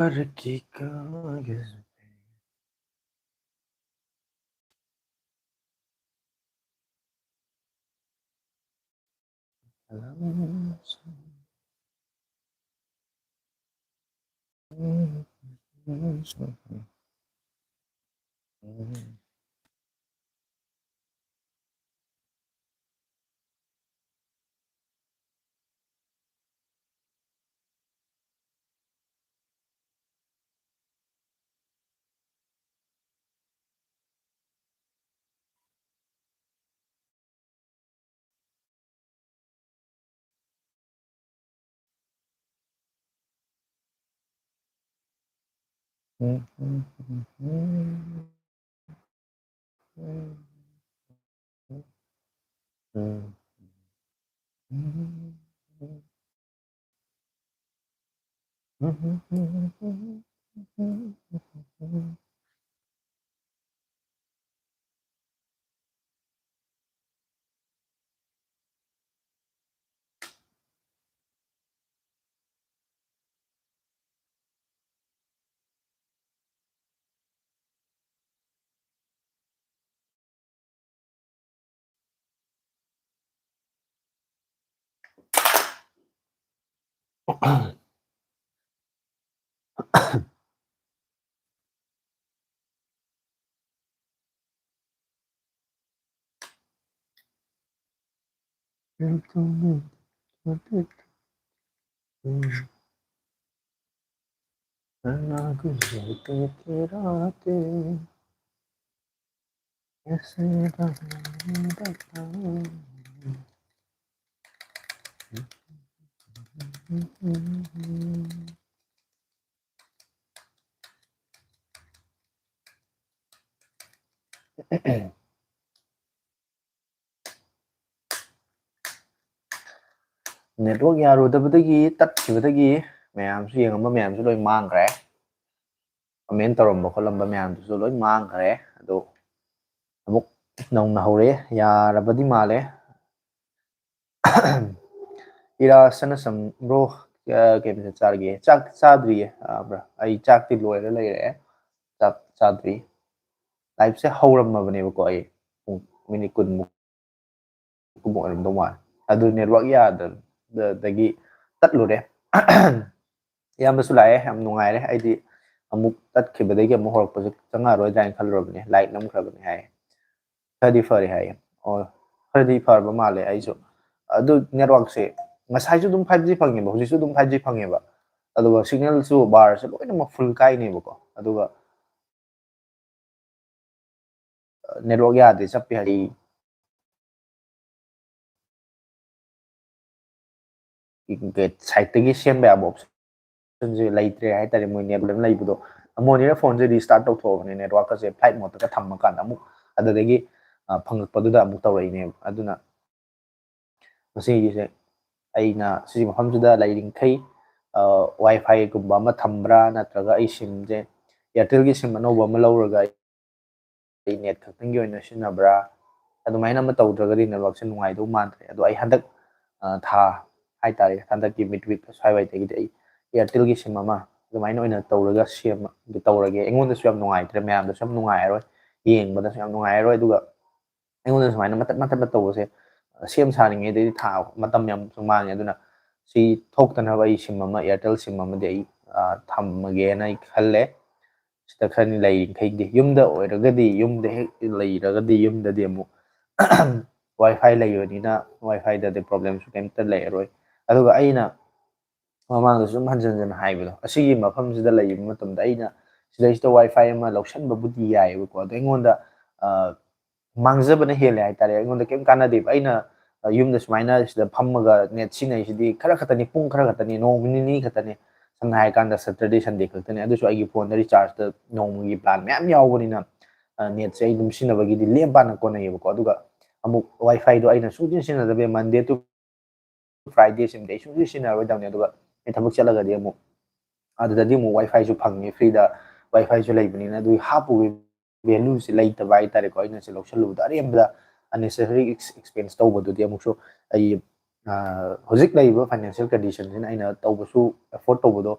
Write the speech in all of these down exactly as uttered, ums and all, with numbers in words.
प्यार की कागज पे कलम से। Network ꯌꯥꯔꯨꯗꯕꯗꯒꯤ, ꯇꯠꯈꯤꯕꯗꯒꯤ ꯃꯌꯥꯝꯁꯨ, ꯌꯦꯡꯉꯝꯕ ꯃꯌꯥꯝꯁꯨ ꯂꯣꯏ ꯃꯥꯡꯈ꯭ꯔꯦ꯫ Comment ꯇꯧꯔꯝꯕ ꯈꯣꯠꯂꯝꯕ ꯃꯌꯥꯝꯗꯨꯁꯨ ꯂꯣꯏ ꯃꯥꯡꯈ꯭ꯔꯦ꯫ ꯑꯗꯣ ꯑꯃꯨꯛ ꯅꯧꯅ ꯍꯧꯔꯛꯑꯦ, ꯌꯥꯔꯕꯗꯤ ꯃꯥꯜꯂꯦ꯫ ꯏꯔꯥ ꯁꯅꯥꯁꯝ bro, ꯑ, ꯀꯩ ꯃꯊꯦꯜ ꯆꯥꯔꯒꯦ? ꯆꯥꯛ ꯆꯥꯗ꯭ꯔꯤꯌꯦ, ꯑ, ꯕ꯭ꯔ꯫ ꯑꯩ ꯆꯥꯛꯇꯤ ꯂꯣꯏꯔ ꯂꯩꯔꯦ꯫ ꯆꯥꯛ ꯆꯥꯗ꯭ꯔꯤ꯫ Live-ꯁꯦ ꯍꯧꯔꯝꯃꯕꯅꯦꯕꯀꯣ ꯑꯩ꯫ ꯄꯨꯡ ꯃꯤꯅꯤꯠ ꯀꯨꯟꯃꯨꯛ ꯀꯨꯝꯕ ꯑꯣꯏꯔꯝꯗꯧ ꯃꯥꯜꯂꯦ꯫ ꯑꯗꯨ network ꯌꯥꯗꯕꯗꯒꯤ ꯇꯠꯂꯨꯔꯦ꯫ ꯏꯌꯥꯝꯕꯁꯨ ꯂꯥꯛꯑꯦ, ꯌꯥꯝ ꯅꯨꯡꯉꯥꯏꯔꯦ꯫ ꯑꯩꯗꯤ ꯑꯃꯨꯛ ꯇꯠꯈꯤꯕꯗꯒꯤ ꯑꯃꯨꯛ ꯍꯧꯔꯛꯄꯁꯦ ꯆꯪꯉꯛꯑꯔꯣꯏꯗ꯭ꯔꯥ ꯍꯥꯏꯅ ꯈꯜꯂꯨꯔꯕꯅꯦ꯫ Like ꯅꯝꯈ꯭ꯔꯕꯅꯦ ꯍꯥꯏꯌꯦ꯫ ꯈꯔꯗꯤ ꯐꯔꯦ ꯍꯥꯏꯌꯦ꯫ ꯑꯣ, ꯈꯔꯗꯤ ꯐꯔꯕ ꯃꯥꯜꯂꯦ ꯑꯩꯁꯨ꯫ ꯑꯗꯨ network-ꯁꯦ ꯉꯁꯥꯏꯁꯨ ꯑꯗꯨꯝ five G ꯐꯪꯉꯦꯕ, ꯍꯧꯖꯤꯛꯁꯨ ꯑꯗꯨꯝ five G ꯐꯪꯉꯦꯕ꯫ ꯑꯗꯨꯒ signal-ꯁꯨ bar-ꯁꯦ ꯂꯣꯏꯅꯃꯛ full ꯀꯥꯏꯅꯦꯕꯀꯣ꯫ ꯑꯗꯨꯒ network ꯌꯥꯗꯦ, ꯆꯞꯄꯦ ꯍꯥꯏꯗꯤ site-ꯇꯒꯤ ꯁꯦꯝꯕ ꯌꯥꯕ option-ꯁꯦ ꯂꯩꯇ꯭ꯔꯦ ꯍꯥꯏꯇꯥꯔꯦ, ꯃꯣꯏ net ꯂꯩꯕꯗꯣ꯫ ꯑꯃꯣꯟꯅꯤꯅ phone-ꯁꯦ restart ꯇꯧꯊꯣꯛꯑꯕꯅꯦ, network-ꯀꯁꯦ flight mode-ꯇꯒ ꯊꯝꯃꯀꯥꯟꯗ ꯑꯃꯨꯛ, ꯑꯗꯨꯗꯒꯤ, ꯑ, ꯐꯪꯉꯛꯄꯗꯨꯗ ꯑꯃꯨꯛ ꯇꯧꯔꯛꯏꯅꯦꯕ꯫ ꯑꯗꯨꯅ ꯃꯁꯤꯒꯤꯁꯦ ꯑꯩꯅ ꯁꯤꯒꯤ ꯃꯐꯝꯁꯤꯗ ꯂꯩꯔꯤꯈꯩ, ꯑ, Wi-Fi-ꯒꯨꯝꯕ ꯑꯃ ꯊꯝꯕ꯭ꯔꯥ, ꯅꯠꯇ꯭ꯔꯒ ꯑꯩ SIM-ꯁꯦ Airtel-ꯒꯤ SIM ꯑꯅꯧꯕ ꯑꯃ ꯂꯧꯔꯒ ꯑꯩ net ꯈꯛꯇꯪꯒꯤ ꯑꯣꯏꯅ ꯁꯤꯖꯤꯟꯅꯕ꯭ꯔꯥ, ꯑꯗꯨꯃꯥꯏꯅ ꯑꯃ ꯇꯧꯗ꯭ꯔꯒꯗꯤ network-ꯁꯦ ꯅꯨꯡꯉꯥꯏꯗꯧ ꯃꯥꯟꯗ꯭ꯔꯦ꯫ ꯑꯗꯣ ꯑꯩ ꯍꯟꯗꯛ, ꯑ, ꯊꯥ ꯍꯥꯏꯇꯥꯔꯦ, ꯍꯟꯗꯛꯀꯤ mid week ꯁ꯭ꯋꯥꯏꯋꯥꯏꯗꯒꯤꯗꯤ ꯑꯩ Airtel-ꯒꯤ SIM ꯑꯃ ꯑꯗꯨꯃꯥꯏꯅ ꯑꯣꯏꯅ ꯇꯧꯔꯒ ꯁꯦꯝ-, ꯇꯧꯔꯒꯦ꯫ ꯑꯩꯉꯣꯟꯗꯁꯨ ꯌꯥꯝ ꯅꯨꯡꯉꯥꯏꯇ꯭ꯔꯦ, ꯃꯌꯥꯝꯗꯁꯨ ꯌꯥꯝ ꯅꯨꯡꯉꯥꯏꯔꯔꯣꯏ, ꯌꯦꯡꯕꯗꯁꯨ ꯌꯥꯝ ꯅꯨꯡꯉꯥꯏꯔꯔꯣꯏ꯫ ꯑꯗꯨꯒ ꯑꯩꯉꯣꯟꯗ ꯁꯨꯃꯥꯏꯅ ꯃꯇꯠ ꯃꯇꯠ ꯇꯧꯕꯁꯦ, ꯑ, ꯁꯦꯝ ꯁꯥꯔꯤꯉꯩꯗꯗꯤ ꯊꯥ ꯃꯇꯝ ꯌꯥꯝꯁꯨ ꯃꯥꯡꯉꯦ꯫ ꯑꯗꯨꯅ ꯁꯤ ꯊꯣꯛꯇꯅꯕ ꯑꯩ SIM ꯑꯃ, Airtel SIM ꯑꯃꯗꯤ ꯑꯩ, ꯑ, ꯊꯝꯃꯒꯦꯅ ꯑꯩ ꯈꯜꯂꯦ꯫ ꯁꯤꯗ ꯈꯔꯅꯤ ꯂꯩꯔꯤꯈꯩꯗꯤ꯫ ꯌꯨꯝꯗ ꯑꯣꯏꯔꯒꯗꯤ, ꯌꯨꯝꯗ ꯍꯦꯛ ꯂꯩꯔꯒꯗꯤ, ꯌꯨꯝꯗꯗꯤ ꯑꯃꯨꯛ Wi-Fi ꯂꯩꯕꯅꯤꯅ Wi-Fi-ꯗꯗꯤ problem-ꯁꯨ ꯀꯩꯝꯇ ꯂꯩꯔꯔꯣꯏ꯫ ꯑꯗꯨꯒ ꯑꯩꯅ ꯃꯃꯥꯡꯗꯁꯨ ꯑꯗꯨꯝ ꯍꯟꯖꯤꯟ ꯍꯟꯖꯤꯟ ꯍꯥꯏꯕꯗꯣ, ꯑꯁꯤꯒꯤ ꯃꯐꯝꯁꯤꯗ ꯂꯩꯕ ꯃꯇꯝꯗ ꯑꯩꯅ ꯁꯤꯗꯩꯁꯤꯗ Wi-Fi ꯑꯃ ꯂꯧꯁꯟꯕꯕꯨꯗꯤ ꯌꯥꯏꯑꯕꯀꯣ, ꯑꯗꯣ ꯑꯩꯉꯣꯟꯗ, ꯑ, ꯃꯥꯡꯖꯕꯅ ꯍꯦꯜꯂꯦ ꯍꯥꯏꯇꯥꯔꯦ꯫ ꯑꯩꯉꯣꯟꯗ ꯀꯩꯝ ꯀꯥꯟꯅꯗꯦꯕ꯫ ꯑꯩꯅ, ꯑ, ꯌꯨꯝꯗ ꯁꯨꯃꯥꯏꯅ ꯁꯤꯗ ꯐꯝꯃꯒ net ꯁꯤꯖꯤꯟꯅꯩꯁꯤꯗꯤ ꯈꯔ ꯈꯛꯇꯅꯤ, ꯄꯨꯡ ꯈꯔ ꯈꯛꯇꯅꯤ, ꯅꯣꯡ ꯅꯤꯅꯤ ꯈꯛꯇꯅꯤ, ꯁꯝꯅ ꯍꯥꯏꯔꯀꯥꯟꯗ Saturday, Sunday ꯈꯛꯇꯅꯤ꯫ ꯑꯗꯨꯁꯨ ꯑꯩꯒꯤ phone-ꯗ recharge-ꯇ ꯅꯣꯡꯃꯒꯤ plan ꯃꯌꯥꯝ ꯌꯥꯎꯕꯅꯤꯅ, ꯑ, net-ꯁꯦ ꯑꯩ ꯑꯗꯨꯝ ꯁꯤꯖꯤꯟꯅꯕꯒꯤꯗꯤ ꯂꯦꯝ ꯄꯥꯅ ꯀꯣꯟꯅꯩꯌꯦꯕꯀꯣ꯫ ꯑꯗꯨꯒ ꯑꯃꯨꯛ Wi-Fi-ꯗꯣ ꯑꯩꯅ ꯁꯨꯡꯁꯤꯟ ꯁꯤꯖꯤꯟꯅꯗꯕ, Monday to Friday-ꯁꯤꯃꯗꯤ ꯑꯩ ꯁꯨꯡꯁꯤꯟ ꯁꯤꯖꯤꯟꯅꯔꯣꯏꯗꯕꯅꯤ꯫ ꯑꯗꯨꯒ ꯑꯩ ꯊꯕꯛ ꯆꯠꯂꯒꯗꯤ ꯑꯃꯨꯛ ꯑꯗꯨꯗꯗꯤ ꯑꯃꯨꯛ Wi-Fi-ꯁꯨ ꯐꯪꯉꯤ, free-ꯗ Wi-Fi-ꯁꯨ ꯂꯩꯕꯅꯤꯅ, ꯑꯗꯨꯒꯤ ꯍꯥꯞꯄꯨꯕꯒꯤ value-ꯁꯦ ꯂꯩꯇꯕ ꯍꯥꯏꯇꯥꯔꯦꯀꯣ꯫ ꯑꯩꯅ ꯁꯤ ꯂꯧꯁꯜꯂꯨꯕꯗ ꯑꯔꯦꯝꯕꯗ unnecessary ex-, expense ꯇꯧꯕꯗꯨꯗꯤ ꯑꯃꯨꯛꯁꯨ ꯑꯩ ꯍꯧꯖꯤꯛ ꯂꯩꯔꯤꯕ ꯐꯥꯏꯅꯥꯟꯁꯤꯌꯦꯜ ꯀꯟꯗꯤꯁꯟꯁꯤꯅ ꯑꯩꯅ ꯇꯧꯕꯁꯨ ꯑꯦꯐꯣꯔꯠ ꯇꯧꯕꯗꯣ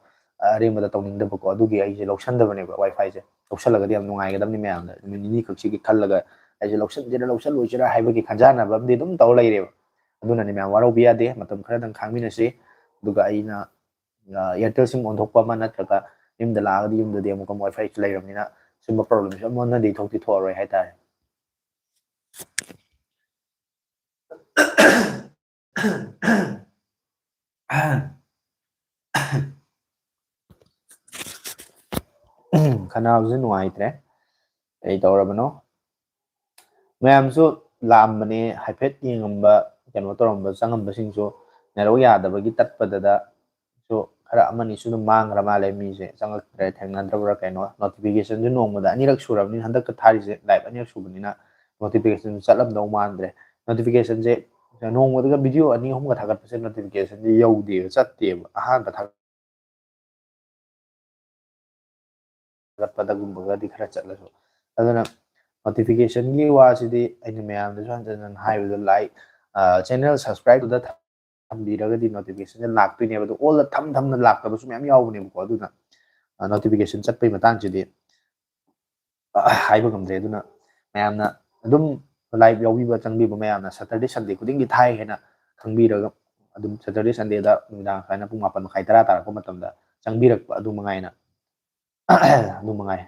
ꯑꯔꯦꯝꯕꯗ ꯇꯧꯅꯤꯡꯗꯕꯀꯣ꯫ ꯑꯗꯨꯒꯤ ꯑꯩꯁꯦ ꯂꯧꯁꯟꯗꯕꯅꯦꯕ꯫ ꯋꯥꯏ ꯐꯥꯏꯁꯦ ꯂꯧꯁꯜꯂꯒꯗꯤ ꯌꯥꯝ ꯅꯨꯡꯉꯥꯏꯒꯗꯕꯅꯤ ꯃꯌꯥꯝꯅ꯫ ꯅꯨꯃꯤꯠ ꯅꯤꯅꯤ ꯈꯛꯁꯤꯒꯤ ꯈꯜꯂꯒ ꯑꯩꯁꯦ ꯂꯧꯁꯟꯁꯤꯔ ꯂꯧꯁꯜꯂꯣꯏꯁꯤꯔ ꯍꯥꯏꯕꯒꯤ ꯈꯟꯖꯥꯟꯅꯕ ꯑꯃꯗꯤ ꯑꯗꯨꯝ ꯇꯧꯔ ꯂꯩꯔꯦꯕ꯫ ꯑꯗꯨꯅꯅꯦ ꯃꯌꯥꯝ, ꯋꯥꯔꯧꯕ ꯌꯥꯗꯦ꯫ ꯃꯇꯝ ꯈꯔꯗꯪ ꯈꯥꯡꯃꯤꯟꯅꯁꯤ꯫ ꯑꯗꯨꯒ ꯑꯩꯅ ꯏꯌꯥꯔꯇꯦꯜ ꯁꯤꯝ ꯑꯣꯟꯊꯣꯛꯄ ꯑꯃ ꯅꯠꯇ꯭ꯔꯒ ꯌꯨꯝꯗ ꯂꯥꯛꯑꯒꯗꯤ, ꯌꯨꯝꯗꯗꯤ ꯑꯃꯨꯛꯀ ꯋꯥꯏ ꯐꯥꯏꯁꯨ ꯂꯩꯔꯕꯅꯤꯅ ꯁꯤꯒꯨꯝꯕ ꯄ꯭ꯔꯣꯕ꯭ꯂꯦꯝꯁꯦ ꯑꯃꯨꯛ ꯍꯟꯅꯗꯤ ꯊꯣꯛꯇꯤ ꯊꯣꯛꯑꯔꯣꯏ ꯍꯥꯏꯇꯥꯔꯦ꯫ ꯈꯅꯥꯎꯁꯦ ꯅꯨꯡꯉꯥꯏꯇ꯭ꯔꯦ꯫ ꯀꯩ ꯇꯧꯔꯕꯅꯣ? ꯃꯌꯥꯝꯁꯨ ꯂꯥꯛꯑꯝꯕꯅꯦ, ꯍꯥꯏꯐꯦꯠ ꯌꯦꯡꯉꯝꯕ, ꯀꯩꯅꯣ ꯇꯧꯔꯝꯕ, ꯆꯪꯉꯝꯕꯁꯤꯡꯁꯨ ꯅꯦꯠꯋꯥꯛ ꯌꯥꯗꯕꯒꯤ ꯇꯠꯄꯗꯗ ꯁꯨ ꯈꯔ ꯑꯃꯅꯤꯁꯨ ꯑꯗꯨꯝ ꯃꯥꯡꯈ꯭ꯔ ꯃꯥꯜꯂꯦ꯫ ꯃꯤꯁꯦ ꯆꯪꯉꯛꯇ꯭ꯔꯦ, ꯊꯦꯡꯅꯗ꯭ꯔꯕ꯭ꯔꯥ ꯀꯩꯅꯣ꯫ ꯅꯣꯇꯤꯐꯤꯀꯦꯁꯟꯁꯨ ꯅꯣꯡꯃꯗ ꯑꯅꯤꯔꯛ ꯁꯨꯔꯕꯅꯤꯅ, ꯍꯟꯗꯛꯀ ꯊꯥꯔꯤꯁꯦ ꯂꯥꯏꯚ ꯑꯅꯤꯔꯛ ꯁꯨꯕꯅꯤꯅ ꯅꯣꯇꯤꯐꯤꯀꯦꯁꯟꯁꯨ ꯆꯠꯂꯝꯗꯧ ꯃꯥꯟꯗ꯭ꯔꯦ꯫ ꯅꯣꯇꯤꯐꯤꯀꯦꯁꯟꯁꯦ ꯅꯣꯡꯃꯗꯒ ꯚꯤꯗꯤꯑꯣ ꯑꯅꯤ ꯑꯍꯨꯝꯒ ꯊꯥꯒꯠꯄꯁꯦ ꯅꯣꯇꯤꯐꯤꯀꯦꯁꯟꯁꯦ ꯌꯧꯗꯦꯕ, ꯆꯠꯇꯦꯕ꯫ ꯑꯍꯥꯟꯕ ꯊꯥꯒꯠ ꯊꯥꯒꯠꯄꯗꯒꯨꯝꯕꯒꯗꯤ ꯈꯔ ꯆꯠꯂꯁꯨ꯫ ꯑꯗꯨꯅ ꯅꯣꯇꯤꯐꯤꯀꯦꯁꯟꯒꯤ ꯋꯥꯁꯤꯗꯤ ꯑꯩꯅ ꯃꯌꯥꯝꯗꯁꯨ ꯍꯟꯖꯟ ꯍꯟꯖꯟ ꯍꯥꯏꯕꯗ, ꯂꯥꯏꯛ, ꯆꯦꯅꯦꯜ ꯁꯕꯁꯀ꯭ꯔꯥꯏꯕ ꯇꯧꯗ ꯊꯝꯕꯤꯔꯒꯗꯤ ꯅꯣꯇꯤꯐꯤꯀꯦꯁꯟꯁꯦ ꯂꯥꯛꯇꯣꯏꯅꯦꯕ꯫ ꯑꯗꯨ ꯑꯣꯜꯗ ꯊꯝ ꯊꯝꯅ ꯂꯥꯛꯇꯕꯁꯨ ꯃꯌꯥꯝ ꯌꯥꯎꯕꯅꯦꯕꯀꯣ꯫ ꯑꯗꯨꯅ ꯅꯣꯇꯤꯐꯤꯀꯦꯁꯟ ꯆꯠꯄꯩ ꯃꯇꯥꯡꯁꯤꯗꯤ ꯍꯥꯏꯕ ꯉꯝꯗ꯭ꯔꯦ꯫ ꯑꯗꯨꯅ ꯃꯌꯥꯝꯅ ꯑꯗꯨꯝ ꯂꯥꯏꯚ ꯌꯥꯎꯕꯤꯕ, ꯆꯪꯕꯤꯕ ꯃꯌꯥꯝꯅ ꯁꯇꯔꯗꯦ ꯁꯟꯗꯦ ꯈꯨꯗꯤꯡꯒꯤ ꯊꯥꯏ ꯍꯥꯏꯅ ꯈꯪꯕꯤꯔꯒ, ꯑꯗꯨꯝ ꯁꯇꯔꯗꯦ ꯁꯟꯗꯦꯗ ꯅꯨꯃꯤꯗꯥꯡ ꯁꯨꯃꯥꯏꯅ ꯄꯨꯡ ꯃꯥꯄꯟ ꯃꯈꯥꯏ, ꯇꯔꯥ ꯇꯥꯔꯛꯄ ꯃꯇꯝꯗ ꯆꯪꯕꯤꯔꯛꯄ, ꯑꯗꯨ ꯃꯉꯥꯏꯅ ꯑꯗꯨ ꯃꯉꯥꯏ꯫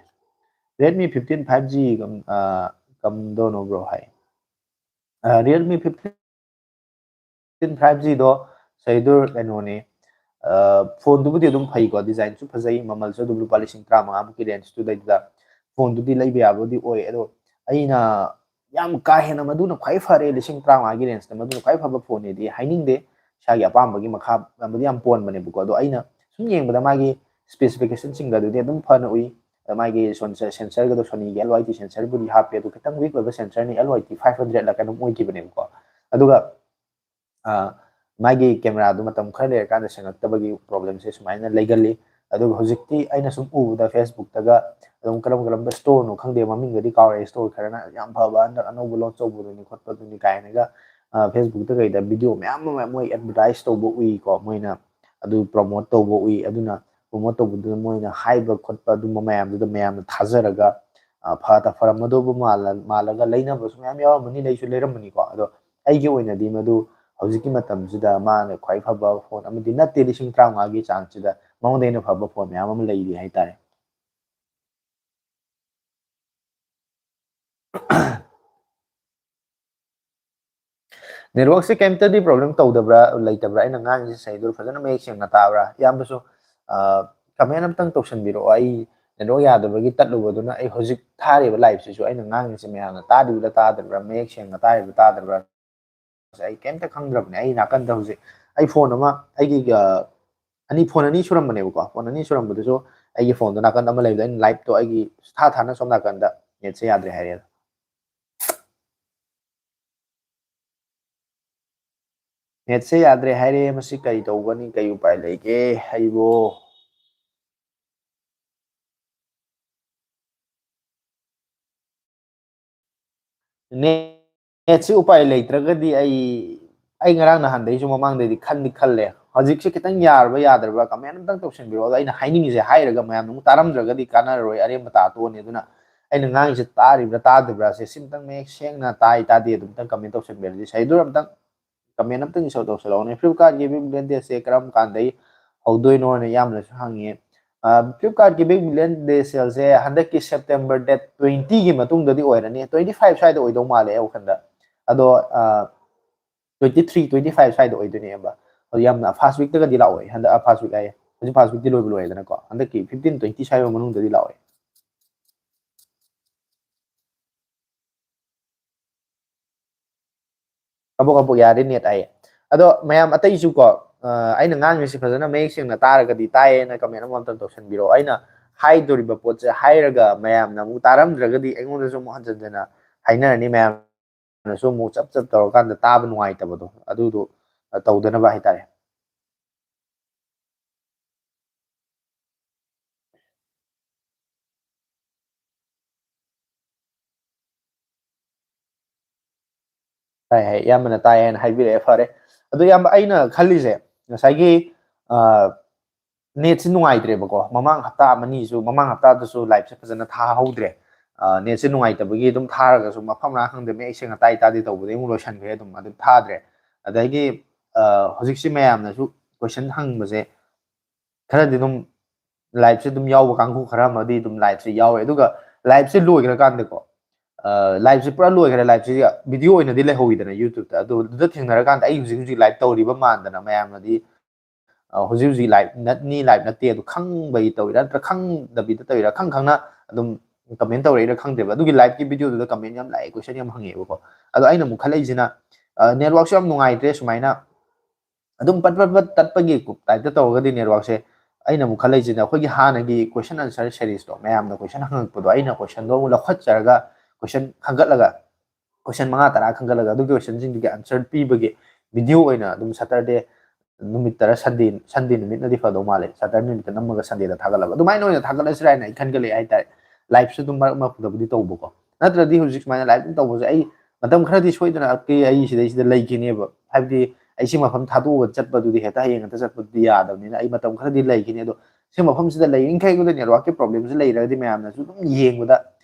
Redmi fifteen five G ꯀꯝ-, ꯑ, ꯀꯝꯗꯧꯅꯣ bro ꯍꯥꯏ꯫ ꯑ, Realme fifteen five G ꯗꯣ ꯁꯍꯤꯗꯨꯔ ꯀꯩꯅꯣꯅꯤ, ꯑ, ꯐꯣꯟꯗꯨꯕꯨꯗꯤ ꯑꯗꯨꯝ ꯐꯩꯀꯣ, ꯗꯤꯖꯥꯏꯟꯁꯨ ꯐꯖꯩ, ꯃꯃꯜꯁꯨ ꯑꯗꯨꯝ ꯂꯨꯄꯥ ꯂꯤꯁꯤꯡ ꯇꯔꯥꯃꯉꯥꯃꯨꯛꯀꯤ ꯔꯦꯟꯖꯇꯨꯗꯩꯗꯨꯗ ꯐꯣꯟꯗꯨꯗꯤ ꯂꯩꯕ ꯌꯥꯕꯕꯨꯗꯤ ꯑꯣꯏ꯫ ꯑꯗꯣ ꯑꯩꯅ ꯌꯥꯝ ꯀꯥ ꯍꯦꯟꯅ ꯃꯗꯨꯅ ꯈ꯭ꯋꯥꯏ ꯐꯔꯦ, ꯂꯤꯁꯤꯡ ꯇꯔꯥꯃꯉꯥꯒꯤ ꯔꯦꯟꯖꯇ ꯃꯗꯨꯅ ꯈ꯭ꯋꯥꯏ ꯐꯕ ꯐꯣꯟꯅꯦꯗꯤ ꯍꯥꯏꯅꯤꯡꯗꯦ꯫ ꯏꯁꯥꯒꯤ ꯑꯄꯥꯝꯕꯒꯤ ꯃꯈꯥ ꯑꯃꯗꯤ ꯌꯥꯝ ꯄꯣꯟꯕꯅꯦꯕꯀꯣ꯫ ꯑꯗꯣ ꯑꯩꯅ ꯁꯨꯝ ꯌꯦꯡꯕꯗ ꯃꯥꯒꯤ ꯁ꯭ꯄꯦꯁꯤꯐꯤꯀꯦꯁꯟꯁꯤꯡꯒ ꯑꯗꯨꯗꯤ ꯑꯗꯨꯝ ꯐꯅ ꯎꯏ꯫ ꯑꯗ ꯃꯥꯒꯤ ꯁꯣꯟ-, ꯁꯦꯟꯁꯔꯒꯗꯣ Sonyꯒꯤ L Y T ꯁꯦꯟꯁꯔꯕꯨꯗꯤ ꯍꯥꯞꯄꯦ, ꯑꯗꯣ ꯈꯤꯇꯪ ꯋꯤꯛ ꯑꯣꯏꯕ ꯁꯦꯟꯁꯔꯅꯤ, L Y T five hundred ꯂ ꯀꯩꯅꯣꯝ ꯑꯣꯏꯈꯤꯕꯅꯦꯕꯀꯣ꯫ ꯑꯗꯨꯒ, ꯑ, ꯃꯥꯒꯤ ꯀꯦꯃꯦꯔꯥꯗꯣ ꯃꯇꯝ ꯈꯔ ꯂꯩꯔꯀꯥꯟꯗ ꯁꯦꯡꯉꯛꯇꯕꯒꯤ ꯄ꯭ꯔꯣꯕ꯭ꯂꯦꯝꯁꯦ ꯁꯨꯃꯥꯏꯅ ꯂꯩꯒꯜꯂꯤ꯫ ꯑꯗꯨꯒ ꯍꯧꯖꯤꯛꯇꯤ ꯑꯩꯅ ꯁꯨꯝ ꯎꯕꯗ Facebookꯇꯒ ꯑꯗꯨꯝ ꯀꯔꯝ ꯀꯔꯝꯕ ꯁ꯭ꯇꯣꯔꯅꯣ ꯈꯪꯗꯦ, ꯃꯃꯤꯡꯒꯗꯤ ꯀꯥꯎꯔꯦ, ꯁ꯭ꯇꯣꯔ ꯈꯔꯅ ꯌꯥꯝ ꯐꯕ ꯍꯟꯗꯛ ꯑꯅꯧꯕ ꯂꯣꯟꯆ ꯇꯧꯕꯗꯨꯅꯤ ꯈꯣꯠꯄꯗꯨꯅꯤ ꯀꯥꯏꯅꯒ, ꯐꯦꯁꯕꯨꯛꯇ ꯀꯩꯗ ꯚꯤꯗꯤꯑꯣ ꯃꯌꯥꯝ ꯑꯃ ꯃꯣꯏ ꯑꯦꯗꯚꯔꯇꯥꯏꯁ ꯇꯧꯕ ꯎꯏꯀꯣ, ꯃꯣꯏꯅ ꯑꯗꯨ ꯄ꯭ꯔꯣꯃꯣꯠ ꯇꯧꯕ ꯎꯏ꯫ ꯑꯗꯨꯅ ꯄ꯭ꯔꯣꯃꯣꯠ ꯇꯧꯕꯗꯨꯗ ꯃꯣꯏꯅ ꯍꯥꯏꯕ ꯈꯣꯠꯄ ꯑꯗꯨꯝꯕ ꯃꯌꯥꯝꯗꯨꯗ ꯃꯌꯥꯝꯅ ꯊꯥꯖꯔꯒ, ꯑ, ꯐ-, ꯐꯔꯝꯃꯗꯧꯕ ꯃꯥꯜꯂ-, ꯃꯥꯜꯂꯒ ꯂꯩꯅꯕꯁꯨ ꯃꯌꯥꯝ ꯌꯥꯎꯔꯝꯃꯅꯤ, ꯂꯩꯁꯨ ꯂꯩꯔꯝꯃꯅꯤꯀꯣ꯫ ꯑꯗꯣ ꯑꯩꯒꯤ ꯑꯣꯏꯅꯗꯤ ꯃꯗꯨ ꯍꯧꯖꯤꯛꯀꯤ ꯃꯇꯝꯁꯤꯗ ꯃꯥꯅ ꯈ꯭ꯋꯥꯏ ꯐꯕ ꯐꯣꯟ ꯑꯃꯗꯤ ꯅꯠꯇꯦ, ꯂꯤꯁꯤꯡ ꯇꯔꯥꯃꯉꯥꯒꯤ ꯆꯥꯡꯁꯤꯗ ꯃꯉꯣꯟꯗ ꯍꯦꯟꯅ ꯐꯕ ꯐꯣꯟ ꯃꯌꯥꯝ ꯑꯃ ꯂꯩꯔꯤ ꯍꯥꯏꯇꯥꯔꯦ꯫ ꯅꯦꯠꯋꯥꯛꯁꯦ ꯀꯩꯝꯇꯗꯤ ꯄ꯭ꯔꯣꯕ꯭ꯂꯦꯝ ꯇꯧꯗꯕ꯭ꯔꯥ, ꯂꯩꯇꯕ꯭ꯔꯥ? ꯑꯩꯅ ꯉꯥꯡꯉꯤꯁꯦ ꯁꯩꯗꯨꯔ ꯐꯖꯅ ꯃꯌꯦꯛ ꯁꯦꯡꯅ ꯇꯥꯕ꯭ꯔꯥ? ꯏꯌꯥꯝꯕꯁꯨ, ꯑ, ꯀꯃꯦꯟ ꯑꯝꯇꯪ ꯇꯧꯁꯟꯕꯤꯔꯛꯑꯣ꯫ ꯑꯩ ꯅꯦꯠꯋꯥꯛ ꯌꯥꯗꯕꯒꯤ ꯇꯠꯂꯨꯕꯗꯨꯅ ꯑꯩ ꯍꯧꯖꯤꯛ ꯊꯥꯔꯤꯕ ꯂꯥꯏꯞꯁꯤꯁꯨ ꯑꯩꯅ ꯉꯥꯡꯉꯤꯁꯦ ꯃꯌꯥꯝꯅ ꯇꯥꯔꯤꯕ꯭ꯔꯥ ꯇꯥꯗꯕ꯭ꯔꯥ, ꯃꯌꯦꯛ ꯁꯦꯡꯅ ꯇꯥꯔꯤꯕ꯭ꯔꯥ ꯇꯥꯗꯕ꯭ꯔꯥ? ꯑꯩ ꯀꯩꯝꯇ ꯈꯪꯗ꯭ꯔꯕꯅꯦ꯫ ꯑꯩ ꯅꯥꯀꯟꯗ ꯍꯧꯖꯤꯛ ꯑꯩ ꯐꯣꯟ ꯑꯃ, ꯑꯩꯒꯤ, ꯑ, ꯑꯅꯤ, ꯐꯣꯟ ꯑꯅꯤ ꯁꯨꯔꯝꯕꯅꯦꯕꯀꯣ꯫ ꯐꯣꯟ ꯑꯅꯤ ꯁꯨꯔꯝꯕꯗꯨꯁꯨ ꯑꯩꯒꯤ ꯐꯣꯟꯗꯣ ꯅꯥꯀꯟꯗ ꯑꯃ ꯂꯩꯕꯗꯣ ꯑꯩꯅ ꯂꯥꯏꯞꯇꯣ ꯑꯩꯒꯤ ꯊꯥ ꯊꯥꯅ ꯁꯣꯝ ꯅꯥꯀꯟꯗ ꯅꯦꯠꯁꯦ ꯌꯥꯗ꯭ꯔꯦ ꯍꯥꯏꯔꯦ꯫ ꯅꯦꯠꯁꯦ ꯌꯥꯗ꯭ꯔꯦ ꯍꯥꯏꯔꯦ꯫ ꯃꯁꯤ ꯀꯔꯤ ꯇꯧꯒꯅꯤ? ꯀꯔꯤ ꯎꯄꯥꯏ ꯂꯩꯒꯦ ꯑꯩꯕꯣ? ꯅꯦꯠꯁꯤ ꯎꯄꯥꯏ ꯂꯩꯇ꯭ꯔꯒꯗꯤ ꯑꯩ, ꯑꯩ ꯉꯔꯥꯡ ꯅꯍꯥꯟꯗꯩꯁꯨ ꯃꯃꯥꯡꯗꯩꯗꯤ ꯈꯟꯗꯤ ꯈꯜꯂꯦ꯫ ꯍꯧꯖꯤꯛꯁꯦ ꯈꯤꯇꯪ ꯌꯥꯔꯕ ꯌꯥꯗ꯭ꯔꯕ꯭ꯔꯥ ꯀꯃꯦꯟ ꯑꯝꯇꯪ ꯇꯧꯁꯟꯕꯤꯔꯛꯑꯣ꯫ ꯑꯗꯣ ꯑꯩꯅ ꯍꯥꯏꯅꯤꯡꯉꯤꯁꯦ ꯍꯥꯏꯔꯒ ꯃꯌꯥꯝꯅ ꯑꯃꯨꯛ ꯇꯥꯔꯝꯗ꯭ꯔꯒꯗꯤ ꯀꯥꯟꯅꯔꯔꯣꯏ, ꯑꯔꯦꯝꯕ ꯇꯥꯊꯣꯛꯑꯅꯤ꯫ ꯑꯗꯨꯅ ꯑꯩꯅ ꯉꯥꯡꯉꯤꯁꯦ ꯇꯥꯔꯤꯕ꯭ꯔꯥ ꯇꯥꯗꯕ꯭ꯔꯥꯁꯦ ꯁꯤꯝꯇꯪ ꯃꯌꯦꯛ ꯁꯦꯡꯅ ꯇꯥꯏ ꯇꯥꯗꯦ ꯑꯗꯨꯝꯇꯪ ꯀꯃꯦꯟ ꯇꯧꯁꯟꯕꯤꯔꯗꯤ꯫ ꯁꯍꯤꯗꯨꯔ ꯑꯝꯇꯪ ꯀꯃꯦꯟ ꯑꯝꯇꯪ ꯏꯁꯧ ꯇꯧꯁꯜꯂꯛꯑꯣꯅꯦ꯫ Flipkartꯀꯤ ꯕꯤꯛ ꯕꯤꯂꯤꯌꯟ ꯗꯦꯁꯦ ꯀꯔꯝ ꯀꯥꯟꯗꯩ ꯍꯧꯗꯣꯏꯅꯣꯅ ꯌꯥꯝꯅꯁꯨ ꯍꯪꯉꯦ꯫ ꯑ, Flipkartꯀꯤ ꯕꯤꯛ ꯕꯤꯂꯤꯌꯟ ꯗꯦ ꯁꯦꯜꯁꯦ ꯍꯟꯗꯛꯀꯤ September date twentyꯒꯤ ꯃꯇꯨꯡꯗꯗꯤ ꯑꯣꯏꯔꯅꯤ꯫ Twenty five ꯁ꯭ꯋꯥꯏꯗ ꯑꯣꯏꯗꯧ ꯃꯥꯜꯂꯦ ꯑꯩ ꯋꯥꯈꯜꯗ꯫ ꯑꯗꯣ, ꯑ, twenty three, twenty five ꯁ꯭ꯋꯥꯏꯗ ꯑꯣꯏꯗꯣꯏꯅꯦ, ꯏꯌꯥꯝꯕ꯫ ꯑꯗꯣ ꯌꯥꯝꯅ first weekꯇꯒꯗꯤ ꯂꯥꯛꯑꯣꯏ꯫ ꯍꯟꯗꯛ, ꯑ, first week ꯍꯥꯏꯌꯦ꯫ ꯍꯧꯖꯤꯛ first weekꯇꯤ ꯂꯣꯏꯕ ꯂꯣꯏꯔꯦꯗꯅꯀꯣ꯫ ꯍꯟꯗꯛꯀꯤ fifteen, twenty ꯁ꯭ꯋꯥꯏ ꯃꯅꯨꯡꯗꯗꯤ ꯂꯥꯛꯑꯣꯏ꯫ ꯀꯕꯣꯛ ꯀꯕꯣꯛ ꯌꯥꯔꯦ ꯅꯦꯠ ꯍꯥꯏꯌꯦ꯫ ꯑꯗꯣ ꯃꯌꯥꯝ ꯑꯇꯩꯁꯨ ꯀꯣ, ꯑ, ꯑꯩꯅ ꯉꯥꯡꯉꯤꯁꯤ ꯐꯖꯅ ꯃꯌꯦꯛ ꯁꯦꯡꯅ ꯇꯥꯔꯒꯗꯤ ꯇꯥꯏꯌꯦꯅ ꯀꯃꯦꯟ ꯑꯃ ꯑꯝꯇꯪ ꯇꯧꯁꯟꯕꯤꯔꯛꯑꯣ꯫ ꯑꯩꯅ ꯍꯥꯏꯗꯣꯔꯤꯕ ꯄꯣꯠꯁꯦ ꯍꯥꯏꯔꯒ ꯃꯌꯥꯝꯅ ꯑꯃꯨꯛ ꯇꯥꯔꯝꯗ꯭ꯔꯒꯗꯤ ꯑꯩꯉꯣꯟꯗꯁꯨ ꯑꯃꯨꯛ ꯍꯟꯖꯟ ꯍꯟꯖꯟꯅ ꯍꯥꯏꯅꯔꯅꯤ, ꯃꯌꯥꯝꯅꯁꯨ ꯑꯃꯨꯛ ꯆꯞ ꯆꯞ ꯇꯧꯔꯀꯥꯟꯗ ꯇꯥꯕ ꯅꯨꯡꯉꯥꯏꯇꯕꯗꯣ, ꯑꯗꯨꯗꯣ, ꯑ, ꯇꯧꯗꯅꯕ ꯍꯥꯏꯇꯥꯔꯦ꯫ ꯇꯥꯏ ꯍꯥꯏ, ꯏꯌꯥꯝꯕꯅ ꯇꯥꯏ ꯍꯥꯏꯅ ꯍꯥꯏꯕꯤꯔꯛꯑꯦ, ꯐꯔꯦ꯫ ꯑꯗꯣ ꯏꯌꯥꯝꯕ, ꯑꯩꯅ ꯈꯜꯂꯤꯁꯦ, ꯉꯁꯥꯏꯒꯤ, ꯑ, netꯁꯤ ꯅꯨꯡꯉꯥꯏꯇ꯭ꯔꯦꯕꯀꯣ, ꯃꯃꯥꯡ ꯍꯞꯇꯥ ꯑꯃꯅꯤꯁꯨ, ꯃꯃꯥꯡ ꯍꯞꯇꯥꯗꯁꯨ liveꯁꯦ ꯐꯖꯅ ꯊꯥꯍꯧꯗ꯭ꯔꯦ꯫ ꯑ, netꯁꯦ ꯅꯨꯡꯉꯥꯏꯇꯕꯒꯤ ꯑꯗꯨꯝ ꯊꯥꯔꯒꯁꯨ ꯃꯐꯝ ꯃꯔꯥꯡ ꯈꯪꯗꯦ, ꯃꯌꯦꯛ ꯁꯦꯡꯅ ꯇꯥꯏ ꯇꯥꯗꯦ ꯇꯧꯕꯗꯒꯤ ꯑꯃꯨꯛ ꯂꯣꯏꯁꯟꯈ꯭ꯔꯦ, ꯑꯗꯨꯝ ꯑꯗꯨꯝ ꯊꯥꯗ꯭ꯔꯦ꯫ ꯑꯗꯒꯤ, ꯑ, ꯍꯧꯖꯤꯛꯁꯤ ꯃꯌꯥꯝꯅꯁꯨ question ꯍꯪꯕꯁꯦ ꯈꯔꯗꯤ ꯑꯗꯨꯝ liveꯁꯦ ꯑꯗꯨꯝ ꯌꯥꯎꯕ ꯀꯥꯡꯕꯨ ꯈꯔ ꯑꯃꯗꯤ ꯑꯗꯨꯝ liveꯁꯦ ꯌꯥꯎꯋꯦ, ꯑꯗꯨꯒ liveꯁꯦ ꯂꯣꯏꯈ꯭ꯔꯀꯥꯟꯗꯀꯣ, ꯑ, liveꯁꯦ ꯄꯨꯔꯥ ꯂꯣꯏꯈ꯭ꯔꯦ, liveꯁꯦ video ꯑꯣꯏꯅꯗꯤ ꯂꯩꯍꯧꯋꯤꯗꯅ YouTubeꯇ, ꯑꯗꯨ ꯑꯗꯨꯗ ꯊꯦꯡꯅꯔꯀꯥꯟꯗ ꯑꯩ ꯍꯧꯖꯤꯛ ꯍꯧꯖꯤꯛ live ꯇꯧꯔꯤꯕ ꯃꯥꯟꯗꯅ ꯃꯌꯥꯝꯅꯗꯤ, ꯑ, ꯍꯧꯖꯤꯛ ꯍꯧꯖꯤꯛ live ꯅꯠꯅꯤ, live ꯅꯠꯇꯦ, ꯑꯗꯨ ꯈꯪꯕꯒꯤ ꯇꯧꯔꯤꯔꯥ ꯅꯠꯇ꯭ꯔ ꯈꯪꯗꯕꯤꯗ ꯇꯧꯔꯤꯔꯥ, ꯈꯪ ꯈꯪꯅ ꯑꯗꯨꯝ comment ꯇꯧꯔꯛꯏꯔꯥ ꯈꯪꯗꯦꯕ꯫ ꯑꯗꯨꯒꯤ liveꯀꯤ videoꯗꯨꯗ comment ꯌꯥꯝ ꯂꯥꯛꯑꯦ, question ꯌꯥꯝ ꯍꯪꯉꯛꯑꯦꯕꯀꯣ꯫ ꯑꯗꯣ ꯑꯩꯅ ꯑꯃꯨꯛ ꯈꯜꯂꯛꯏꯁꯤꯅ, ꯑ, networkꯁꯨ ꯌꯥꯝ ꯅꯨꯡꯉꯥꯏꯇ꯭ꯔꯦ, ꯁꯨꯃꯥꯏꯅ ꯑꯗꯨꯝ ꯄꯠ ꯄꯠ ꯄꯠ ꯇꯠꯄꯒꯤ typeꯇ ꯇꯧꯔꯒꯗꯤ networkꯁꯦ, ꯑꯩꯅ ꯑꯃꯨꯛ ꯈꯜꯂꯛꯏꯁꯤꯅ ꯑꯩꯈꯣꯏꯒꯤ ꯍꯥꯟꯅꯒꯤ question answer seriesꯇꯣ, ꯃꯌꯥꯝꯅ question ꯍꯪꯉꯛꯄꯗꯣ, ꯑꯩꯅ questionꯗꯣ ꯑꯃꯨꯛ ꯂꯧꯈꯠꯆꯔꯒ, question ꯈꯟꯒꯠꯂꯒ, question ꯃꯉꯥ ꯇꯔꯥ ꯈꯟꯒꯠꯂꯒ, ꯑꯗꯨꯒꯤ questionꯁꯤꯡꯗꯨꯒꯤ answer ꯄꯤꯕꯒꯤ video ꯑꯣꯏꯅ ꯑꯗꯨꯝ Saturday ꯅꯨꯃꯤꯠꯇꯔ, Sunday, Sunday ꯅꯨꯃꯤꯠꯅꯗꯤ ꯐꯗꯧ ꯃꯥꯜꯂꯦ, Saturday ꯅꯨꯃꯤꯠꯇ ꯅꯝꯃꯒ Sundayꯗ ꯊꯥꯒꯠꯂꯒ, ꯑꯗꯨꯃꯥꯏꯅ ꯑꯣꯏꯅ ꯊꯥꯒꯠꯂꯁꯤꯔꯥ ꯍꯥꯏꯅ ꯑꯩ ꯈꯟꯒꯠꯂꯛꯑꯦ ꯍꯥꯏꯇꯥꯔꯦ꯫ Liveꯁꯨ ꯑꯗꯨꯝ ꯃꯔꯛ ꯃꯔꯛꯇꯕꯨꯗꯤ ꯇꯧꯕꯀꯣ, ꯅꯠꯇ꯭ꯔꯗꯤ ꯍꯧꯖꯤꯛ ꯁꯨꯃꯥꯏꯅ live ꯑꯗꯨꯝ ꯇꯧꯕꯁꯦ ꯑꯩ ꯃꯇꯝ ꯈꯔꯗꯤ ꯁꯣꯏꯗꯅ ꯑꯩ ꯁꯤꯗꯩꯁꯤꯗ ꯂꯩꯈꯤꯅꯦꯕ꯫ ꯍꯥꯏꯕꯗꯤ ꯑꯩ ꯁꯤ ꯃꯐꯝ ꯊꯥꯗꯣꯛꯑꯒ ꯆꯠꯄꯗꯨꯗꯤ, ꯍꯦꯛꯇ ꯍꯌꯦꯡ ꯍꯦꯛꯇ ꯆꯠꯄꯗꯨꯗꯤ ꯌꯥꯗꯕꯅꯤꯅ, ꯑꯩ ꯃꯇꯝ ꯈꯔꯗꯤ ꯂꯩꯈꯤꯅꯤ꯫ ꯑꯗꯣ ꯁꯤ ꯃꯐꯝꯁꯤꯗ ꯂꯩꯔꯤꯈꯩ ꯑꯩꯉꯣꯟꯗ networkꯀꯤ problemꯁꯦ ꯂꯩꯔꯒꯗꯤ, ꯃꯌꯥꯝꯅꯁꯨ ꯑꯗꯨꯝ ꯌꯦꯡꯕꯗ,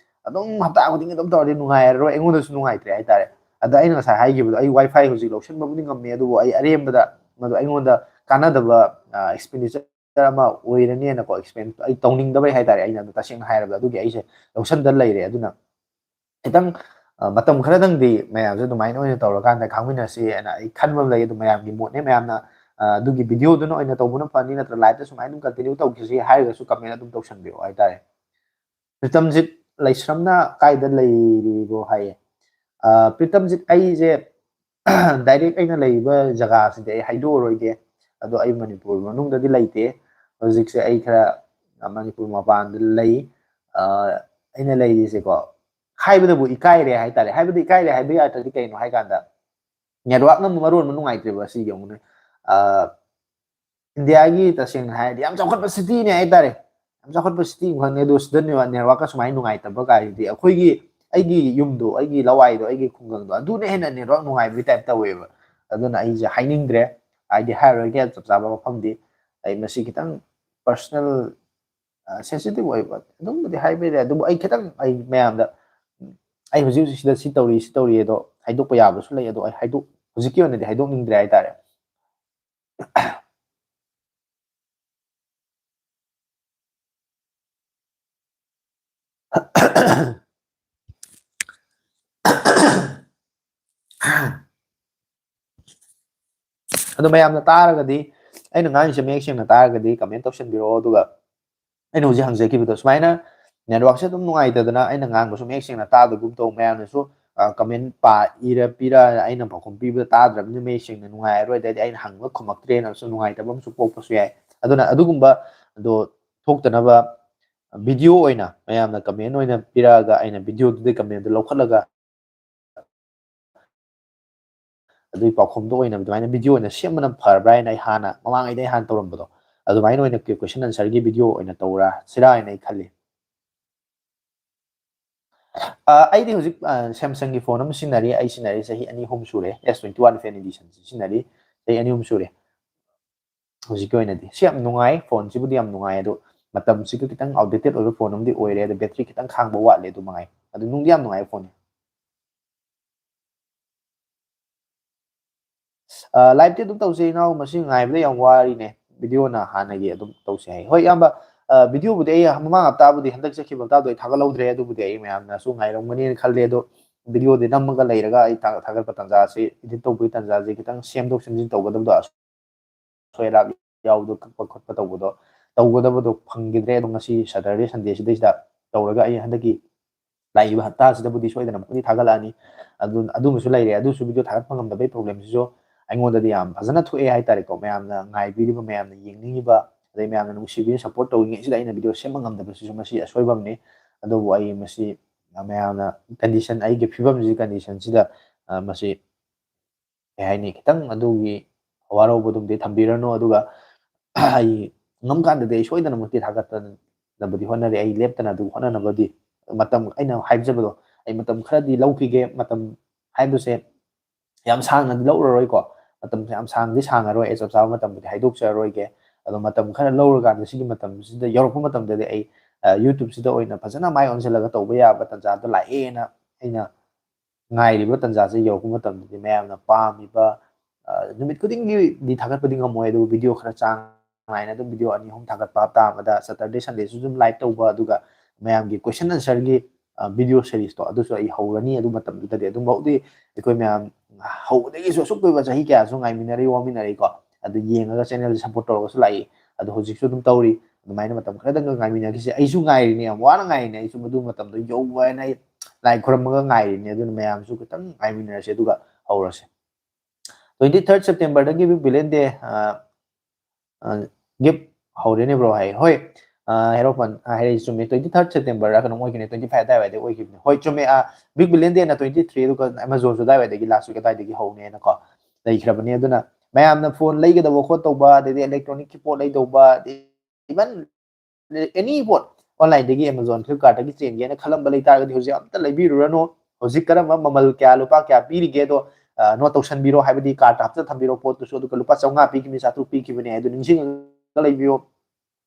ꯑꯗꯨꯝ ꯍꯞꯇꯥ ꯈꯨꯗꯤꯡꯒꯤ ꯑꯗꯨꯝ ꯇꯧꯔꯗꯤ ꯅꯨꯡꯉꯥꯏꯔꯔꯣꯏ, ꯑꯩꯉꯣꯟꯗꯁꯨ ꯅꯨꯡꯉꯥꯏꯇ꯭ꯔꯦ ꯍꯥꯏꯇꯥꯔꯦ꯫ ꯑꯗ ꯑꯩꯅ ꯉꯁꯥꯏ ꯍꯥꯏꯈꯤꯕꯗꯣ, ꯑꯩ WiFi ꯍꯧꯖꯤꯛ ꯂꯧꯁꯤꯟꯕꯕꯨꯗꯤ ꯉꯝꯃꯦ, ꯑꯗꯨꯕꯨ ꯑꯩ ꯑꯔꯦꯝꯕꯗ ꯃꯗꯨ ꯑꯩꯉꯣꯟꯗ ꯀꯥꯟꯅꯗꯕ, ꯑ, expenditure ꯑꯃ ꯑꯣꯏꯔꯅꯦꯅꯀꯣ, expense ꯑꯩ ꯇꯧꯅꯤꯡꯗꯕꯩ ꯍꯥꯏꯇꯥꯔꯦ꯫ ꯑꯩꯅ ꯑꯗꯨ ꯇꯁꯦꯡꯅ ꯍꯥꯏꯔꯕꯗ, ꯑꯗꯨꯒꯤ ꯑꯩꯁꯦ ꯂꯧꯁꯟꯗ ꯂꯩꯔꯦ꯫ ꯑꯗꯨꯅ ꯈꯤꯇꯪ, ꯑ, ꯃꯇꯝ ꯈꯔꯗꯪꯗꯤ ꯃꯌꯥꯝꯁꯦ ꯑꯗꯨꯃꯥꯏꯅ ꯑꯣꯏꯅ ꯇꯧꯔꯀꯥꯟꯗ ꯈꯥꯡꯃꯤꯟꯅꯁꯤ ꯍꯥꯏꯅ ꯑꯩ ꯈꯟꯕ ꯑꯃ ꯂꯩ꯫ ꯑꯗꯨ ꯃꯌꯥꯝꯒꯤ ꯃꯣꯠꯅꯦ, ꯃꯌꯥꯝꯅ, ꯑ, ꯑꯗꯨꯒꯤ videoꯗꯨꯅ ꯑꯣꯏꯅ ꯇꯧꯕꯅ ꯐꯅꯤ, ꯅꯠꯇ꯭ꯔ liveꯇ ꯁꯨꯃꯥꯏꯅ ꯑꯗꯨꯝ continue ꯇꯧꯈꯤꯁꯤ ꯍꯥꯏꯔꯒꯁꯨ comment ꯑꯗꯨꯝ ꯇꯧꯁꯟꯕꯤꯔꯛꯑꯣ ꯍꯥꯏꯇꯥꯔꯦ꯫ ꯄ꯭ꯔꯤꯇꯝꯖꯤꯠ ꯂꯩꯁ꯭ꯔꯝꯅ ꯀꯥꯏꯗ ꯂꯩꯔꯤꯕꯣ ꯍꯥꯏꯌꯦ꯫ ꯑ, ꯄ꯭ꯔꯤꯇꯝꯖꯤꯠ, ꯑꯩꯁꯦ direct ꯑꯩꯅ ꯂꯩꯔꯤꯕ ꯖꯒꯥꯁꯤꯗꯤ ꯑꯩ ꯍꯥꯏꯗꯣꯛꯑꯔꯣꯏꯒꯦ꯫ ꯑꯗꯣ ꯑꯩ ꯃꯅꯤꯄꯨꯔ ꯃꯅꯨꯡꯗꯗꯤ ꯂꯩꯇꯦ꯫ ꯍꯧꯖꯤꯛꯁꯦ ꯑꯩ ꯈꯔ ꯃꯅꯤꯄꯨꯔ ꯃꯄꯥꯟꯗ ꯂꯩ꯫ ꯑ, ꯑꯩꯅ ꯂꯩꯔꯤꯁꯦꯀꯣ, ꯍꯥꯏꯕꯗꯕꯨ ꯏꯀꯥꯏꯔꯦ ꯍꯥꯏꯇꯥꯔꯦ꯫ ꯍꯥꯏꯕꯗꯤ ꯏꯀꯥꯏꯔꯦ ꯍꯥꯏꯕ ꯌꯥꯗ꯭ꯔꯗꯤ ꯀꯩꯅꯣ ꯍꯥꯏꯀꯥꯟꯗ, networkꯅ ꯑꯃꯨꯛ ꯃꯔꯣꯟ ꯑꯃ ꯅꯨꯡꯉꯥꯏꯇ꯭ꯔꯤꯕ ꯑꯁꯤꯒꯤ ꯑꯃꯨꯛꯅꯦ꯫ ꯑ, ꯏꯟꯗꯤꯌꯥꯒꯤ ꯇꯁꯦꯡꯅ ꯍꯥꯏꯔꯗꯤ ꯌꯥꯝ ꯆꯥꯎꯈꯠꯄ cityꯅꯦ ꯍꯥꯏꯇꯥꯔꯦ꯫ ꯌꯥꯝ ꯆꯥꯎꯈꯠꯄ city ꯑꯃꯈꯛꯅꯦ, ꯑꯗꯣ ꯁꯤꯗ network, networkꯀ ꯁꯨꯃꯥꯏꯅ ꯅꯨꯡꯉꯥꯏꯇꯕ ꯀꯥꯏꯁꯤꯗꯤ ꯑꯩꯈꯣꯏꯒꯤ ꯑꯩꯒꯤ ꯌꯨꯝꯗꯣ, ꯑꯩꯒꯤ ꯂꯋꯥꯏꯗꯣ, ꯑꯩꯒꯤ ꯈꯨꯡꯒꯪꯗꯣ, ꯑꯗꯨꯅ ꯍꯦꯟꯅ network ꯅꯨꯡꯉꯥꯏꯕꯒꯤ type ꯇꯧꯋꯦꯕ꯫ ꯑꯗꯨꯅ ꯑꯩꯁꯦ ꯍꯥꯏꯅꯤꯡꯗ꯭ꯔꯦ, ꯍꯥꯏꯗꯤ ꯍꯥꯏꯔꯔꯣꯏꯒꯦ ꯆꯞ ꯆꯥꯕ ꯃꯐꯝꯗꯤ꯫ ꯑꯩ ꯃꯁꯤ ꯈꯤꯇꯪ personal, ꯑ, sensitive ꯑꯣꯏꯕ ꯑꯗꯨꯝꯕꯗꯤ ꯍꯥꯏꯕ ꯌꯥꯏ, ꯑꯗꯨꯕꯨ ꯑꯩ ꯈꯤꯇꯪ, ꯑꯩ ꯃꯌꯥꯝꯗ, ꯑꯩ ꯍꯧꯖꯤꯛ ꯍꯧꯖꯤꯛ ꯁꯤꯗ ꯁꯤ ꯇꯧꯔꯤ, ꯁꯤ ꯇꯧꯔꯤ ꯑꯗꯣ ꯍꯥꯏꯗꯣꯛꯄ ꯌꯥꯕꯁꯨ ꯂꯩ, ꯑꯗꯣ ꯑꯩ ꯍꯥꯏꯗꯣꯛ-, ꯍꯧꯖꯤꯛꯀꯤ ꯑꯣꯏꯅꯗꯤ ꯍꯥꯏꯗꯣꯛꯅꯤꯡꯗ꯭ꯔꯦ ꯍꯥꯏꯇꯥꯔꯦ꯫ ꯑꯗꯣ ꯃꯌꯥꯝꯅ ꯇꯥꯔꯒꯗꯤ, ꯑꯩꯅ ꯉꯥꯡꯉꯤꯁꯦ ꯃꯌꯦꯛ ꯁꯦꯡꯅ ꯇꯥꯔꯒꯗꯤ comment ꯇꯧꯁꯟꯕꯤꯔꯛꯑꯣ꯫ ꯑꯗꯨꯒ ꯑꯩꯅ ꯍꯧꯖꯤꯛ ꯍꯪꯖꯈꯤꯕꯗꯣ, ꯁꯨꯃꯥꯏꯅ networkꯁꯦ ꯑꯗꯨꯝ ꯅꯨꯡꯉꯥꯏꯇꯗꯅ ꯑꯩꯅ ꯉꯥꯡꯕꯁꯨ ꯃꯌꯦꯛ ꯁꯦꯡꯅ ꯇꯥꯗꯒꯨꯝ ꯇꯧ, ꯃꯌꯥꯝꯅꯁꯨ, ꯑ, comment ꯄꯥ-, ꯏꯔ ꯄꯤꯔ ꯑꯩꯅ ꯄꯥꯎꯈꯨꯝ ꯄꯤꯕꯗ ꯇꯥꯗ꯭ꯔꯕꯅꯤꯅ ꯃꯌꯦꯛ ꯁꯦꯡꯅ ꯅꯨꯡꯉꯥꯏꯔꯔꯣꯏ, ꯑꯗꯩꯗꯤ ꯑꯩꯅ ꯍꯪꯕ ꯈꯨꯝꯃꯛꯇ꯭ꯔꯦꯅꯁꯨ ꯅꯨꯡꯉꯥꯏꯇꯕ ꯑꯃꯁꯨ ꯄꯣꯛꯄꯁꯨ ꯌꯥꯏ꯫ ꯑꯗꯨꯅ ꯑꯗꯨꯒꯨꯝꯕ ꯑꯗꯣ ꯊꯣꯛꯇꯅꯕ video ꯑꯣꯏꯅ ꯃꯌꯥꯝꯅ comment ꯑꯣꯏꯅ ꯄꯤꯔꯛꯑꯒ ꯑꯩꯅ videoꯗꯨꯗꯩ commentꯗꯨ ꯂꯧꯈꯠꯂꯒ ꯑꯗꯨꯒꯤ ꯄꯥꯎꯈꯨꯝꯗꯣ ꯑꯣꯏꯅ ꯑꯗꯨꯃꯥꯏꯅ video ꯑꯣꯏꯅ ꯁꯦꯝꯕꯅ ꯐꯔꯕ꯭ꯔꯥ ꯍꯥꯏꯅ ꯑꯩ ꯍꯥꯟꯅ, ꯃꯃꯥꯡꯉꯩꯗ ꯑꯩ ꯍꯥꯟꯅ ꯇꯧꯔꯝꯕꯗꯣ, ꯑꯗꯨꯃꯥꯏꯅ ꯑꯣꯏꯅ question answerꯒꯤ video ꯑꯣꯏꯅ ꯇꯧꯔ ꯁꯤꯔꯥ ꯍꯥꯏꯅ ꯑꯩ ꯈꯜꯂꯤ꯫ ꯑ, ꯑꯩꯗꯤ ꯍꯧꯖꯤꯛ, ꯑ, Samsungꯒꯤ phone ꯑꯃ ꯁꯤꯖꯤꯟꯅꯔꯤ꯫ ꯑꯩ ꯁꯤꯖꯤꯟꯅꯔꯤ ꯆꯍꯤ ꯑꯅꯤ ꯑꯍꯨꯝ ꯁꯨꯔꯦ, S twenty one Fan Edition ꯁꯤꯖꯤꯟꯅꯔꯤ, ꯆꯍꯤ ꯑꯅꯤ ꯑꯍꯨꯝ ꯁꯨꯔꯦ꯫ ꯍꯧꯖꯤꯛꯀꯤ ꯑꯣꯏꯅꯗꯤ ꯁꯤ ꯌꯥꯝ ꯅꯨꯡꯉꯥꯏ, phoneꯁꯤꯕꯨꯗꯤ ꯌꯥꯝ ꯅꯨꯡꯉꯥꯏ, ꯑꯗꯣ ꯃꯇꯝꯁꯤꯒ ꯈꯤꯇꯪ outdated ꯑꯣꯏꯕ phone ꯑꯃꯗꯤ ꯑꯣꯏꯔꯦ, ꯑꯗꯣ battery ꯈꯤꯇꯪ ꯈꯥꯡꯕ ꯋꯥꯠꯂꯦ, ꯑꯗꯨ ꯃꯉꯥꯏ꯫ ꯑꯗꯨ ꯅꯨꯡꯗꯤ ꯌꯥꯝ ꯅꯨꯡꯉꯥꯏ phoneꯅꯤ꯫ ꯑ, liveꯇꯤ ꯑꯗꯨꯝ ꯇꯧꯁꯦ ꯏꯅꯥꯎ, ꯃꯁꯤ ꯉꯥꯏꯕꯗ ꯌꯥꯝ ꯋꯥꯔꯤꯅꯦ꯫ Videoꯅ ꯍꯥꯟꯅꯒꯤ ꯑꯗꯨꯝ ꯇꯧꯁꯦ ꯍꯥꯏ꯫ ꯍꯣꯏ ꯏꯌꯥꯝꯕ, ꯑ, videoꯕꯨꯗꯤ ꯑꯩ ꯃꯃꯥꯡ ꯍꯞꯇꯥꯕꯨꯗꯤ, ꯍꯟꯗꯛ ꯆꯠꯈꯤꯕ ꯍꯞꯇꯥꯗꯣ ꯑꯩ ꯊꯥꯒꯠꯍꯧꯗ꯭ꯔꯦ, ꯑꯗꯨꯕꯨꯗꯤ ꯑꯩ ꯃꯌꯥꯝꯅꯁꯨ ꯉꯥꯏꯔꯝꯒꯅꯤꯅ ꯈꯜꯂꯦ꯫ ꯑꯗꯣ videoꯗꯤ ꯅꯝꯃꯒ ꯂꯩꯔꯒ ꯑꯩ ꯊꯥ-, ꯊꯥꯒꯠꯄ ꯇꯥꯟꯖꯥꯁꯤ, edit ꯇꯧꯕꯒꯤ ꯇꯥꯟꯖꯥꯁꯤ ꯈꯤꯇꯪ ꯁꯦꯝꯗꯣꯛ ꯁꯦꯝꯖꯤꯟ ꯇꯧꯒꯗꯕꯗꯣ, ꯑꯁꯣꯏ ꯑꯔꯥꯛ ꯌꯥꯎꯕꯗꯣ, ꯀꯛꯄ ꯈꯣꯠꯄ ꯇꯧꯕꯗꯣ, ꯇꯧꯒꯗꯕꯗꯣ ꯐꯪꯈꯤꯗ꯭ꯔꯦ꯫ ꯑꯗꯣ ꯉꯁꯤ Saturday Sunday ꯁꯤꯗꯩꯁꯤꯗ ꯇꯧꯔꯒ ꯑꯩ ꯍꯟꯗꯛꯀꯤ ꯂꯥꯛꯏꯕ ꯍꯞꯇꯥꯁꯤꯗꯕꯨꯗꯤ ꯁꯣꯏꯗꯅꯃꯛꯀꯤꯗꯤ ꯊꯥꯒꯠꯂꯛꯑꯅꯤ꯫ ꯑꯗꯨ, ꯑꯗꯨꯃꯁꯨ ꯂꯩꯔꯦ꯫ ꯑꯗꯨꯁꯨ video ꯊꯥꯒꯠꯄ ꯉꯝꯗꯕꯒꯤ problemꯁꯤꯁꯨ ꯑꯩꯉꯣꯟꯗꯗꯤ ꯌꯥꯝ ꯐꯖꯅ ꯊꯣꯛꯑꯦ ꯍꯥꯏꯇꯥꯔꯦꯀꯣ꯫ ꯃꯌꯥꯝꯅ ꯉꯥꯏꯕꯤꯔꯤꯕ, ꯃꯌꯥꯝꯅ ꯌꯦꯡꯅꯤꯡꯉꯤꯕ, ꯑꯗꯩ ꯃꯌꯥꯝꯅ ꯅꯨꯡꯁꯤꯕꯤꯅ support ꯇꯧꯔꯤꯉꯩꯁꯤꯗ ꯑꯩꯅ video ꯁꯦꯝꯕ ꯉꯝꯗꯕꯁꯤꯁꯨ ꯃꯁꯤ ꯑꯁꯣꯏꯕ ꯑꯃꯅꯤ꯫ ꯑꯗꯨꯕꯨ ꯑꯩ ꯃꯁꯤ ꯃꯌꯥꯝꯅ condition, ꯑꯩꯒꯤ ꯐꯤꯕꯝꯁꯤ, conditionꯁꯤꯗ, ꯑ, ꯃꯁꯤ ꯀꯩ ꯍꯥꯏꯅꯤ, ꯈꯤꯇꯪ ꯑꯗꯨꯒꯤ ꯋꯥꯔꯧꯕꯗꯨꯝꯗꯤ ꯊꯝꯕꯤꯔꯅꯨ꯫ ꯑꯗꯨꯒ ꯑꯩ ꯉꯝꯀꯥꯟꯗꯗꯤ ꯑꯩ ꯁꯣꯏꯗꯅꯃꯛꯇꯤ ꯊꯥꯒꯠꯇꯅꯕꯗꯤ ꯍꯣꯠꯅꯔꯤ꯫ ꯑꯩ ꯂꯦꯞꯇꯅ ꯑꯗꯨ ꯍꯣꯠꯅꯅꯕꯗꯤ ꯃꯇꯝ, ꯑꯩꯅ ꯍꯥꯏꯖꯕꯗꯣ, ꯃꯇꯝ ꯈꯔꯗꯤ ꯂꯧꯈꯤꯒꯦ꯫ ꯃꯇꯝ ꯍꯥꯏꯕꯁꯦ ꯌꯥꯝ ꯁꯥꯡꯅꯗꯤ ꯂꯧꯔꯔꯣꯏꯀꯣ, ꯃꯇꯝꯁꯦ ꯌꯥꯝ ꯁꯥꯡꯗꯤ ꯁꯥꯡꯉꯔꯣꯏ, ꯑꯩ ꯆꯞ ꯆꯥꯕ ꯃꯇꯝꯕꯨꯗꯤ ꯍꯥꯏꯗꯣꯛꯆꯔꯔꯣꯏꯒꯦ꯫ ꯑꯗꯣ ꯃꯇꯝ ꯈꯔ ꯂꯧꯔꯀꯥꯟꯗ ꯁꯤꯒꯤ ꯃꯇꯝꯁꯤꯗ ꯌꯧꯔꯛꯄ ꯃꯇꯝꯗꯗꯤ ꯑꯩ ꯌꯨꯇ꯭ꯌꯨꯕꯁꯤꯗ ꯑꯣꯏꯅ ꯐꯖꯅ ꯃꯥꯏ ꯑꯣꯟꯁꯤꯜꯂꯒ ꯇꯧꯕ ꯌꯥꯕ ꯇꯥꯟꯖꯥꯗꯣ ꯂꯥꯛꯑꯦꯅ ꯑꯩꯅ ꯉꯥꯏꯔꯤꯕ ꯇꯥꯟꯖꯥꯁꯦ ꯌꯧꯔꯛꯄ ꯃꯇꯝꯗꯗꯤ ꯃꯌꯥꯝꯅ ꯄꯥꯝꯃꯤꯕ ꯅꯨꯃꯤꯠ ꯈꯨꯗꯤꯡꯒꯤꯗꯤ ꯊꯥꯒꯠꯄꯗꯤ ꯉꯝꯃꯣꯏ, ꯑꯗꯨꯕꯨ ꯚꯤꯗꯤꯑꯣ ꯈꯔ ꯆꯥꯡ ꯅꯥꯏꯅ ꯑꯗꯨꯝ ꯚꯤꯗꯤꯑꯣ ꯑꯅꯤ ꯑꯍꯨꯝ ꯊꯥꯒꯠꯄ, ꯍꯞꯇꯥ ꯑꯃꯗ ꯁꯦꯇꯔꯗꯦ ꯁꯟꯗꯦꯁꯨ ꯑꯗꯨꯝ ꯂꯥꯏꯚ ꯇꯧꯕ, ꯑꯗꯨꯒ ꯃꯌꯥꯝꯒꯤ ꯀꯣꯏꯁꯟ ꯑꯟꯁꯔꯒꯤ ꯚꯤꯗꯤꯑꯣ ꯁꯦꯔꯤꯁꯇꯣ ꯑꯗꯨꯁꯨ ꯑꯩ ꯍꯧꯔꯅꯤ꯫ ꯑꯗꯨ ꯃꯇꯝꯗꯨꯗꯗꯤ ꯑꯗꯨꯝꯐꯥꯎꯗꯤ ꯑꯩꯈꯣꯏ ꯃꯌꯥꯝ ꯍꯧꯕꯗꯒꯤꯁꯨ ꯑꯁꯨꯛ ꯀꯨꯏꯕ ꯆꯍꯤ ꯀꯌꯥꯁꯨ ꯉꯥꯏꯃꯤꯟꯅꯔꯤ ꯋꯥꯃꯤꯟꯅꯔꯤꯀꯣ꯫ ꯑꯗꯨ ꯌꯦꯡꯉꯒ ꯆꯦꯅꯦꯜꯁꯦ ꯁꯞꯄꯣꯔꯠ ꯇꯧꯔꯒꯁꯨ ꯂꯥꯛꯏ, ꯑꯗꯣ ꯍꯧꯖꯤꯛꯁꯨ ꯑꯗꯨꯝ ꯇꯧꯔꯤ꯫ ꯑꯗꯨꯃꯥꯏꯅ ꯃꯇꯝ ꯈꯔꯗꯪꯒ ꯉꯥꯏꯃꯤꯟꯅꯈꯤꯁꯦ꯫ ꯑꯩꯁꯨ ꯉꯥꯏꯔꯤꯅꯦ, ꯌꯥꯝ ꯋꯥꯅ ꯉꯥꯏꯔꯤꯅꯦ꯫ ꯑꯩꯁꯨ ꯃꯗꯨ ꯃꯇꯝꯗꯣ ꯌꯧꯕ ꯍꯥꯏꯅ ꯑꯩ ꯂꯥꯏ ꯈꯨꯔꯝꯃꯒ ꯉꯥꯏꯔꯤꯅꯦ꯫ ꯑꯗꯨꯅ ꯃꯌꯥꯝꯁꯨ ꯈꯤꯇꯪ ꯉꯥꯏꯃꯤꯟꯅꯔꯁꯦ ꯑꯗꯨꯒ ꯍꯧꯔꯁꯦ꯫ Twenty third Septemberꯗꯒꯤ Big Billion Day gift ꯍꯧꯔꯦꯅꯦ ꯕ꯭ꯔꯣ ꯍꯥꯏ꯫ ꯍꯣꯏ, ꯍꯦꯔꯣꯐꯟ ꯍꯥꯏꯔꯛꯏ ꯆꯨꯝꯃꯤ, twenty third Septemberꯔ ꯀꯩꯅꯣꯝ ꯑꯣꯏꯈꯤꯕꯅꯦ, twenty five ꯑꯗꯨꯋꯥꯏꯗꯩ ꯑꯣꯏꯈꯤꯕꯅꯦ꯫ ꯍꯣꯏ ꯆꯨꯝꯃꯦ, Big Billion Dayꯅ twenty three, ꯑꯗꯨꯒ Amazonꯁꯨ ꯑꯗꯨꯋꯥꯏꯗꯒꯤ, ꯂꯥꯁ ꯋꯤꯛ ꯑꯗꯨꯋꯥꯏꯗꯒꯤ ꯍꯧꯅꯦꯅꯀꯣ ꯂꯩꯈ꯭ꯔꯕꯅꯦ꯫ ꯑꯗꯨꯅ ꯃꯌꯥꯝꯅ ꯐꯣꯟ ꯂꯩꯒꯗꯧꯕ ꯈꯣꯠꯇꯧꯕ, ꯑꯗꯩꯗꯤ ꯏꯂꯦꯛꯇ꯭ꯔꯣꯅꯤꯛꯀꯤ ꯄꯣꯠ ꯂꯩꯗꯧꯕ, ꯑꯗꯩ even any ꯄꯣꯠ online-ꯗꯒꯤ, Amazon, Flipkart-ꯇꯒꯤ ꯆꯦꯟꯒꯦꯅ ꯈꯜꯂꯝꯕ ꯂꯩꯇꯥꯔꯒꯗꯤ ꯍꯧꯖꯤꯛ ꯑꯝꯇ ꯂꯩꯕꯤꯔꯨꯔꯅꯨ꯫ ꯍꯧꯖꯤꯛ ꯀꯔꯝꯕ ꯃꯃꯜ ꯀꯌꯥ, ꯂꯨꯄꯥ ꯀꯌꯥ ꯄꯤꯔꯤꯒꯦꯗꯣ ꯅꯣꯠ ꯇꯧꯁꯟꯕꯤꯔꯣ, ꯍꯥꯏꯕꯗꯤ ꯀꯥꯔꯠꯇ ꯍꯥꯞꯆ ꯊꯝꯕꯤꯔꯣ ꯄꯣꯠꯇꯨꯁꯨ, ꯑꯗꯨꯒ ꯂꯨꯄꯥ ꯆꯥꯝꯃꯉꯥ ꯄꯤꯈꯤꯕꯅꯤ, ꯆꯥꯇ꯭ꯔꯨꯛ ꯄꯤꯈꯤꯕꯅꯤ ꯍꯥꯏꯗꯨ ꯅꯤꯡꯁꯤꯡꯉꯒ ꯂꯩꯕꯤꯌꯣ꯫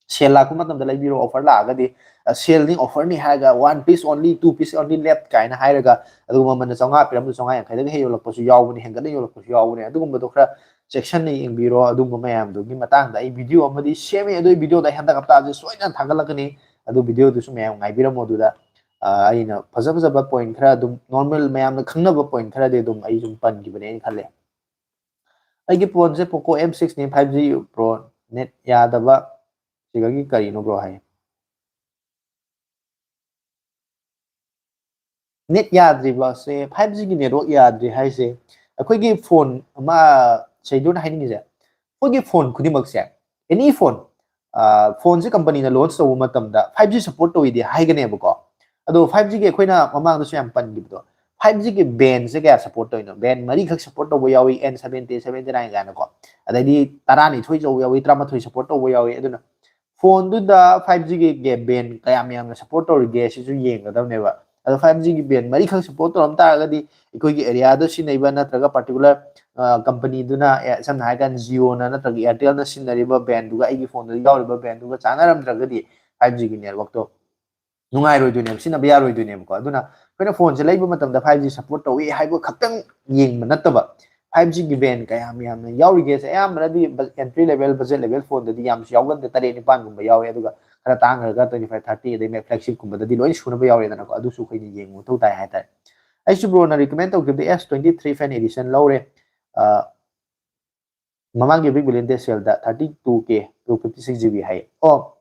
ꯁꯦꯜ ꯂꯥꯛꯄ ꯃꯇꯝꯗ ꯂꯩꯕꯤꯔꯣ, ꯑꯣꯐꯔ ꯂꯥꯛꯑꯒꯗꯤ꯫ ꯁꯦꯜꯅꯤ, ꯑꯣꯐꯔꯅꯤ ꯍꯥꯏꯔꯒ one piece only, two piece only left ꯀꯥꯏꯅ ꯍꯥꯏꯔꯒ, ꯑꯗꯨꯒ ꯃꯃꯜꯅ ꯆꯥꯝꯃꯉꯥ ꯄꯤꯔꯝꯕꯗ ꯆꯥꯝꯃꯉꯥ ꯌꯥꯡꯈꯩꯗꯒ ꯍꯦꯛ ꯌꯣꯜꯂꯛꯄꯁꯨ ꯌꯥꯎꯕꯅꯤ, ꯍꯦꯟꯒꯠꯅ ꯌꯣꯜꯂꯛꯄꯁꯨ ꯌꯥꯎꯕꯅꯤ꯫ ꯑꯗꯨꯒꯨꯝꯕꯗꯣ ꯈꯔ ꯆꯦꯛꯁꯟꯅ ꯌꯦꯡꯕꯤꯔꯣ꯫ ꯑꯗꯨꯒꯨꯝꯕ ꯃꯌꯥꯝꯗꯨꯒꯤ ꯃꯇꯥꯡꯗ ꯑꯩ ꯚꯤꯗꯤꯑꯣ ꯑꯃꯗꯤ ꯁꯦꯝꯃꯤ, ꯑꯗꯨꯒꯤ ꯚꯤꯗꯤꯑꯣꯗꯣ ꯑꯩ ꯍꯟꯗꯛ ꯍꯞꯇꯥꯁꯦ ꯁꯣꯏꯗꯅ ꯊꯥꯒꯠꯂꯛꯀꯅꯤ꯫ ꯑꯗꯨ ꯚꯤꯗꯤꯑꯣꯗꯨꯁꯨ ꯃꯌꯥꯝ ꯉꯥꯏꯕꯤꯔꯝꯃꯣ꯫ ꯑꯗꯨꯗ ꯑꯩꯅ ꯐꯖ ꯐꯖꯕ ꯄꯣꯏꯟ ꯈꯔ ꯑꯗꯨꯝ, ꯅꯣꯔꯃꯦꯜ ꯃꯌꯥꯝꯅ ꯈꯪꯅꯕ ꯄꯣꯏꯟ ꯈꯔꯗꯤ ꯑꯗꯨꯝ ꯑꯩ ꯑꯗꯨꯝ ꯄꯟꯈꯤꯕꯅꯦ ꯑꯩꯅ ꯈꯜꯂꯦ꯫ ꯑꯩꯒꯤ ꯐꯣꯟꯁꯦ Poco M six ꯅꯤ, five G ꯕ꯭ꯔꯣ, ꯅꯦꯠ ꯌꯥꯗꯕ ꯁꯤꯒꯒꯤ ꯀꯔꯤꯅꯣ bro hi. Net ꯌꯥꯗ꯭ꯔꯤꯕꯁꯦ, five Gꯒꯤ network ꯌꯥꯗ꯭ꯔꯤ ꯍꯥꯏꯁꯦ, ꯑꯩꯈꯣꯏꯒꯤ ꯐꯣꯟ ꯑꯃ, ꯁꯩꯗꯨꯅ ꯍꯥꯏꯅꯤꯡꯉꯤꯁꯦ, ꯑꯩꯈꯣꯏꯒꯤ ꯐꯣꯟ ꯈꯨꯗꯤꯡꯃꯛꯁꯦ, any phone, ꯐꯣꯟꯁꯦ ꯀꯝꯄꯅꯤꯅ ꯂꯣꯟꯆ ꯇꯧꯕ ꯃꯇꯝꯗ five G support ꯇꯧꯋꯤꯗꯤ ꯍꯥꯏꯒꯅꯦꯕꯀꯣ꯫ ꯑꯗꯣ five Gꯒꯤ ꯑꯩꯈꯣꯏꯅ ꯃꯃꯥꯡꯗꯁꯨ ꯌꯥꯝ ꯄꯟꯈꯤꯕꯗꯣ, five Gꯒꯤ ꯕꯦꯟꯁꯦ ꯀꯌꯥ ꯁꯞꯄꯣꯔꯠ ꯇꯧꯔꯤꯅꯣ? ꯕꯦꯟ ꯃꯔꯤꯈꯛ ꯁꯞꯄꯣꯔꯠ ꯇꯧꯕ ꯌꯥꯎꯏ, N seventy, seventy nine ꯀꯥꯏꯅꯀꯣ꯫ ꯑꯗꯩꯗꯤ ꯇꯔꯥꯅꯤꯊꯣꯏ ꯇꯧꯕ ꯌꯥꯎꯏ, ꯇꯔꯥꯃꯥꯊꯣꯏ ꯁꯞꯄꯣꯔꯠ ꯇꯧꯕ ꯌꯥꯎꯏ꯫ ꯑꯗꯨꯅ ꯐꯣꯟꯗꯨꯗ five Gꯒꯤ ꯕꯦꯟ ꯀꯌꯥꯝ ꯌꯥꯝꯅ ꯁꯞꯄꯣꯔꯠ ꯇꯧꯔꯤꯒꯦ ꯁꯤꯁꯨ ꯌꯦꯡꯒꯗꯕꯅꯦꯕ꯫ ꯑꯗꯣ five G ꯒꯤ band ꯃꯔꯤꯈꯛ support ꯇꯧꯔꯝ ꯇꯥꯔꯒꯗꯤ ꯑꯩꯈꯣꯏꯒꯤ area ꯗ ꯁꯤꯖꯤꯟꯅꯔꯤꯕ ꯅꯠꯇ꯭ꯔꯒ particular company ꯗꯨꯅ, ꯁꯝꯅ ꯍꯥꯏꯔꯀꯥꯟꯗ Jio ꯅ ꯅꯠꯇ꯭ꯔꯒ Airtel ꯅ ꯁꯤꯖꯤꯟꯅꯔꯤꯕ band ꯗꯨꯒ ꯑꯩꯒꯤ phone ꯗ ꯌꯥꯎꯔꯤꯕ band ꯗꯨꯒ ꯆꯥꯟꯅꯔꯝꯗ꯭ꯔꯒꯗꯤ five G ꯒꯤ network ꯇꯣ ꯅꯨꯡꯉꯥꯏꯔꯣꯏꯗꯣꯏꯅꯦꯕ, ꯁꯤꯖꯤꯟꯅꯕ ꯌꯥꯔꯣꯏꯗꯣꯏꯅꯦꯕꯀꯣ꯫ ꯑꯗꯨꯅ ꯑꯩꯈꯣꯏꯅ phone ꯁꯦ ꯂꯩꯕ ꯃꯇꯝꯗ five G support ꯇꯧꯏ ꯍꯥꯏꯕ ꯈꯛꯇꯪ ꯌꯦꯡꯕ ꯅꯠꯇꯕ, five G ꯒꯤ band ꯀꯌꯥꯝ ꯌꯥꯝꯅ ꯌꯥꯎꯔꯤꯒꯦꯁꯦ ꯑꯌꯥꯝꯕꯅꯗꯤ entry level, budget level phone ꯗꯗꯤ ꯌꯥꯝꯁꯨ ꯌꯥꯎꯒꯟꯗꯦ, ꯇꯔꯦꯠ ꯅꯤꯄꯥꯟꯒꯨꯝꯕ ꯌꯥꯎꯋꯦ꯫ ꯑꯗꯨꯒ ꯈꯔ ꯇꯥꯡꯈ꯭ꯔꯒ twenty five, thirty, ꯑꯗꯩ flagship ꯀꯨꯝꯕꯗꯗꯤ ꯂꯣꯏ ꯁꯨꯅꯕ ꯌꯥꯎꯔꯦꯗꯅꯀꯣ꯫ ꯑꯗꯨꯁꯨ ꯑꯩꯈꯣꯏꯅ ꯌꯦꯡꯕ ꯃꯊꯧ ꯇꯥꯏ ꯍꯥꯏꯇꯥꯔꯦ꯫ ꯑꯩꯁꯨ bro ꯅ recommend ꯇꯧꯈꯤꯕꯗ S twenty three Fan Edition ꯂꯧꯔꯦ꯫ ꯑ, ꯃꯃꯥꯡꯒꯤ Big Billion Day sale ꯗ thirty two K two fifty six G B ꯍꯥꯏꯌꯦ꯫ ꯑꯣ,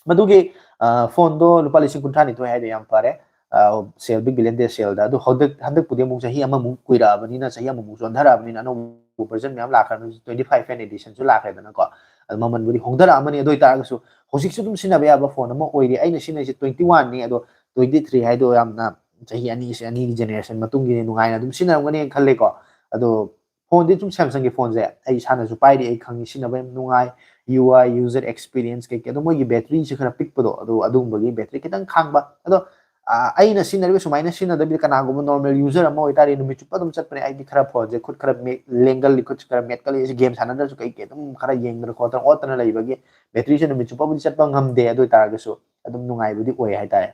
ꯃꯗꯨꯒꯤ, ꯑ, phone ꯗꯣ ꯂꯨꯄꯥ ꯂꯤꯁꯤꯡ ꯀꯨꯟꯊ꯭ꯔꯥ ꯅꯤꯊꯣꯏ ꯍꯥꯏꯗꯣ ꯌꯥꯝ ꯐꯔꯦ꯫ ꯑ, sale, Big Billion Day sale ꯗ꯫ ꯑꯗꯨ ꯍꯟꯗꯛ, ꯍꯟꯗꯛꯄꯨꯗꯤ ꯑꯃꯨꯛ ꯆꯍꯤ ꯑꯃꯃꯨꯛ ꯀꯨꯏꯔꯛꯑꯕꯅꯤꯅ, ꯆꯍꯤ ꯑꯃꯃꯨꯛ ꯆꯣꯟꯊꯔꯛꯑꯕꯅꯤꯅ ꯑꯅꯧꯕ version ꯃꯌꯥꯝ ꯂꯥꯛꯈ꯭ꯔꯕꯅꯤꯅ, twenty five Fan Edition ꯁꯨ ꯂꯥꯛꯈ꯭ꯔꯦꯗꯅꯀꯣ꯫ ꯑꯗꯨ ꯃꯃꯜꯕꯨꯗꯤ ꯍꯣꯡꯊꯔꯛꯑꯃꯅꯤ, ꯑꯗꯨ ꯑꯣꯏꯇꯥꯔꯒꯁꯨ ꯍꯧꯖꯤꯛꯁꯨ ꯑꯗꯨꯝ ꯁꯤꯖꯤꯟꯅꯕ ꯌꯥꯕ phone ꯑꯃ ꯑꯣꯏꯔꯤ꯫ ꯑꯩꯅ ꯁꯤꯖꯤꯟꯅꯔꯤꯁꯦ twenty one ꯅꯤ, ꯑꯗꯣ twenty three ꯍꯥꯏꯗꯣ ꯌꯥꯝꯅ ꯆꯍꯤ ꯑꯅꯤ, ꯑꯅꯤꯒꯤ generation ꯃꯇꯨꯡꯒꯤꯅꯤ, ꯅꯨꯡꯉꯥꯏꯅ ꯑꯗꯨꯝ ꯁꯤꯖꯤꯟꯅꯔꯝꯒꯅꯤ ꯈꯜꯂꯦꯀꯣ꯫ ꯑꯗꯣ phone ꯗꯤ ꯁꯨꯝ Samsung ꯒꯤ phone ꯁꯦ ꯑꯩ ꯏꯁꯥꯅꯁꯨ ꯄꯥꯏꯔꯤ, ꯑꯩ ꯈꯪꯉꯤ, ꯁꯤꯖꯤꯟꯅꯕ ꯌꯥꯝ ꯅꯨꯡꯉꯥꯏ, U I, user experience ꯀꯩꯀꯩ, ꯑꯗꯣ ꯃꯣꯏꯒꯤ battery ꯁꯦ ꯈꯔ ꯄꯤꯛꯄꯗꯣ, ꯑꯗꯣ ꯑꯗꯨꯒꯨꯝꯕꯒꯤ battery ꯈꯤꯇꯪ ꯈꯥꯡꯕ꯫ ꯑꯗꯣ, ꯑ, ꯑꯩꯅ ꯁꯤꯖꯤꯟꯅꯔꯤꯕ ꯁꯨꯃꯥꯏꯅ ꯁꯤꯖꯤꯟꯅꯗꯕꯤꯗ ꯀꯅꯥꯒꯨꯝꯕ normal user ꯑꯃ ꯑꯣꯏꯇꯥꯔꯗꯤ ꯅꯨꯃꯤꯠ ꯆꯨꯞꯄ ꯑꯗꯨꯝ ꯆꯠꯄꯅꯦ꯫ ꯑꯩꯗꯤ ꯈꯔ phone ꯁꯦ ꯈꯨꯠ ꯈꯔ ꯃꯦ-, ꯂꯦꯡꯒꯜꯂꯤ, ꯈꯨꯠꯁꯦ ꯈꯔ ꯃꯦꯠꯀꯜꯂꯤ, ꯑꯩꯁꯦ game ꯁꯥꯟꯅꯗ꯭ꯔꯁꯨ ꯀꯩ ꯀꯩ ꯑꯗꯨꯝ ꯈꯔ ꯌꯦꯡꯗꯅ ꯈꯣꯠꯇꯅ ꯑꯣꯠꯇꯅ ꯂꯩꯕꯒꯤ battery ꯁꯦ ꯅꯨꯃꯤꯠ ꯆꯨꯞꯄꯕꯨꯗꯤ ꯆꯠꯄ ꯉꯝꯗꯦ, ꯑꯗꯨ ꯑꯣꯏꯇꯥꯔꯒꯁꯨ ꯑꯗꯨꯝ ꯅꯨꯡꯉꯥꯏꯕꯗꯤ ꯑꯣꯏ ꯍꯥꯏꯇꯥꯔꯦ꯫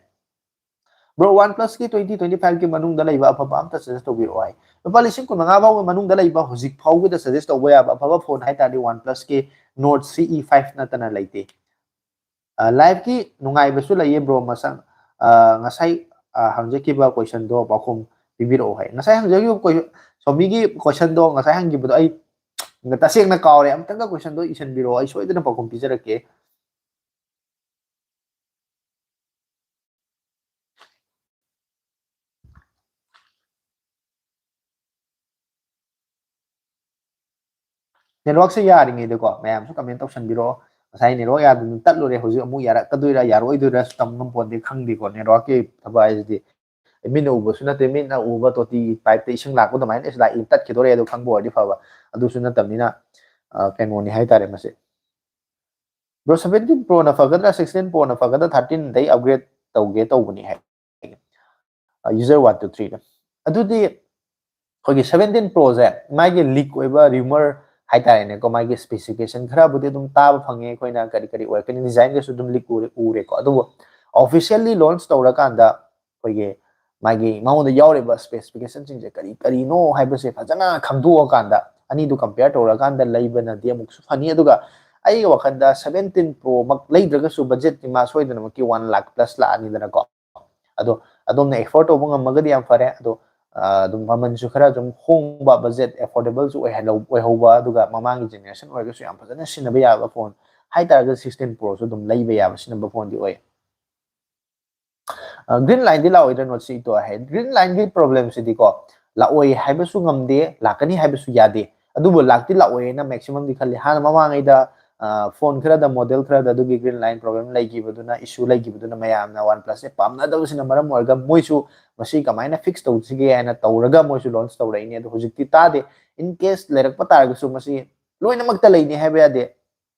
Bro, OnePlus ꯀꯤ twenty twenty five ꯀꯤ ꯃꯅꯨꯡꯗ ꯂꯩꯕ ꯑꯐꯕ ꯑꯝꯇ suggest ꯇꯧꯕꯤꯔꯛꯑꯣ ꯍꯥꯏ꯫ ꯂꯨꯄꯥ ꯂꯤꯁꯤꯡ ꯀꯨꯟ ꯃꯉꯥ ꯐꯥꯎꯕ ꯃꯅꯨꯡꯗ ꯂꯩꯕ ꯍꯧꯖꯤꯛ ꯐꯥꯎꯕꯗ suggest ꯇꯧꯕ ꯌꯥꯕ ꯑꯐꯕ phone ꯍꯥꯏ ꯇꯥꯔꯗꯤ OnePlus ꯀꯤ Nord C E five ꯅꯠꯇꯅ ꯂꯩꯇꯦ꯫ ꯑ, live ꯀꯤ ꯅꯨꯡꯉꯥꯏꯕꯁꯨ ꯂꯩꯌꯦ bro, ꯃꯁꯛ, ꯑ, ꯉꯁꯥꯏ, ꯑ, ꯍꯪꯖꯈꯤꯕ question ꯗꯣ ꯄꯥꯎꯈꯨꯝ ꯄꯤꯕꯤꯔꯛꯑꯣ ꯍꯥꯏ꯫ ꯉꯁꯥꯏ ꯍꯪꯖꯈꯤꯕ ꯀꯣꯏ-, ꯁꯣꯃꯤꯒꯤ question ꯗꯣ ꯉꯁꯥꯏ ꯍꯪꯈꯤꯕꯗꯣ ꯑꯩ ꯇꯁꯦꯡꯅ ꯀꯥꯎꯔꯦ, ꯑꯃꯨꯛꯇꯪꯒ question ꯗꯣ ꯏꯁꯤꯟꯕꯤꯔꯛꯑꯣ, ꯑꯩ ꯁꯣꯏꯗꯅ ꯄꯥꯎꯈꯨꯝ ꯄꯤꯖꯔꯛꯀꯦ꯫ Network ꯁꯦ ꯌꯥꯔꯤꯉꯩꯗꯀꯣ ꯃꯌꯥꯝꯁꯨ comment ꯇꯧꯁꯟꯕꯤꯔꯛꯑꯣ꯫ ꯉꯁꯥꯏ network ꯌꯥꯗꯗꯅ ꯇꯠꯂꯨꯔꯦ, ꯍꯧꯖꯤꯛ ꯑꯃꯨꯛ ꯌꯥꯔꯛꯀꯗꯣꯏꯔꯥ ꯌꯥꯔꯛꯑꯣꯏꯗꯣꯏꯔꯥ ꯇꯝ ꯉꯝꯄꯣꯟꯇꯦ, ꯈꯪꯗꯦꯀꯣ꯫ Network ꯀꯤ ꯊꯕꯛ ꯍꯥꯏꯁꯤꯗꯤ ꯃꯤꯠꯅ ꯎꯕꯁꯨ ꯅꯠꯇꯦ, ꯃꯤꯠꯅ ꯎꯕ ꯇꯣꯇꯤ pipe ꯇ ꯏꯁꯤꯡ ꯂꯥꯛꯄ ꯑꯗꯨꯃꯥꯏꯅ ꯂꯥꯛꯏ, ꯇꯠꯈꯤꯗꯣꯔꯦ꯫ ꯑꯗꯨ ꯈꯪꯕ ꯑꯣꯏꯔꯗꯤ ꯐꯕ, ꯑꯗꯨꯁꯨ ꯅꯠꯇꯕꯅꯤꯅ, ꯑ, ꯀꯩꯅꯣꯅꯤ ꯍꯥꯏꯇꯥꯔꯦ ꯃꯁꯤ꯫ Bro, seventeen Pro ꯅ ꯐꯒꯗ꯭ꯔꯥ, sixteen Pro ꯅ ꯐꯒꯗ꯭ꯔꯥ, thirteen ꯗꯩ upgrade ꯇꯧꯒꯦ ꯇꯧꯕꯅꯤ ꯍꯥꯏ꯫ user one two three ꯗ꯫ ꯑꯗꯨꯗꯤ ꯑꯩꯈꯣꯏꯒꯤ seventeen Pro ꯁꯦ ꯃꯥꯒꯤ ꯂꯤꯛ ꯑꯣꯏꯕ ꯔꯤꯃꯔ ꯍꯥꯏꯇꯥꯔꯦꯅꯦꯀꯣ, ꯃꯥꯒꯤ ꯁ꯭ꯄꯦꯁꯤꯐꯤꯀꯦꯁꯟ ꯈꯔꯕꯨꯗꯤ ꯑꯗꯨꯝ ꯇꯥꯕ ꯐꯪꯉꯦ ꯑꯩꯈꯣꯏꯅ, ꯀꯔꯤ ꯀꯔꯤ ꯑꯣꯏꯔꯛꯀꯅꯤ, ꯗꯤꯖꯥꯏꯟꯒꯁꯨ ꯑꯗꯨꯝ ꯂꯤꯛ ꯎꯔꯦ, ꯎꯔꯦꯀꯣ꯫ ꯑꯗꯨꯕꯨ ꯑꯣꯐꯤꯁꯤꯌꯦꯜꯂꯤ ꯂꯣꯟꯆ ꯇꯧꯔꯀꯥꯟꯗ ꯑꯩꯈꯣꯏꯒꯤ ꯃꯥꯒꯤ ꯃꯉꯣꯟꯗ ꯌꯥꯎꯔꯤꯕ ꯁ꯭ꯄꯦꯁꯤꯐꯤꯀꯦꯁꯟꯁꯤꯡꯁꯦ ꯀꯔꯤ ꯀꯔꯤꯅꯣ ꯍꯥꯏꯕꯁꯦ ꯐꯖꯅ ꯈꯪꯗꯣꯛꯑꯀꯥꯟꯗ, ꯑꯅꯤꯗꯨ ꯀꯝꯄꯤꯌꯔ ꯇꯧꯔꯀꯥꯟꯗ ꯂꯩꯕꯅꯗꯤ ꯑꯃꯨꯛꯁꯨ ꯐꯅꯤ꯫ ꯑꯗꯨꯒ ꯑꯩꯒꯤ ꯋꯥꯈꯜꯗ seventeen Pro ꯃꯛ ꯂꯩꯗ꯭ꯔꯒꯁꯨ ꯕꯖꯦꯠꯇꯤ ꯃꯥ ꯁꯣꯏꯗꯅꯃꯛꯀꯤ one lakh plus ꯂꯥꯛꯑꯅꯤꯗꯅꯀꯣ꯫ ꯑꯗꯣ ꯑꯗꯣꯝꯅ ꯑꯦꯐꯣꯔꯗ ꯇꯧꯕ ꯉꯝꯃꯒꯗꯤ ꯌꯥꯝ ꯐꯔꯦ꯫ ꯑꯗꯣ ꯑ, ꯑꯗꯨꯝ ꯃꯃꯜꯁꯨ ꯈꯔ ꯑꯗꯨꯝ ꯍꯣꯡꯕ, ꯕꯖꯦꯠ ꯑꯦꯐꯣꯔꯗꯦꯕꯜꯁꯨ ꯑꯣꯏꯍꯜꯂꯧ-, ꯑꯣꯏꯍꯧꯕ, ꯑꯗꯨꯒ ꯃꯃꯥꯡꯒꯤ ꯖꯦꯅꯦꯔꯦꯁꯟ ꯑꯣꯏꯔꯒꯁꯨ ꯌꯥꯝ ꯐꯖꯅ ꯁꯤꯖꯤꯟꯅꯕ ꯌꯥꯕ ꯐꯣꯟ ꯍꯥꯏꯇꯥꯔꯒꯗꯤ sixteen Pro ꯁꯨ ꯑꯗꯨꯝ ꯂꯩꯕ ꯌꯥꯕ ꯁꯤꯖꯤꯟꯅꯕ ꯐꯣꯟꯗꯤ ꯑꯣꯏ꯫ ꯒ꯭ꯔꯤꯟ ꯂꯥꯏꯟꯗꯤ ꯂꯥꯛꯑꯣꯏꯗ꯭ꯔꯥ ꯅꯣꯠ ꯁꯤ ꯇꯨ ꯍꯥꯏ? ꯒ꯭ꯔꯤꯟ ꯂꯥꯏꯟꯒꯤ ꯄ꯭ꯔꯣꯕ꯭ꯂꯦꯝꯁꯤꯗꯤꯀꯣ, ꯂꯥꯛꯑꯣꯏ ꯍꯥꯏꯕꯁꯨ ꯉꯝꯗꯦ, ꯂꯥꯛꯀꯅꯤ ꯍꯥꯏꯕꯁꯨ ꯌꯥꯗꯦ꯫ ꯑꯗꯨꯕꯨ ꯂꯥꯛꯇꯤ ꯂꯥꯛꯑꯣꯏꯅ ꯃꯦꯛꯁꯤꯃꯝꯗꯤ ꯈꯜꯂꯤ꯫ ꯍꯥꯟꯅ ꯃꯃꯥꯡꯉꯩꯗ, ꯑ, ꯐꯣꯟ ꯈꯔꯗ, ꯃꯣꯗꯦꯜ ꯈꯔꯗ ꯑꯗꯨꯒꯤ ꯒ꯭ꯔꯤꯟ ꯂꯥꯏꯟ ꯄ꯭ꯔꯣꯕ꯭ꯂꯦꯝ ꯂꯩꯈꯤꯕꯗꯨꯅ, ꯏꯁꯨ ꯂꯩꯈꯤꯕꯗꯨꯅ ꯃꯌꯥꯝꯅ ꯋꯥꯟ ꯄ꯭ꯂꯁꯁꯦ ꯄꯥꯝꯅꯗꯕꯁꯤꯅ ꯃꯔꯝ ꯑꯣꯏꯔꯒ ꯃꯣꯏꯁꯨ ꯃꯁꯤ ꯀꯃꯥꯏꯅ ꯐꯤꯛꯁ ꯇꯧꯁꯤꯒꯦ ꯍꯥꯏꯅ ꯇꯧꯔꯒ ꯃꯣꯏꯁꯨ ꯂꯣꯟꯆ ꯇꯧꯔꯛꯏꯅꯦ꯫ ꯑꯗꯣ ꯍꯧꯖꯤꯛꯇꯤ ꯇꯥꯗꯦ꯫ ꯏꯟ ꯀꯦꯁ ꯂꯩꯔꯛꯄ ꯇꯥꯔꯒꯁꯨ ꯃꯁꯤ ꯂꯣꯏꯅꯃꯛꯇ ꯂꯩꯅꯤ ꯍꯥꯏꯕ ꯌꯥꯗꯦ꯫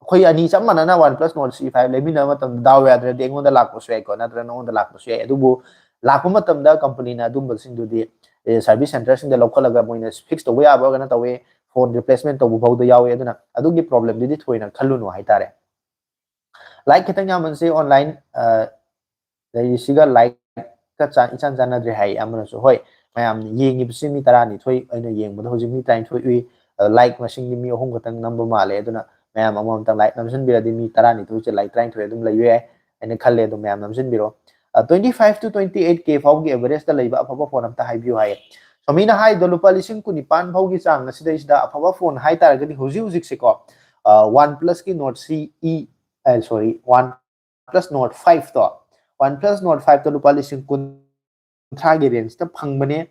ꯑꯩꯈꯣꯏ ꯑꯅꯤ ꯆꯞ ꯃꯥꯟꯅꯅ ꯋꯥꯟ ꯄ꯭ꯂꯁ ꯅꯣꯠ ꯁꯤ ꯐꯥꯏꯚ ꯂꯩꯃꯤꯟꯅꯕ ꯃꯇꯝꯗ ꯗꯥꯎ ꯌꯥꯗ꯭ꯔꯗꯤ ꯑꯩꯉꯣꯟꯗ ꯂꯥꯛꯄꯁꯨ ꯌꯥꯏꯀꯣ, ꯅꯠꯇ꯭ꯔꯒ ꯅꯉꯣꯟꯗ ꯂꯥꯛꯄꯁꯨ ꯌꯥꯏ꯫ ꯑꯗꯨꯕꯨ ꯂꯥꯛꯄ ꯃꯇꯝꯗ ꯀꯝꯄꯅꯤꯅ ꯑꯗꯨꯝꯕꯁꯤꯡꯗꯨꯗꯤ, ꯑꯦ, ꯁꯔꯚꯤꯁ ꯁꯦꯟꯇꯔꯁꯤꯡꯗ ꯂꯧꯈꯠꯂꯒ ꯃꯣꯏꯅ ꯐꯤꯛꯁ ꯇꯧꯕ ꯌꯥꯕ ꯑꯣꯏꯔꯒꯅ ꯇꯧꯋꯦ, ꯐꯣꯟ ꯔꯤꯄ꯭ꯂꯦꯁꯃꯦꯟ ꯇꯧꯕ ꯐꯥꯎꯗ ꯌꯥꯎꯋꯦ꯫ ꯑꯗꯨꯅ ꯑꯗꯨꯒꯤ ꯄ꯭ꯔꯣꯕ꯭ꯂꯦꯝꯗꯨꯗꯤ ꯊꯣꯏꯅ ꯈꯜꯂꯨꯅꯨ ꯍꯥꯏꯇꯥꯔꯦ꯫ ꯂꯥꯏꯛ ꯈꯤꯇꯪ ꯌꯥꯝꯃꯟꯁꯦ ꯑꯣꯟꯂꯥꯏꯟ, ꯑ, ꯂꯩꯔꯤꯁꯤꯒ ꯂꯥꯏꯛꯀ ꯆꯥ-, ꯏꯆꯥꯟ ꯆꯥꯟꯅꯗ꯭ꯔꯦ ꯍꯥꯏ ꯑꯃꯅꯁꯨ꯫ ꯍꯣꯏ, ꯃꯌꯥꯝ ꯌꯦꯡꯉꯤꯕꯁꯤ ꯃꯤ ꯇꯔꯥꯅꯤꯊꯣꯏ, ꯑꯩꯅ ꯌꯦꯡꯕꯗ ꯍꯧꯖꯤꯛ ꯃꯤ ꯇꯔꯥꯅꯤꯊꯣꯏ ꯎꯏ꯫ ꯑ, ꯂꯥꯏꯛ ꯃꯁꯤꯡꯗꯤ ꯃꯤ ꯑꯍꯨꯝ ꯈꯛꯇꯪ ꯅꯝꯕ ꯃꯥꯜꯂꯦ꯫ ꯑꯗꯨꯅ ꯃꯌꯥꯝ ꯑꯃꯃꯝꯇꯪ ꯂꯥꯏꯛ ꯅꯝꯁꯤꯟꯕꯤꯔꯗꯤ ꯃꯤ ꯇꯔꯥꯅꯤꯊꯣꯏꯁꯦ ꯂꯥꯏꯛ ꯇꯔꯥꯅꯤꯊꯣꯏ ꯑꯗꯨꯝ ꯂꯩꯕ ꯌꯥꯏ ꯍꯥꯏꯅ ꯈꯜꯂꯦ꯫ ꯑꯗꯨꯝ ꯃꯌꯥꯝ ꯅꯝꯁꯤꯟꯕꯤꯔꯣ꯫ ꯑ, twenty five to twenty eight K ꯐꯥꯎꯒꯤ ꯑꯦꯚꯔꯦꯖꯇ ꯂꯩꯕ ꯑꯐꯕ ꯐꯣꯟ ꯑꯝꯇ ꯍꯥꯏꯕꯤꯌꯨ ꯍꯥꯏꯌꯦ꯫ ꯁꯣꯃꯤꯅ ꯍꯥꯏꯗꯣ ꯂꯨꯄꯥ ꯂꯤꯁꯤꯡ ꯀꯨꯟꯅꯤꯄꯥꯟ ꯐꯥꯎꯒꯤ ꯆꯥꯡ ꯑꯁꯤꯗꯩꯁꯤꯗ ꯑꯐꯕ ꯐꯣꯟ ꯍꯥꯏꯇꯥꯔꯒꯗꯤ ꯍꯧꯖꯤꯛ ꯍꯧꯖꯤꯛꯁꯦꯀꯣ, ꯑ, OnePlus ꯀꯤ Nord C E, ꯑ, sorry, OnePlus Nord five ꯇꯣ, OnePlus Nord five ꯇꯣ ꯂꯨꯄꯥ ꯂꯤꯁꯤꯡ ꯀꯨꯟꯊ꯭ꯔꯥꯒꯤ ꯔꯦꯟꯖꯇ ꯐꯪꯕꯅꯦ꯫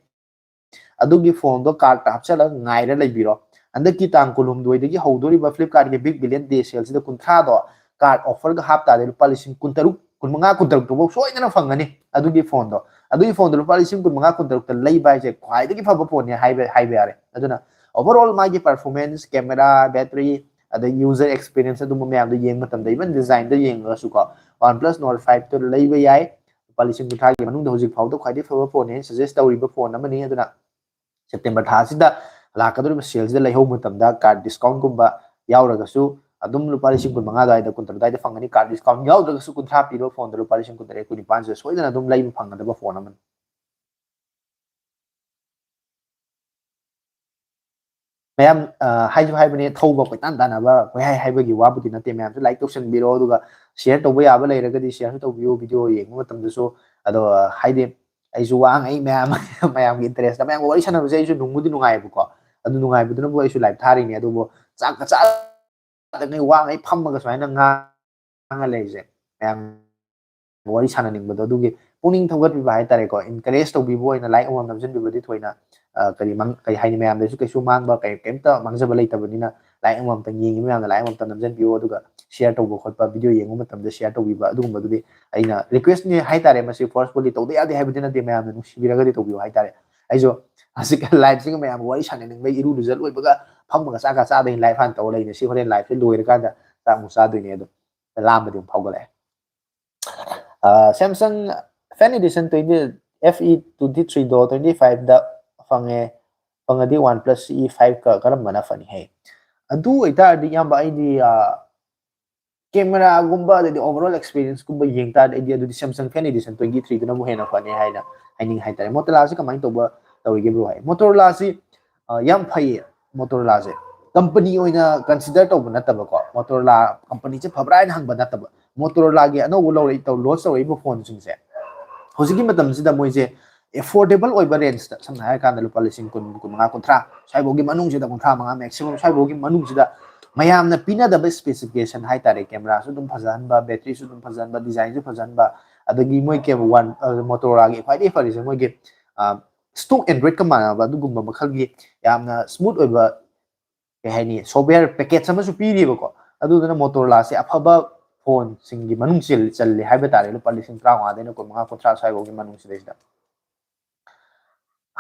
ꯑꯗꯨꯒꯤ ꯐꯣꯟꯗꯣ ꯀꯥꯔꯠꯇ ꯍꯥꯞꯆꯤꯜꯂꯒ ꯉꯥꯏꯔ ꯂꯩꯕꯤꯔꯣ꯫ ꯍꯟꯗꯛꯀꯤ ꯇꯥꯡ ꯀꯨꯟꯍꯨꯝꯗꯣꯏꯗꯒꯤ ꯍꯧꯗꯣꯔꯤꯕ ꯐ꯭ꯂꯤꯞꯀꯥꯔꯠꯀꯤ ꯕꯤꯛ ꯕꯤꯂꯤꯌꯟ ꯗꯦ ꯁꯦꯜꯁꯤꯗ ꯀꯨꯟꯊ꯭ꯔꯥꯗꯣ ꯀꯥꯔꯠ ꯑꯣꯐꯔꯒ ꯍꯥꯞ ꯇꯥꯔꯗꯤ ꯂꯨꯄꯥ ꯂꯤꯁꯤꯡ ꯀꯨꯟꯇꯔꯨꯛ, ꯀꯨꯟꯃꯉꯥ, ꯀꯨꯟꯇꯔꯨꯛꯇꯨꯐꯥꯎ ꯁꯣꯏꯗꯅ ꯐꯪꯒꯅꯤ꯫ ꯑꯗꯨꯒꯤ ꯐꯣꯟꯗꯣ, ꯑꯗꯨꯒꯤ ꯐꯣꯟꯗꯣ ꯂꯨꯄꯥ ꯂꯤꯁꯤꯡ ꯀꯨꯟꯃꯉꯥ, ꯀꯨꯟꯇꯔꯨꯛꯇ ꯂꯩꯕ ꯍꯥꯏꯁꯦ ꯈ꯭ꯋꯥꯏꯗꯒꯤ ꯐꯕ ꯐꯣꯟꯅꯦ ꯍꯥꯏꯕ, ꯍꯥꯏꯕ ꯌꯥꯔꯦ꯫ ꯑꯗꯨꯅ overall ꯃꯥꯒꯤ performance, camera, battery, ꯑꯗꯩ user experience ꯑꯗꯨꯝꯕ ꯃꯌꯥꯝꯗꯣ ꯌꯦꯡꯕ ꯃꯇꯝꯗ, even designꯗ ꯌꯦꯡꯉꯒꯁꯨꯀꯣ, OnePlus Nord five ꯇꯣ ꯂꯩꯕ ꯌꯥꯏ꯫ ꯂꯨꯄꯥ ꯂꯤꯁꯤꯡ ꯀꯨꯟꯊ꯭ꯔꯥꯒꯤ ꯃꯅꯨꯡꯗ ꯍꯧꯖꯤꯛ ꯐꯥꯎꯗ ꯈ꯭ꯋꯥꯏꯗꯒꯤ ꯐꯕ ꯐꯣꯟꯅꯦ, ꯁꯖꯦꯁ ꯇꯧꯔꯤꯕ ꯐꯣꯟ ꯑꯃꯅꯤ꯫ ꯑꯗꯨꯅ ꯁꯦꯞꯇꯦꯝꯕꯔ ꯊꯥꯁꯤꯗ ꯂꯥꯛꯀꯗꯧꯔꯤꯕ ꯁꯦꯜꯁꯤꯗ ꯂꯩꯍꯧꯕ ꯃꯇꯝꯗ ꯀꯥꯔꯗ ꯗꯤꯁꯀꯥꯎꯟꯒꯨꯝꯕ ꯌꯥꯎꯔꯒꯁꯨ ꯑꯗꯨꯝ ꯂꯨꯄꯥ ꯂꯤꯁꯤꯡ ꯀꯨꯟ ꯃꯉꯥ ꯑꯗꯨꯋꯥꯏꯗ, ꯀꯨꯟ ꯇꯔꯨꯛ ꯑꯗꯨꯋꯥꯏꯗ ꯐꯪꯒꯅꯤ꯫ ꯀꯥꯔꯗ ꯗꯤꯁꯀꯥꯎꯟ ꯌꯥꯎꯗ꯭ꯔꯒꯁꯨ ꯀꯨꯟꯊ꯭ꯔꯥ ꯄꯤꯕ ꯐꯣꯟꯗ ꯂꯨꯄꯥ ꯂꯤꯁꯤꯡ ꯀꯨꯟ ꯇꯔꯦꯠ, ꯀꯨꯟ ꯅꯤꯄꯥꯟꯁꯤꯗ ꯁꯣꯏꯗꯅ ꯑꯗꯨꯝ ꯂꯩꯕ ꯐꯪꯒꯗꯕ ꯐꯣꯟ ꯑꯃꯅꯤ꯫ ꯃꯌꯥꯝ ꯍꯥꯏꯁꯨ ꯍꯥꯏꯕꯅꯦ, ꯊꯧꯕ ꯀꯣꯏꯇꯥꯟ ꯇꯥꯟꯅꯕ ꯀꯣꯏꯍꯥꯏ ꯍꯥꯏꯕꯒꯤ ꯋꯥꯕꯨꯗꯤ ꯅꯠꯇꯦ꯫ ꯃꯌꯥꯝꯁꯨ ꯂꯥꯏꯛ ꯇꯧꯁꯟꯕꯤꯔꯣ, ꯑꯗꯨꯒ ꯁꯤꯌꯔ ꯇꯧꯕ ꯌꯥꯕ ꯂꯩꯔꯒꯗꯤ ꯁꯤꯌꯔꯁꯨ ꯇꯧꯕꯤꯌꯨ꯫ ꯚꯤꯗꯤꯑꯣ ꯌꯦꯡꯕ ꯃꯇꯝꯗꯁꯨ꯫ ꯑꯗꯣ ꯍꯥꯏꯗꯤ ꯑꯩꯁꯨ ꯋꯥꯉꯩ ꯃꯌꯥꯝ ꯃꯌꯥꯝꯒꯤ ꯏꯟꯇꯔꯦꯁꯇ ꯃꯌꯥꯝꯒ ꯋꯥꯔꯤ ꯁꯥꯟꯅꯕꯁꯦ ꯑꯩꯁꯨ ꯅꯨꯡꯕꯨꯗꯤ ꯅꯨꯡꯉꯥꯏꯌꯦꯕꯀꯣ꯫ ꯑꯗꯨ ꯅꯨꯡꯉꯥꯏꯕꯗꯨꯅꯕꯨ ꯑꯩꯁꯨ ꯂꯥꯏꯞ ꯊꯥꯔꯤꯅꯦ꯫ ꯑꯗꯨꯕꯨ ꯆꯥꯛꯀ ꯆꯥꯗꯉꯩ ꯋꯥꯉꯩ ꯐꯝꯃꯒ ꯁꯨꯃꯥꯏꯅ ꯉꯥꯡꯉ ꯂꯩꯔꯤꯁꯦ, ꯃꯌꯥꯝ ꯋꯥꯔꯤ ꯁꯥꯟꯅꯅꯤꯡꯕꯗꯣ ꯑꯗꯨꯒꯤ ꯄꯨꯛꯅꯤꯡ ꯊꯧꯒꯠꯄꯤꯕ ꯍꯥꯏꯇꯥꯔꯦꯀꯣ, ꯏꯟꯀꯔꯦꯖ ꯇꯧꯕꯤꯕ ꯑꯣꯏꯅ ꯂꯥꯏꯛ ꯑꯃꯃꯝ ꯅꯝꯁꯤꯟꯕꯤꯕꯗꯤ ꯊꯣꯏꯅ ꯀꯔꯤ ꯀꯔꯤ ꯍꯥꯏꯅꯤ, ꯃꯌꯥꯝꯗꯁꯨ ꯀꯩꯁꯨ ꯃꯥꯡꯕ ꯀꯩꯝꯇ ꯃꯥꯡꯖꯕ ꯂꯩꯇꯕꯅꯤꯅ ꯂꯥꯏꯛ ꯑꯃꯃꯝꯇꯪ ꯌꯦꯡꯉꯤꯕ ꯃꯌꯥꯝꯅ ꯂꯥꯏꯛ ꯑꯃꯃꯝꯇꯪ ꯅꯝꯁꯤꯟꯕꯤꯌꯨ꯫ ꯑꯗꯨꯒ ꯁꯤꯌꯔ ꯇꯧꯕ ꯈꯣꯠꯄ, ꯚꯤꯗꯤꯑꯣ ꯌꯦꯡꯕ ꯃꯇꯝꯗ ꯁꯤꯌꯔ ꯇꯧꯕꯤꯕ ꯑꯗꯨꯒꯨꯝꯕꯗꯨꯗꯤ ꯑꯩꯅ ꯔꯤꯀ꯭ꯋꯦꯁꯅꯤ ꯍꯥꯏꯇꯥꯔꯦ꯫ ꯃꯁꯤ ꯐꯣꯔꯁꯐꯨꯜꯂꯤ ꯇꯧꯗ ꯌꯥꯗꯦ ꯍꯥꯏꯕꯗꯤ ꯅꯠꯇꯦ, ꯃꯌꯥꯝꯅ ꯅꯨꯡꯁꯤꯕꯤꯔꯒꯗꯤ ꯇꯧꯕꯤꯌꯨ ꯍꯥꯏꯇꯥꯔꯦ꯫ ꯑꯩꯁꯨ ꯍꯧꯖꯤꯛ ꯂꯥꯏꯐꯁꯤꯒ ꯃꯌꯥꯝ ꯋꯥꯔꯤ ꯁꯥꯟꯅꯅꯤꯡꯕꯩ ꯏꯔꯨ ꯂꯨꯖ ꯂꯣꯏꯕꯒ ꯐꯝꯃꯒ ꯆꯥꯛꯀ ꯆꯥꯗꯩ ꯂꯥꯏꯐ ꯍꯥꯟꯅ ꯇꯧꯔ ꯂꯩꯅꯦ꯫ ꯁꯤ ꯍꯣꯔꯦꯟ ꯂꯥꯏꯐꯁꯦ ꯂꯣꯏꯔꯀꯥꯟꯗ ꯆꯥꯛ ꯑꯃꯨꯛ ꯆꯥꯗꯣꯏꯅꯦ꯫ ꯑꯗꯨꯝ ꯂꯥꯝꯕꯗꯤ ꯑꯃꯨꯛ ꯐꯥꯎꯒꯠꯂꯛꯑꯦ꯫ Samsung fan edition twenty, F E twenty ꯊ꯭ꯔꯤꯗꯣ ꯇ꯭ꯋꯦꯟꯇꯤ ꯐꯥꯏꯚꯇ ꯐꯪꯉꯦ, ꯐꯪꯉꯗꯤ ꯋꯥꯟ ꯄ꯭ꯂꯁ ꯁꯤ ꯏ ꯐꯥꯏꯚꯀ ꯀꯔꯝꯕꯅ ꯐꯅꯤ ꯍꯥꯏ? ꯑꯗꯨ ꯑꯣꯏꯇꯥꯔꯗꯤ ꯏꯌꯥꯝꯕ, ꯑꯩꯗꯤ ꯀꯦꯃꯦꯔꯥꯒꯨꯝꯕ ꯑꯗꯩꯗꯤ ꯑꯣꯚꯔ ꯑꯣꯜ ꯑꯦꯛꯁꯄꯤꯔꯤꯌꯟꯁꯀꯨꯝꯕ ꯌꯦꯡ ꯇꯥꯔꯗꯤ ꯑꯩꯗꯤ ꯑꯗꯨꯗꯤ ꯁꯦꯝꯁꯪ ꯐꯦꯟ ꯑꯦꯗꯤꯁꯟ ꯇ꯭ꯋꯦꯟꯇꯤ ꯊ꯭ꯔꯤꯗꯨꯅꯕꯨ ꯍꯦꯟꯅ ꯐꯅꯤ ꯍꯥꯏꯅ ꯍꯥꯏꯅꯤꯡꯉꯤ ꯍꯥꯏꯇꯥꯔꯦ꯫ ꯃꯣꯇꯣꯔꯣꯂꯥꯁꯤ ꯀꯃꯥꯏꯅ ꯇꯧꯕ ꯇꯧꯔꯤꯒꯦ ꯕ꯭ꯔꯣ ꯍꯥꯏ? ꯃꯣꯇꯣꯔꯣꯂꯥꯁꯤ ꯌꯥꯝ ꯐꯩꯌꯦ꯫ ꯃꯣꯇꯣꯔꯣꯂꯥꯁꯦ ꯀꯝꯄꯅꯤ ꯑꯣꯏꯅ ꯀꯟꯁꯤꯗꯔ ꯇꯧꯕ ꯅꯠꯇꯕꯀꯣ, ꯃꯣꯇꯣꯔꯣꯂꯥ ꯀꯝꯄꯅꯤꯁꯦ ꯐꯕ꯭ꯔꯥ ꯍꯥꯏꯅ ꯍꯪꯕ ꯅꯠꯇꯕ, ꯃꯣꯇꯣꯔꯣꯂꯥꯒꯤ ꯑꯅꯧꯕ ꯂꯧꯔꯛꯏ ꯂꯣꯟꯁ ꯇꯧꯔꯛꯏꯕ ꯐꯣꯟꯁꯤꯡꯁꯦ ꯍꯧꯖꯤꯛꯀꯤ ꯃꯇꯝꯁꯤꯗ ꯃꯣꯏꯁꯦ ꯑꯦꯐꯣꯔꯗꯦꯕꯜ ꯑꯣꯏꯕ ꯔꯦꯟꯖꯇ, ꯁꯝꯅ ꯍꯥꯏꯔꯀꯥꯟꯗ ꯂꯨꯄꯥ ꯂꯤꯁꯤꯡ ꯀꯨꯟ, ꯀꯨꯟ ꯃꯉꯥ, ꯀꯨꯟꯊ꯭ꯔꯥ ꯁ꯭ꯋꯥꯏꯐꯥꯎꯒꯤ ꯃꯅꯨꯡꯁꯤꯗ, ꯀꯨꯟꯊ꯭ꯔꯥ ꯃꯉꯥ ꯃꯦꯛꯁꯤꯃꯝ ꯁ꯭ꯋꯥꯏꯐꯥꯎꯒꯤ ꯃꯅꯨꯡꯁꯤꯗ ꯃꯌꯥꯝꯅ ꯄꯤꯅꯗꯕ ꯁ꯭ꯄꯦꯁꯤꯐꯤꯀꯦꯁꯟ ꯍꯥꯏꯇꯥꯔꯦ, ꯀꯦꯃꯦꯔꯥꯁꯨ ꯑꯗꯨꯝ ꯐꯖꯍꯟꯕ, ꯕꯦꯇ꯭ꯔꯤꯁꯨ ꯑꯗꯨꯝ ꯐꯖꯍꯟꯕ, ꯗꯤꯖꯥꯏꯟꯁꯨ ꯐꯖꯍꯟꯕ, ꯑꯗꯒꯤ ꯃꯣꯏ ꯀꯦ-, ꯋꯥꯟ, ꯑ, ꯃꯣꯇꯣꯔꯣꯂꯥꯒꯤ ꯈ꯭ꯋꯥꯏꯗꯒꯤ ꯐꯔꯤꯁꯦ ꯃꯣꯏꯒꯤ, ꯑ, ꯁ꯭ꯇꯣꯛ ꯑꯦꯟꯗ꯭ꯔꯣꯏꯗꯀ ꯃꯥꯟꯅꯕ ꯑꯗꯨꯒꯨꯝꯕ ꯃꯈꯜꯒꯤ ꯌꯥꯝꯅ ꯁ꯭ꯃꯨꯠ ꯑꯣꯏꯕ, ꯀꯩ ꯍꯥꯏꯅꯤ, ꯁꯣꯐꯋꯦꯌꯔ ꯄꯦꯀꯦꯖ ꯑꯃꯁꯨ ꯄꯤꯔꯤꯕꯀꯣ꯫ ꯑꯗꯨꯗꯨꯅ ꯃꯣꯇꯣꯔꯣꯂꯥꯁꯦ ꯑꯐꯕ ꯐꯣꯟꯁꯤꯡꯒꯤ ꯃꯅꯨꯡ ꯆꯜ-, ꯆꯜꯂꯦ ꯍꯥꯏꯕ ꯇꯥꯔꯦ, ꯂꯨꯄꯥ ꯂꯤꯁꯤꯡ ꯇꯔꯥꯃꯉꯥꯗꯩꯅ ꯀꯨꯟꯃꯉꯥ, ꯀꯨꯟꯊ꯭ꯔꯥ ꯁ꯭ꯋꯥꯏꯐꯥꯎꯒꯤ ꯃꯅꯨꯡꯁꯤꯗꯩꯁꯤꯗ꯫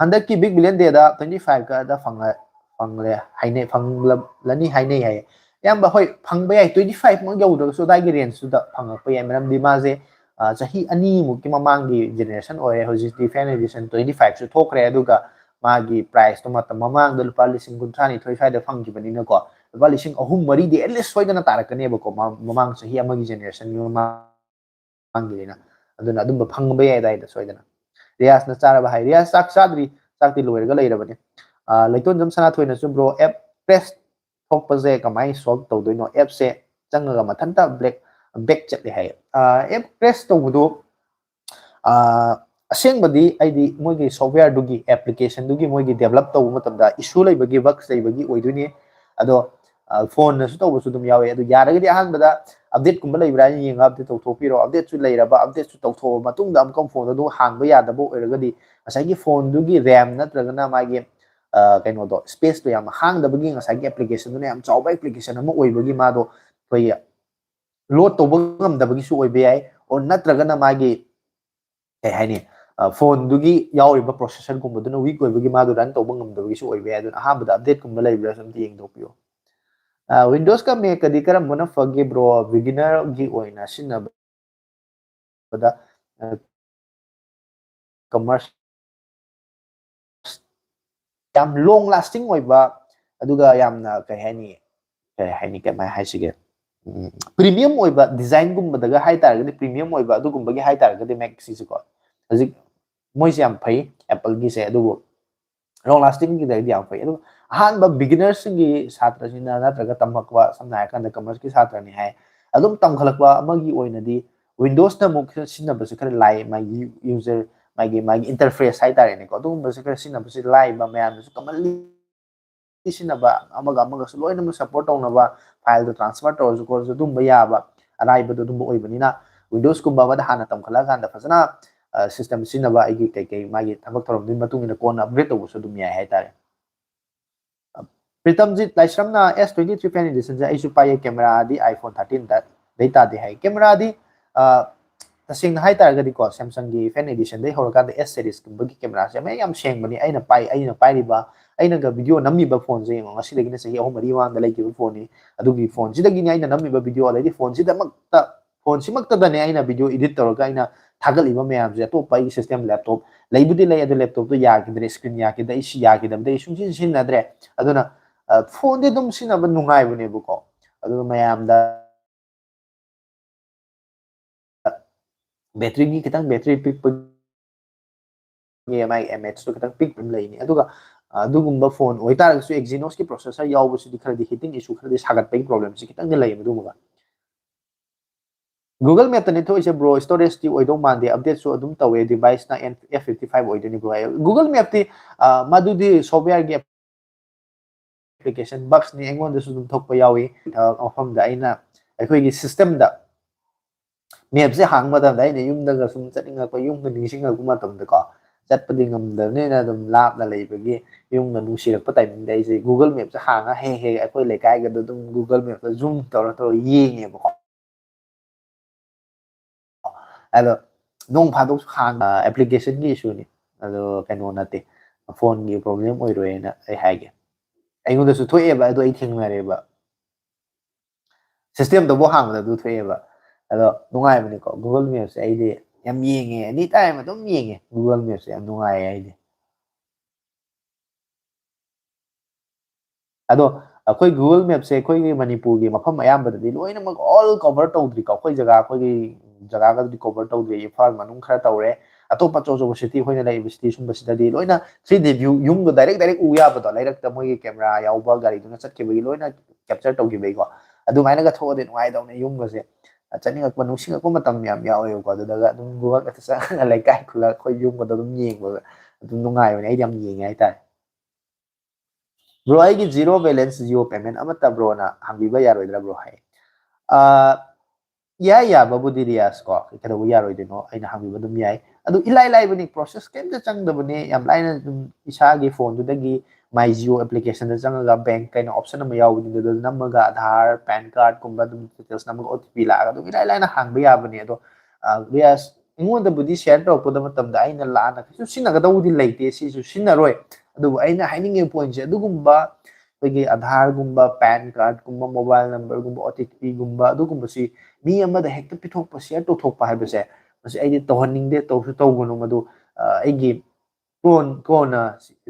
ꯍꯟꯗꯛꯀꯤ ꯕꯤꯒ ꯕꯤꯂꯤꯌꯟ ꯗꯦꯗ ꯇ꯭ꯋꯦꯟꯇꯤ ꯐꯥꯏꯚꯀꯗ ꯐꯪꯉ-, ꯐꯪꯂꯦ ꯍꯥꯏꯅꯩ, ꯐꯪꯂꯅꯤ ꯍꯥꯏꯅꯩ ꯍꯥꯏꯌꯦ꯫ ꯑꯌꯥꯝꯕ ꯍꯣꯏ ꯐꯪꯕ ꯌꯥꯏ, ꯇ꯭ꯋꯦꯟꯇꯤ ꯐꯥꯏꯚꯃꯛ ꯌꯧꯗ꯭ꯔꯒꯁꯨ ꯑꯗꯥꯏꯒꯤ ꯔꯦꯟꯖꯇꯨꯗ ꯐꯪꯉꯛꯄ ꯌꯥꯏ꯫ ꯃꯔꯝꯗꯤ ꯃꯥꯁꯦ, ꯑ, ꯆꯍꯤ ꯑꯅꯤꯃꯨꯛꯀꯤ ꯃꯃꯥꯡꯒꯤ generation ꯑꯣꯏꯔꯦ꯫ ꯍꯧꯖꯤꯛꯇꯤ fan edition twenty five ꯁꯨ ꯊꯣꯛꯈ꯭ꯔꯦ, ꯑꯗꯨꯒ ꯃꯥꯒꯤ price ꯇꯣ ꯃꯇꯝ ꯃꯃꯥꯡꯗ ꯂꯨꯄꯥ ꯂꯤꯁꯤꯡ ꯀꯨꯟꯊ꯭ꯔꯥ ꯅꯤꯊꯣꯏ ꯁ꯭ꯋꯥꯏꯗ ꯐꯪꯈꯤꯕꯅꯤꯅꯀꯣ, ꯂꯨꯄꯥ ꯂꯤꯁꯤꯡ ꯑꯍꯨꯝ ꯃꯔꯤꯗꯤ at least ꯁꯣꯏꯗꯅ ꯇꯥꯔꯛꯀꯅꯦꯕꯀꯣ, ꯃ-, ꯃꯃꯥꯡ ꯆꯍꯤ ꯑꯃꯒꯤ generation ꯒꯤ ꯃꯃꯥꯡꯒꯤꯅꯤꯅ꯫ ꯑꯗꯨꯅ ꯑꯗꯨꯝꯕ ꯐꯪꯕ ꯌꯥꯏ ꯑꯗꯥꯏꯗ ꯁꯣꯏꯗꯅ꯫ ꯔꯤꯌꯥꯖꯅ ꯆꯥꯔꯕ ꯍꯥꯏ꯫ ꯔꯤꯌꯥꯖ ꯆꯥꯛ ꯆꯥꯗ꯭ꯔꯤ, ꯆꯥꯛꯇꯤ ꯂꯣꯏꯔꯒ ꯂꯩꯔꯕꯅꯤ꯫ ꯑ, ꯂꯩꯇꯣꯟꯖꯝ ꯁꯅꯥꯊꯣꯏꯅꯁꯨ, "Bro, app crash ꯊꯣꯛꯄꯁꯦ ꯀꯃꯥꯏꯅ solve ꯇꯧꯗꯣꯏꯅꯣ? App ꯁꯦ ꯆꯪꯉꯒ ꯃꯊꯟꯇ black, back ꯆꯠꯂꯦ" ꯍꯥꯏ꯫ ꯑ, app crash ꯇꯧꯕꯗꯣ, ꯑ, ꯑꯁꯦꯡꯕꯗꯤ ꯑꯩꯗꯤ ꯃꯣꯏꯒꯤ software ꯗꯨꯒꯤ, application ꯗꯨꯒꯤ ꯃꯣꯏꯒꯤ develop ꯇꯧꯕ ꯃꯇꯝꯗ issue ꯂꯩꯕꯒꯤ, bugs ꯂꯩꯕꯒꯤ ꯑꯣꯏꯗꯣꯏꯅꯤ꯫ ꯑꯗꯣ, ꯑ, phone ꯅꯁꯨ ꯇꯧꯕꯁꯨ ꯑꯗꯨꯝ ꯌꯥꯎꯋꯦ꯫ ꯑꯗꯨ ꯌꯥꯔꯒꯗꯤ ꯑꯍꯥꯟꯕꯗ update ꯀꯨꯝꯕ ꯂꯩꯕ꯭ꯔꯥ ꯍꯥꯏꯅ ꯌꯦꯡꯉꯒ update ꯇꯧꯊꯣꯛꯄꯤꯔꯣ꯫ Update ꯁꯨ ꯂꯩꯔꯕ, update ꯁꯨ ꯇꯧꯊꯣꯛꯑꯕ ꯃꯇꯨꯡꯗ ꯑꯃꯨꯛꯀ phone ꯗꯨ ꯍꯥꯡꯕ ꯌꯥꯗꯕ ꯑꯣꯏꯔꯒꯗꯤ, ꯉꯁꯥꯏꯒꯤ phone ꯗꯨꯒꯤ RAM ꯅꯠꯇ꯭ꯔꯒꯅ ꯃꯥꯒꯤ, ꯑ, ꯀꯩꯅꯣꯗꯣ, space ꯇꯣ ꯌꯥꯝ ꯍꯥꯡꯗꯕꯒꯤ, ꯉꯁꯥꯏꯒꯤ application ꯗꯨꯅ ꯌꯥꯝ ꯆꯥꯎꯕ application ꯑꯃ ꯑꯣꯏꯕꯒꯤ ꯃꯥꯗꯣ ꯑꯩꯈꯣꯏꯒꯤ load ꯇꯧꯕ ꯉꯝꯗꯕꯒꯤꯁꯨ ꯑꯣꯏꯕ ꯌꯥꯏ, or ꯅꯠꯇ꯭ꯔꯒꯅ ꯃꯥꯒꯤ, ꯀꯩ ꯍꯥꯏꯅꯤ, ꯑ, phone ꯗꯨꯒꯤ ꯌꯥꯎꯔꯤꯕ processor ꯒꯨꯝꯕꯗꯨꯅ weak ꯑꯣꯏꯕꯒꯤ ꯃꯥꯗꯣ run ꯇꯧꯕ ꯉꯝꯗꯕꯒꯤꯁꯨ ꯑꯣꯏꯕ ꯌꯥꯏ꯫ ꯑꯗꯨꯅ ꯑꯍꯥꯟꯕꯗ update ꯀꯨꯝꯕ ꯂꯩꯕ꯭ꯔꯥꯁꯨ ꯑꯝꯇ ꯌꯦꯡꯊꯣꯛꯄꯤꯌꯨ꯫ ꯑ, Windows ꯀ Mac ꯀꯗꯤ ꯀꯔꯝꯕꯅ ꯐꯒꯦ, bro? Beginner ꯒꯤ ꯑꯣꯏꯅ ꯁꯤꯖꯤꯟꯅꯕꯗ, ꯑ, commerce ꯌꯥꯝ long lasting ꯑꯣꯏꯕ, ꯑꯗꯨꯒ ꯌꯥꯝꯅ, ꯀꯩ ꯍꯥꯏꯅꯤ, ꯀꯩ ꯍꯥꯏꯅꯤ, ꯀꯃꯥꯏ ꯍꯥꯏꯁꯤꯒꯦ, ꯎꯝ, premium ꯑꯣꯏꯕ design ꯒꯨꯝꯕꯗꯒ ꯍꯥꯏꯇꯥꯔꯒꯗꯤ, premium ꯑꯣꯏꯕ ꯑꯗꯨꯒꯨꯝꯕꯒꯤ ꯍꯥꯏꯇꯥꯔꯒꯗꯤ Mac ꯁꯤꯁꯨꯀꯣ, ꯍꯧꯖꯤꯛ ꯃꯣꯏꯁꯦ ꯌꯥꯝ ꯐꯩ Apple ꯒꯤꯁꯦ, ꯑꯗꯨꯕꯨ long lasting ꯒꯤꯗꯗꯤ ꯌꯥꯝ ꯐꯩ꯫ ꯑꯗꯨ ꯑꯍꯥꯟꯕ beginner ꯁꯤꯡꯒꯤ ꯁꯥꯇ꯭ꯔꯁꯤꯡꯅ ꯅꯠꯇ꯭ꯔꯒ ꯇꯝꯃꯛꯄ, ꯁꯝꯅ ꯍꯥꯏꯔꯀꯥꯟꯗ commerce ꯀꯤ ꯁꯥꯇ꯭ꯔꯅꯤ ꯍꯥꯏ, ꯑꯗꯨꯝ ꯇꯝꯈꯠꯂꯛꯄ ꯑꯃꯒꯤ ꯑꯣꯏꯅꯗꯤ Windows ꯅ ꯑꯃꯨꯛ ꯈꯔ ꯁꯤꯖꯤꯟꯅꯕꯁꯦ ꯈꯔ ꯂꯥꯏ, ꯃꯥꯒꯤ user, ꯃꯥꯒꯤ, ꯃꯥꯒꯤ interface ꯍꯥꯏꯇꯥꯔꯦꯅꯦꯀꯣ, ꯑꯗꯨꯒꯨꯝꯕꯁꯦ ꯈꯔ ꯁꯤꯖꯤꯟꯅꯕꯁꯦ ꯂꯥꯏꯕ, ꯃꯌꯥꯝꯅꯁꯨ commonly ꯁꯤꯖꯤꯟꯅꯕ, ꯑꯃꯒ ꯑꯃꯒꯁꯨ ꯂꯣꯏꯅꯃꯛ support ꯇꯧꯅꯕ, file ꯗꯣ transfer ꯇꯧꯔꯁꯨ ꯈꯣꯠꯂꯁꯨ ꯑꯗꯨꯝꯕ ꯌꯥꯕ, ꯑꯔꯥꯏꯕꯗꯣ ꯑꯗꯨꯝꯕ ꯑꯣꯏꯕꯅꯤꯅ, Windows ꯀꯨꯝꯕ ꯑꯃꯗ ꯍꯥꯟꯅ ꯇꯝꯈꯠꯂꯛꯑꯀꯥꯟꯗ ꯐꯖꯅ, ꯑ, system ꯁꯤꯖꯤꯟꯅꯕ, ꯑꯩꯒꯤ ꯀꯩꯀꯩ ꯃꯥꯒꯤ ꯊꯕꯛ ꯊꯧꯔꯝꯗꯨꯒꯤ ꯃꯇꯨꯡ ꯏꯟꯅ ꯀꯣꯟꯅ upgrade ꯇꯧꯕꯁꯨ ꯑꯗꯨꯝ ꯌꯥꯏ ꯍꯥꯏꯇꯥꯔꯦ꯫ ꯄ꯭ꯔꯤꯇꯝꯖꯤꯠ ꯂꯥꯏꯁ꯭ꯔꯝꯅ, "S twenty three fan edition ꯁꯦ ꯑꯩꯁꯨ ꯄꯥꯏꯌꯦ, camera ꯗꯤ iPhone thirteen ꯗ ꯗꯩ ꯇꯥꯗꯦ" ꯍꯥꯏ꯫ Camera ꯗꯤ, ꯑ, ꯇꯁꯦꯡꯅ ꯍꯥꯏꯇꯥꯔꯒꯗꯤꯀꯣ, Samsung ꯒꯤ fan edition ꯗꯩ ꯍꯧꯔꯀꯥꯟꯗ S series ꯀꯨꯝꯕꯒꯤ camera ꯁꯦ ꯃꯌꯥꯝ ꯌꯥꯝ ꯁꯦꯡꯕꯅꯤ꯫ ꯑꯩꯅ ꯄꯥꯏ-, ꯑꯩꯅ ꯄꯥꯏꯔꯤꯕ, ꯑꯩꯅꯒ video ꯅꯝꯃꯤꯕ phone ꯁꯦ ꯌꯦꯡꯉꯣ, ꯉꯁꯤꯗꯒꯤꯅ ꯆꯍꯤ ꯑꯍꯨꯝ ꯃꯔꯤ ꯃꯃꯥꯡꯗ ꯂꯩꯈꯤꯕ phone ꯅꯤ꯫ ꯑꯗꯨꯒꯤ phone ꯁꯤꯗꯒꯤꯅꯤ ꯑꯩꯅ ꯅꯝꯃꯤꯕ video, ꯑꯗꯩꯗꯤ phone ꯁꯤꯗꯃꯛꯇ ꯐꯣꯟꯁꯤꯃꯛꯇꯗꯅꯦ ꯑꯩꯅ video edit ꯇꯧꯔꯒ ꯑꯩꯅ ꯊꯥꯒꯠꯂꯤꯕ ꯃꯌꯥꯝꯁꯦ꯫ ꯑꯇꯣꯞꯄ ꯑꯩꯒꯤ system laptop ꯂꯩꯕꯨꯗꯤ ꯂꯩ, ꯑꯗꯨ laptopꯇꯣ ꯌꯥꯈꯤꯗ꯭ꯔꯦ, screen ꯌꯥꯈꯤꯗ꯭ꯔꯦ, ꯑꯩ ꯁꯤ ꯌꯥꯈꯤꯗꯕꯗꯒꯤ ꯑꯩ ꯁꯨꯡꯁꯤꯟ ꯁꯤꯖꯤꯟꯅꯗ꯭ꯔꯦ꯫ ꯑꯗꯨꯅ ꯐꯣꯟꯗꯤ ꯑꯗꯨꯝ ꯁꯤꯖꯤꯟꯅꯕ ꯅꯨꯡꯉꯥꯏꯕꯅꯦꯕꯀꯣ꯫ ꯑꯗꯨꯒ ꯃꯌꯥꯝꯗ batteryꯒꯤ ꯈꯤꯇꯪ battery ꯄꯤꯛꯄꯒꯤ ꯃꯥꯒꯤ mAhꯇꯣ ꯈꯤꯇꯪ ꯄꯤꯛꯄ ꯑꯃ ꯂꯩꯅꯤ꯫ ꯑꯗꯨꯒ ꯑꯗꯨꯒꯨꯝꯕ ꯐꯣꯟ ꯑꯣꯏꯇꯥꯔꯒꯁꯨ Exynosꯀꯤ processor ꯌꯥꯎꯕꯁꯤꯗꯤ ꯈꯔꯗꯤ heating issue, ꯈꯔꯗꯤ ꯁꯥꯒꯠꯄꯒꯤ problemꯁꯤ ꯈꯤꯇꯪꯗꯤ ꯂꯩ ꯃꯗꯨꯃꯒ꯫ Google Mapꯇꯅꯤ ꯊꯣꯛꯏꯁꯦ bro, storageꯇꯤ ꯑꯣꯏꯗꯧ ꯃꯥꯟꯗꯦ, updateꯁꯨ ꯑꯗꯨꯝ ꯇꯧꯋꯦ, deviceꯅ F fifty five ꯑꯣꯏꯗꯣꯏꯅꯤ bro꯫ Googleꯒꯤ mapꯇꯤ ꯃꯗꯨꯗꯤ softwareꯒꯤ application bugꯅꯤ, ꯑꯩꯉꯣꯟꯗꯁꯨ ꯑꯗꯨꯝ ꯊꯣꯛꯄ ꯌꯥꯎꯏ꯫ ꯃꯐꯝꯗ ꯑꯩꯅ ꯑꯩꯈꯣꯏꯒꯤ systemꯗ mapꯁꯦ ꯍꯥꯡꯕ ꯃꯇꯝꯗ ꯑꯩꯅ ꯌꯨꯝꯗꯒ ꯁꯨꯝ ꯆꯠꯅꯤꯡꯉꯛꯄ, ꯌꯨꯝꯒ ꯅꯤꯡꯁꯤꯡꯉꯛꯄ ꯃꯇꯝꯗꯀꯣ, ꯆꯠꯄꯗꯤ ꯉꯝꯗꯕꯅꯤꯅ ꯑꯗꯨꯝ ꯂꯥꯞꯅ ꯂꯩꯕꯒꯤ ꯌꯨꯝꯒ ꯅꯨꯡꯁꯤꯔꯛꯄ timingꯗ ꯑꯩꯁꯦ Google Mapꯁꯦ ꯍꯥꯡꯉ ꯍꯦꯛ ꯍꯦꯛ ꯑꯩꯈꯣꯏ ꯂꯩꯀꯥꯏꯒꯗꯣ ꯑꯗꯨꯝ Google Mapꯇ zoom ꯇꯧꯔ ꯇꯧꯔ ꯌꯦꯡꯉꯦꯕꯀꯣ꯫ ꯑꯗꯣ ꯅꯣꯡ ꯐꯥꯗꯣꯛꯁꯨ ꯍꯥꯡ applicationꯒꯤ issueꯅꯤ꯫ ꯑꯗꯣ ꯀꯩꯅꯣ ꯅꯠꯇꯦ, phoneꯒꯤ problem ꯑꯣꯏꯔꯣꯏꯅ ꯑꯩ ꯍꯥꯏꯒꯦ꯫ ꯑꯩꯉꯣꯟꯗꯁꯨ ꯊꯣꯛꯑꯦꯕ, ꯑꯗꯣ ꯑꯩ ꯊꯦꯡꯅꯔꯦꯕ꯫ Systemꯗꯕꯨ ꯍꯥꯡꯕꯗ ꯑꯗꯨ ꯊꯣꯛꯑꯦꯕ꯫ ꯑꯗꯣ ꯅꯨꯡꯉꯥꯏꯕꯅꯤꯀꯣ Google Mapꯁꯦ, ꯑꯩꯗꯤ ꯌꯥꯝ ꯌꯦꯡꯉꯦ, anytime ꯑꯗꯨꯝ ꯌꯦꯡꯉꯦ꯫ Google Mapꯁꯦ ꯌꯥꯝ ꯅꯨꯡꯉꯥꯏꯌꯦ ꯑꯩꯗꯤ꯫ ꯑꯗꯣ ꯑꯩꯈꯣꯏ Google Mapꯁꯦ ꯑꯩꯈꯣꯏꯒꯤ ꯃꯅꯤꯄꯨꯔꯒꯤ ꯃꯐꯝ ꯑꯌꯥꯝꯕꯗꯗꯤ ꯂꯣꯏꯅꯃꯛ all cover ꯇꯧꯗ꯭ꯔꯤꯀꯣ꯫ ꯑꯩꯈꯣꯏ ꯖꯒꯥ, ꯑꯩꯈꯣꯏꯒꯤ ꯖꯒꯥꯒꯗꯤ cover ꯇꯧꯗ꯭ꯔꯤ꯫ ꯏꯝꯐꯥꯜ ꯃꯅꯨꯡ ꯈꯔ ꯇꯧꯔꯦ, ꯑꯇꯣꯞꯄ ꯑꯆꯧ ꯑꯆꯧꯕ city ꯑꯩꯈꯣꯏꯅ ꯂꯩꯔꯤꯕ city ꯁꯨꯝꯕꯁꯤꯗꯗꯤ ꯂꯣꯏꯅ three D view, ꯌꯨꯝꯗꯣ direct direct ꯎ ꯌꯥꯕꯗꯣ, ꯂꯩꯔꯛꯇ ꯃꯣꯏꯒꯤ camera ꯌꯥꯎꯕ ꯒꯥꯔꯤꯗꯨꯅ ꯆꯠꯈꯤꯕꯒꯤ ꯂꯣꯏꯅ capture ꯇꯧꯈꯤꯕꯒꯤꯀꯣ꯫ ꯑꯗꯨꯃꯥꯏꯅꯒ ꯊꯣꯛꯑꯗꯤ ꯅꯨꯡꯉꯥꯏꯗꯧꯅꯦ꯫ ꯌꯨꯝꯒꯁꯦ ꯆꯠꯅꯤꯡꯉꯛꯄ, ꯅꯨꯡꯁꯤꯡꯉꯛꯄ ꯃꯇꯝ ꯌꯥꯝ ꯌꯥꯎꯋꯦꯕꯀꯣ꯫ ꯑꯗꯨꯗꯒ ꯑꯗꯨꯝ Google Mapꯇ ꯆꯪꯉꯒ ꯂꯩꯀꯥꯏ ꯈꯨꯜꯂꯛ ꯑꯩꯈꯣꯏ ꯌꯨꯝꯒꯗꯣ ꯑꯗꯨꯝ ꯌꯦꯡꯕ ꯑꯗꯨꯝ ꯅꯨꯡꯉꯥꯏꯕꯅꯦ꯫ ꯑꯩꯗꯤ ꯌꯥꯝ ꯌꯦꯡꯉꯦ ꯍꯥꯏꯇꯥꯔꯦ꯫ Bro, ꯑꯩꯒꯤ zero balance Jio payment ꯑꯃꯠꯇ broꯅ ꯍꯪꯕꯤꯕ ꯌꯥꯔꯣꯏꯗ꯭ꯔꯥ bro? ꯍꯥꯏ꯫ ꯑꯥ, ꯏꯌꯥ ꯌꯥꯕꯕꯨꯗꯤ ꯔꯤꯌꯥꯁ ꯀꯣ, ꯀꯩꯗꯧꯕ ꯌꯥꯔꯣꯏꯗꯣꯏꯅꯣ? ꯑꯩꯅ ꯍꯪꯕꯤꯕ ꯑꯗꯨꯝ ꯌꯥꯏ꯫ ꯑꯗꯨ ꯏꯂꯥꯏ ꯂꯥꯏꯕꯅꯤ, process ꯀꯩꯝꯇ ꯆꯪꯗꯕꯅꯦ꯫ ꯌꯥꯝ ꯂꯥꯏꯅ ꯑꯗꯨꯝ ꯏꯁꯥꯒꯤ phoneꯗꯨꯗꯒꯤ My Jio applicationꯗ ꯆꯪꯉꯒ bank ꯀꯩꯅꯣ option ꯑꯃ ꯌꯥꯎꯕꯅꯤ, ꯑꯗꯨꯗ ꯅꯝꯃꯒ Aadhaar, PAN cardꯀꯨꯝꯕ ꯑꯗꯨꯝ details ꯅꯝꯃꯒ OTP ꯂꯥꯛꯑꯒ ꯑꯗꯨꯝ ꯏꯂꯥꯏ ꯂꯥꯏꯅ ꯍꯥꯡꯕ ꯌꯥꯕꯅꯦ꯫ ꯑꯗꯣ, ꯑꯥ, ꯔꯤꯌꯥꯁ, ꯑꯩꯉꯣꯟꯗꯕꯨꯗꯤ share ꯇꯧꯔꯛꯄꯗ ꯃꯇꯝꯗ ꯑꯩꯅ ꯂꯥꯟꯅ ꯀꯩꯁꯨ ꯁꯤꯖꯤꯟꯅꯒꯗꯧꯕꯗꯤ ꯂꯩꯇꯦ, ꯁꯤꯁꯨ ꯁꯤꯖꯤꯟꯅꯔꯣꯏ꯫ ꯑꯗꯨꯕꯨ ꯑꯩꯅ ꯍꯥꯏꯅꯤꯡꯉꯤꯕ pointꯁꯦ, ꯑꯗꯨꯒꯨꯝꯕ ꯑꯩꯈꯣꯏꯒꯤ ꯑꯙꯥꯔꯒꯨꯝꯕ, ꯄꯦꯟ ꯀꯥꯔꯗꯀꯨꯝꯕ, ꯃꯣꯕꯥꯏꯜ ꯅꯝꯕꯔꯒꯨꯝꯕ, ꯑꯣ ꯇꯤ ꯄꯤꯒꯨꯝꯕ, ꯑꯗꯨꯒꯨꯝꯕꯁꯤ ꯃꯤ ꯑꯃꯗ ꯍꯦꯛꯇ ꯄꯤꯊꯣꯛꯄ, ꯁꯤꯌꯔ ꯇꯧꯊꯣꯛꯄ ꯍꯥꯏꯕꯁꯦ, ꯃꯁꯤ ꯑꯩꯗꯤ ꯇꯧꯍꯟꯅꯤꯡꯗꯦ, ꯇꯧꯁꯨ ꯇꯧꯒꯅꯨ꯫ ꯃꯗꯨ ꯑ, ꯑꯩꯒꯤ ꯀꯣꯟ ꯀꯣꯟꯅ